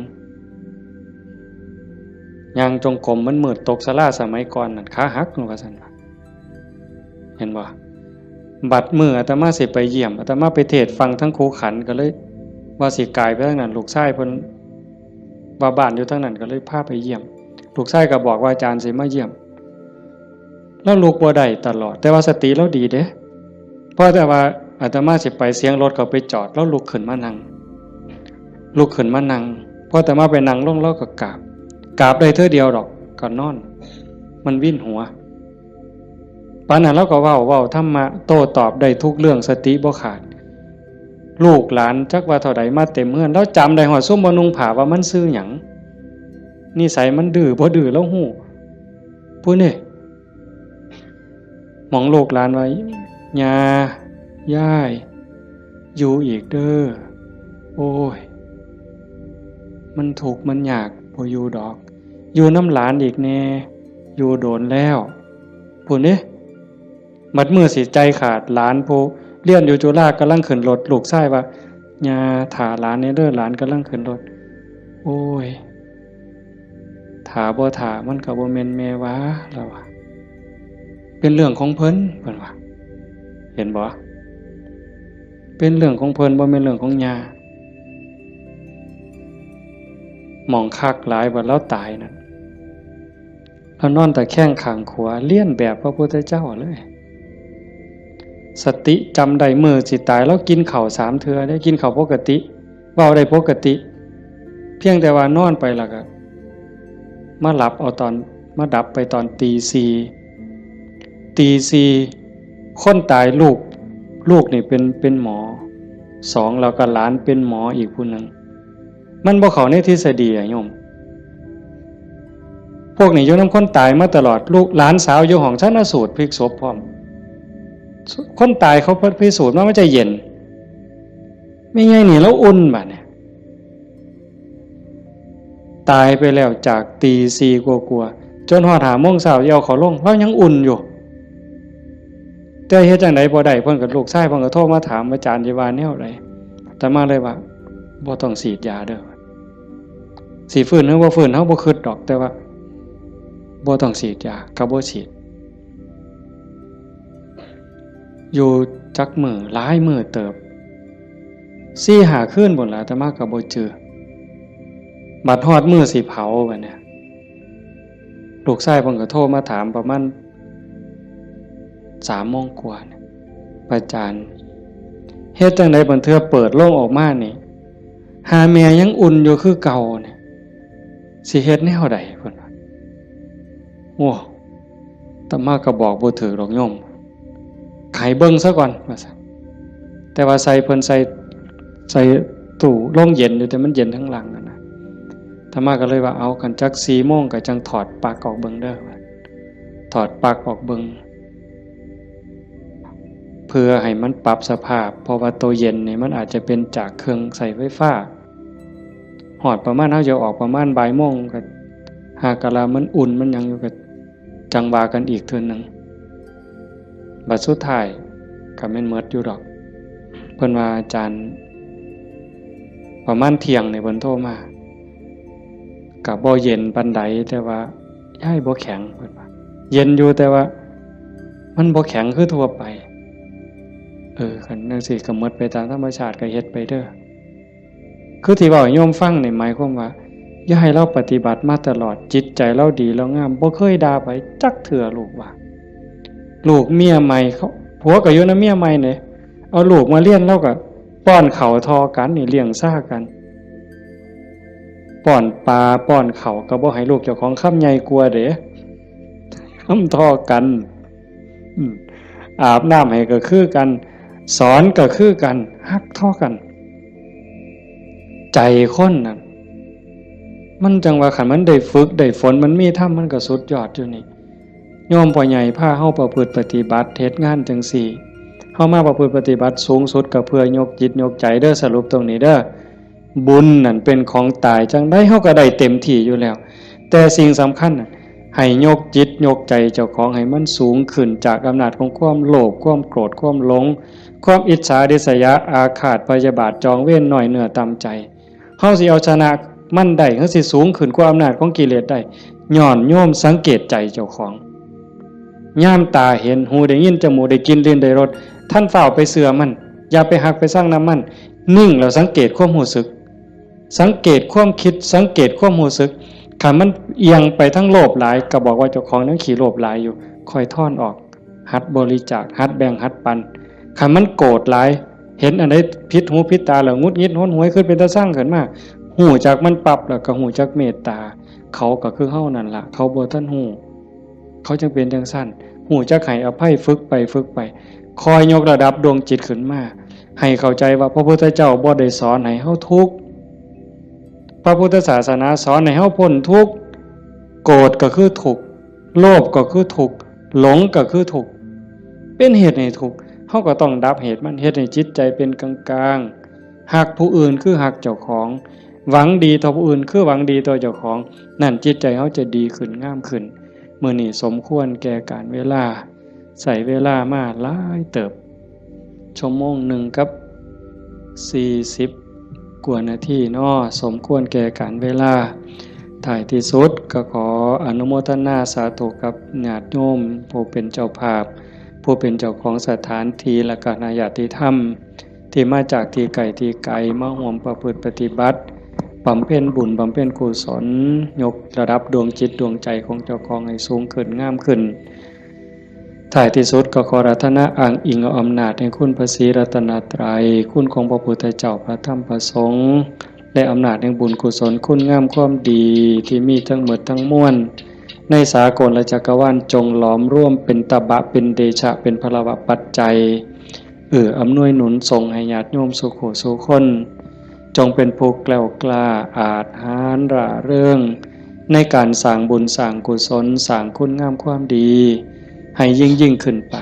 ย่างจงกรมมันมืด ตกศาลาสมัยก่อนนั่น ขาหักว่าซั่นว่า เห็นบ่ บัดมื้ออาตมาสิไปเยี่ยม อาตมาไปเทศน์ฟังทั้งครูขัน ก็เลยว่าสิกายไปทางนั้น ลูกชายเพิ่น ว่าบ้านอยู่ทางนั้น ก็เลยพาไปเยี่ยม ลูกชายก็บอกว่าอาจารย์สิมาเยี่ยม ลาวลุกบ่ได้ตลอด แต่ว่าสติลาวดีเด้ พอแต่ว่าอาตมาสิไป เสียงรถเขาไปจอด ลาวลุกขึ้นมานั่ง ลุกขึ้นมานั่ง พออาตมาไปนั่งลง ลาวก็กราบ กราบได้เทื่อเดียวดอก ก็นอน มันวินหัว ปานนั้นลาวก็เว้า เว้าธรรมะ โต้ตอบได้ทุกเรื่อง สติบ่ขาด ลูกหลานจักว่าเท่าใดมาเต็มเฮือน ลาวจำได้ฮอดซุมบ่นุ่งผ้าว่ามันชื่อหยัง นิสัยมันดื้อบ่ดื้อลาวฮู้ ผู้นี่ หม่องลูกหลานว่า ย่า ยาย อยู่อีกเด้อ โอ้ย มันทุกข์มันยาก บ่อยู่ดอก อยู่นำหลานอีกแน่ อยู่โดนแล้ว พู้นเด้ บัดมื้อสิใจขาด หลานผู้เรียนอยู่จุฬากำลังขึ้นรถ ลูกชายว่า ย่า ถ่าหลานแน่เด้อ หลานกำลังขึ้นรถ โอ้ย ถ่าบ่ถ่า มันก็บ่แม่นแม่ว่า ลาวว่า เป็นเรื่องของเพิ่น เพิ่นว่า เห็นบ่ เป็นเรื่องของเพิ่น บ่แม่นเรื่องของย่า หม่องคักหลาย บัดลาวตายนั่น ลาวนอนตะแคงข้างขวา เลียนแบบพระพุทธเจ้าเลย สติจำได้ มื้อสิตาย ลาวกินข้าวสามเทื่อเด้ กินข้าวปกติ เว้าได้ปกติ เพียงแต่ว่านอนไปแล้วก็ มาหลับเอาตอน มาดับไปตอนตีสี่ ตีสี่ คนตายลูก ลูกนี่เป็น เป็นหมอ สอง แล้วก็หลานเป็นหมออีกผู้หนึ่ง มันบ่เข้าในทฤษฎีอะโยม พวกนี้อยู่นำคนตายมาตลอด ลูกหลานสาวอยู่ห้องชันสูตรพลิกศพพร้อม คนตายเขาพิสูจน์มา มันจะเย็น แม่ใหญ่นี่ลาวอุ่นบัดเนี่ย ตายไปแล้วจากตีสี่กว่าๆ จนฮอดห้าโมงเช้าสิเอาเขาลง ลาวยังอุ่นอยู่ แต่เฮ็ดจั่งใดบ่ได้ เพิ่นก็ ลูกชายเพิ่นก็โทรมาถาม อาจารย์สิว่าแนวใด อาตมาเลยว่า บ่ต้องฉีดยาเด้อ สิฟื้นหรือบ่ฟื้น เฮาบ่คิดดอก แต่ว่า บ่ต้องฉีดยา ก็บ่ฉีด อยู่จักมื้อ หลายมื้อเติบ สี่ห้าคืนพู้นล่ะ อาตมาก็บ่จื่อ บัดฮอดมื้อสิเผาบัดเนี่ย ลูกชายเพิ่นก็โทรมาถามประมาณสามโมงกว่าเนี่ย อาจารย์ เฮ็ดจั่งใดบางเทื่อเปิดโลงออกมานี่ หาแม่ยังอุ่นอยู่คือเก่าเนี่ย สิเฮ็ดแนวใด เพิ่นว่า โอ้ อาตมาก็บอกบ่ถืกดอกโยม ให้เบิ่งซะก่อน ว่าซั่น แต่ว่าใส่เพิ่นใส่ ใส่ตู้โรงเย็นอยู่ แต่มันเย็นทั้งหลังนั่นนะ อาตมาก็เลยว่า เอา คันจักสี่โมงก็จั่งถอดปลั๊กออกเบิ่งเด้อ ถอดปลั๊กออกเบิ่ง เพื่อให้มันปรับสภาพ เพราะว่าตัวเย็นนี่มันอาจจะเป็นจากเครื่องใช้ไฟฟ้า ฮอดประมาณ เฮาจะออกประมาณบ่ายโมง ก็หากะลามันอุ่นมันหยังอยู่ ก็จั่งว่ากันอีกเทื่อหนึ่ง บัดสุดท้ายก็แม่นหมดอยู่ดอก เพิ่นว่า อาจารย์ ประมาณเที่ยงนี่เพิ่นโทรมา ก็บ่เย็นปานใด แต่ว่ายายบ่แข็ง เพิ่นว่า เย็นอยู่ แต่ว่ามันบ่แข็งคือทั่วไป เออ คันจั่งซี้ก็หมดไปตามธรรมชาติ ก็เฮ็ดไปเด้อ คือที่เว้าให้โยมฟังนี่หมายความว่า ยายลาวปฏิบัติมาตลอด จิตใจลาวดีลาวงาม บ่เคยด่าไผจักเทื่อ ลูกว่า ลูกเมียใหม่เขา ผัวก็อยู่นำเมียใหม่เด้ เอาลูกมาเรียน ลาวก็ป้อนข้าวท่อกันนี่ เลี้ยงซ่ากัน ป้อนปลาป้อนข้าวก็บ่ให้ลูกเจ้าของคำใหญ่กว่าเด้ คำท่อกัน อืม อาบน้ำให้ก็คือกัน สอนก็คือกัน ฮักท่อกัน ใจคนน่ะ มันจั่งว่าคันมันได้ฝึกได้ฝน มันมีธรรม มันก็สุดยอดอยู่นี่ โยมพ่อใหญ่พาเฮาประพฤติปฏิบัติ เฮ็ดงานจั่งซี้ เฮามาประพฤติปฏิบัติสูงสุดก็เพื่อยกจิตยกใจเด้อ สรุปตรงนี้เด้อ บุญนั่นเป็นของตาย จั่งใดเฮาก็ได้เต็มที่อยู่แล้ว แต่สิ่งสำคัญน่ะ ให้ยกจิตยกใจเจ้าของให้มันสูงขึ้นจากอำนาจของความโลภ ความโกรธ ความหลง ความอิจฉาริษยา อาฆาตพยาบาท จองเวร น้อยเนื้อต่ำใจ เฮาสิเอาชนะมันได้ เฮาสิสูงขึ้นกว่าอำนาจของกิเลสได้ ย้อนโยมสังเกตใจเจ้าของ ยามตาเห็น หูได้ยิน จมูกได้กลิ่น ลิ้นได้รส ท่านฟ้าวไปเชื่อมัน อย่าไปฮักไปซังนำมัน นิ่งแล้วสังเกตความรู้สึก สังเกตความคิด สังเกตความรู้สึก คันมันเอียงไปทางโลภหลาย ก็บอกว่าเจ้าของยังขี้โลภหลายอยู่ ค่อยถอนออก หัดบริจาค หัดแบ่ง หัดปัน คันมันโกรธหลาย เห็นอันใดผิดหูผิดตาแล้วหงุดหงิดหนหวย คิดเป็นตาซังขึ้นมา ฮู้จักมันปั๊บ แล้วก็ฮู้จักเมตตา เขาก็คือเฮานั่นล่ะ เขาบ่ทันฮู้ เขาจั่งเป็นจั่งซั้น ฮู้จักให้อภัย ฝึกไป ฝึกไป ค่อยยกระดับดวงจิตขึ้นมา ให้เข้าใจว่าพระพุทธเจ้าบ่ได้สอนให้เฮาทุกข์ พระพุทธศาสนาสอนให้เฮาพ้นทุกข์ โกรธก็คือทุกข์ โลภก็คือทุกข์ หลงก็คือทุกข์ เป็นเหตุให้ทุกข์ เฮาก็ต้องดับเหตุมัน เฮ็ดให้จิตใจเป็นกลางๆ ฮักผู้อื่นคือฮักเจ้าของ หวังดีต่อผู้อื่นคือหวังดีต่อเจ้าของ นั่นจิตใจเฮาจะดีขึ้น งามขึ้น มื้อนี้สมควรแก่กาลเวลา ใช้เวลามาหลายเติบ ชั่วโมงหนึ่งกับสี่สิบกว่านาทีเนาะ สมควรแก่กาลเวลา ท้ายที่สุดก็ขออนุโมทนาสาธุกับญาติโยมผู้เป็นเจ้าภาพ ผู้เป็นเจ้าของสถานที่ และคณะญาติธรรม ที่มาจากที่ไกลที่ไกล มาร่วมประพฤติปฏิบัติ บำเพ็ญบุญ บำเพ็ญกุศล ยกระดับดวงจิตดวงใจของเจ้าของให้สูงขึ้น งามขึ้น ท้ายที่สุดก็ขออาราธนาอ้างอิงเอาอำนาจแห่งคุณพระศรีรัตนตรัย คุณของพระพุทธเจ้า พระธรรม พระสงฆ์ และอำนาจแห่งบุญกุศล คุณงามความดีที่มีทั้งหมดทั้งมวล ในสากลและจักรวาล จงหลอมรวมเป็นตบะ เป็นเดชะ เป็นพลวะปัจจัย เอื้ออำนวยหนุนส่งให้ญาติโยมสู่ผู้สู่คน จงเป็นผู้แกล้วกล้า อาจหาญร่าเริง ในการสร้างบุญสร้างกุศล สร้างคุณงามความดี ให้ยิ่งยิ่งขึ้นไป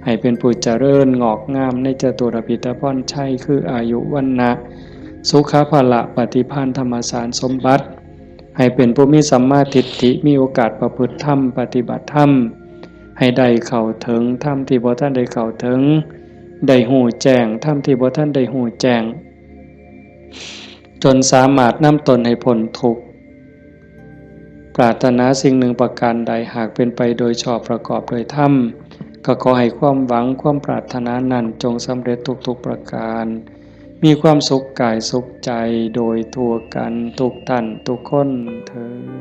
ให้เป็นผู้เจริญงอกงามในจตุรพิธพรชัย คืออายุ วรรณะ สุขะ พละ ปฏิภาณ ธรรมสารสมบัติ ให้เป็นผู้มีสัมมาทิฏฐิ มีโอกาสประพฤติธรรม ปฏิบัติธรรม ให้ได้เข้าถึงธรรมที่บ่ทันได้เข้าถึง ได้ฮู้แจ้งธรรมที่บ่ทันได้ฮู้แจ้ง จนสามารถนำตนให้พ้นทุกข์ ปรารถนาสิ่งหนึ่งประการใด หากเป็นไปโดยชอบประกอบโดยธรรม ก็ขอให้ความหวังความปรารถนานั้นจงสำเร็จทุกๆประการ มีความสุขกายสุขใจโดยทั่วกันทุกท่านทุกคนเทอญ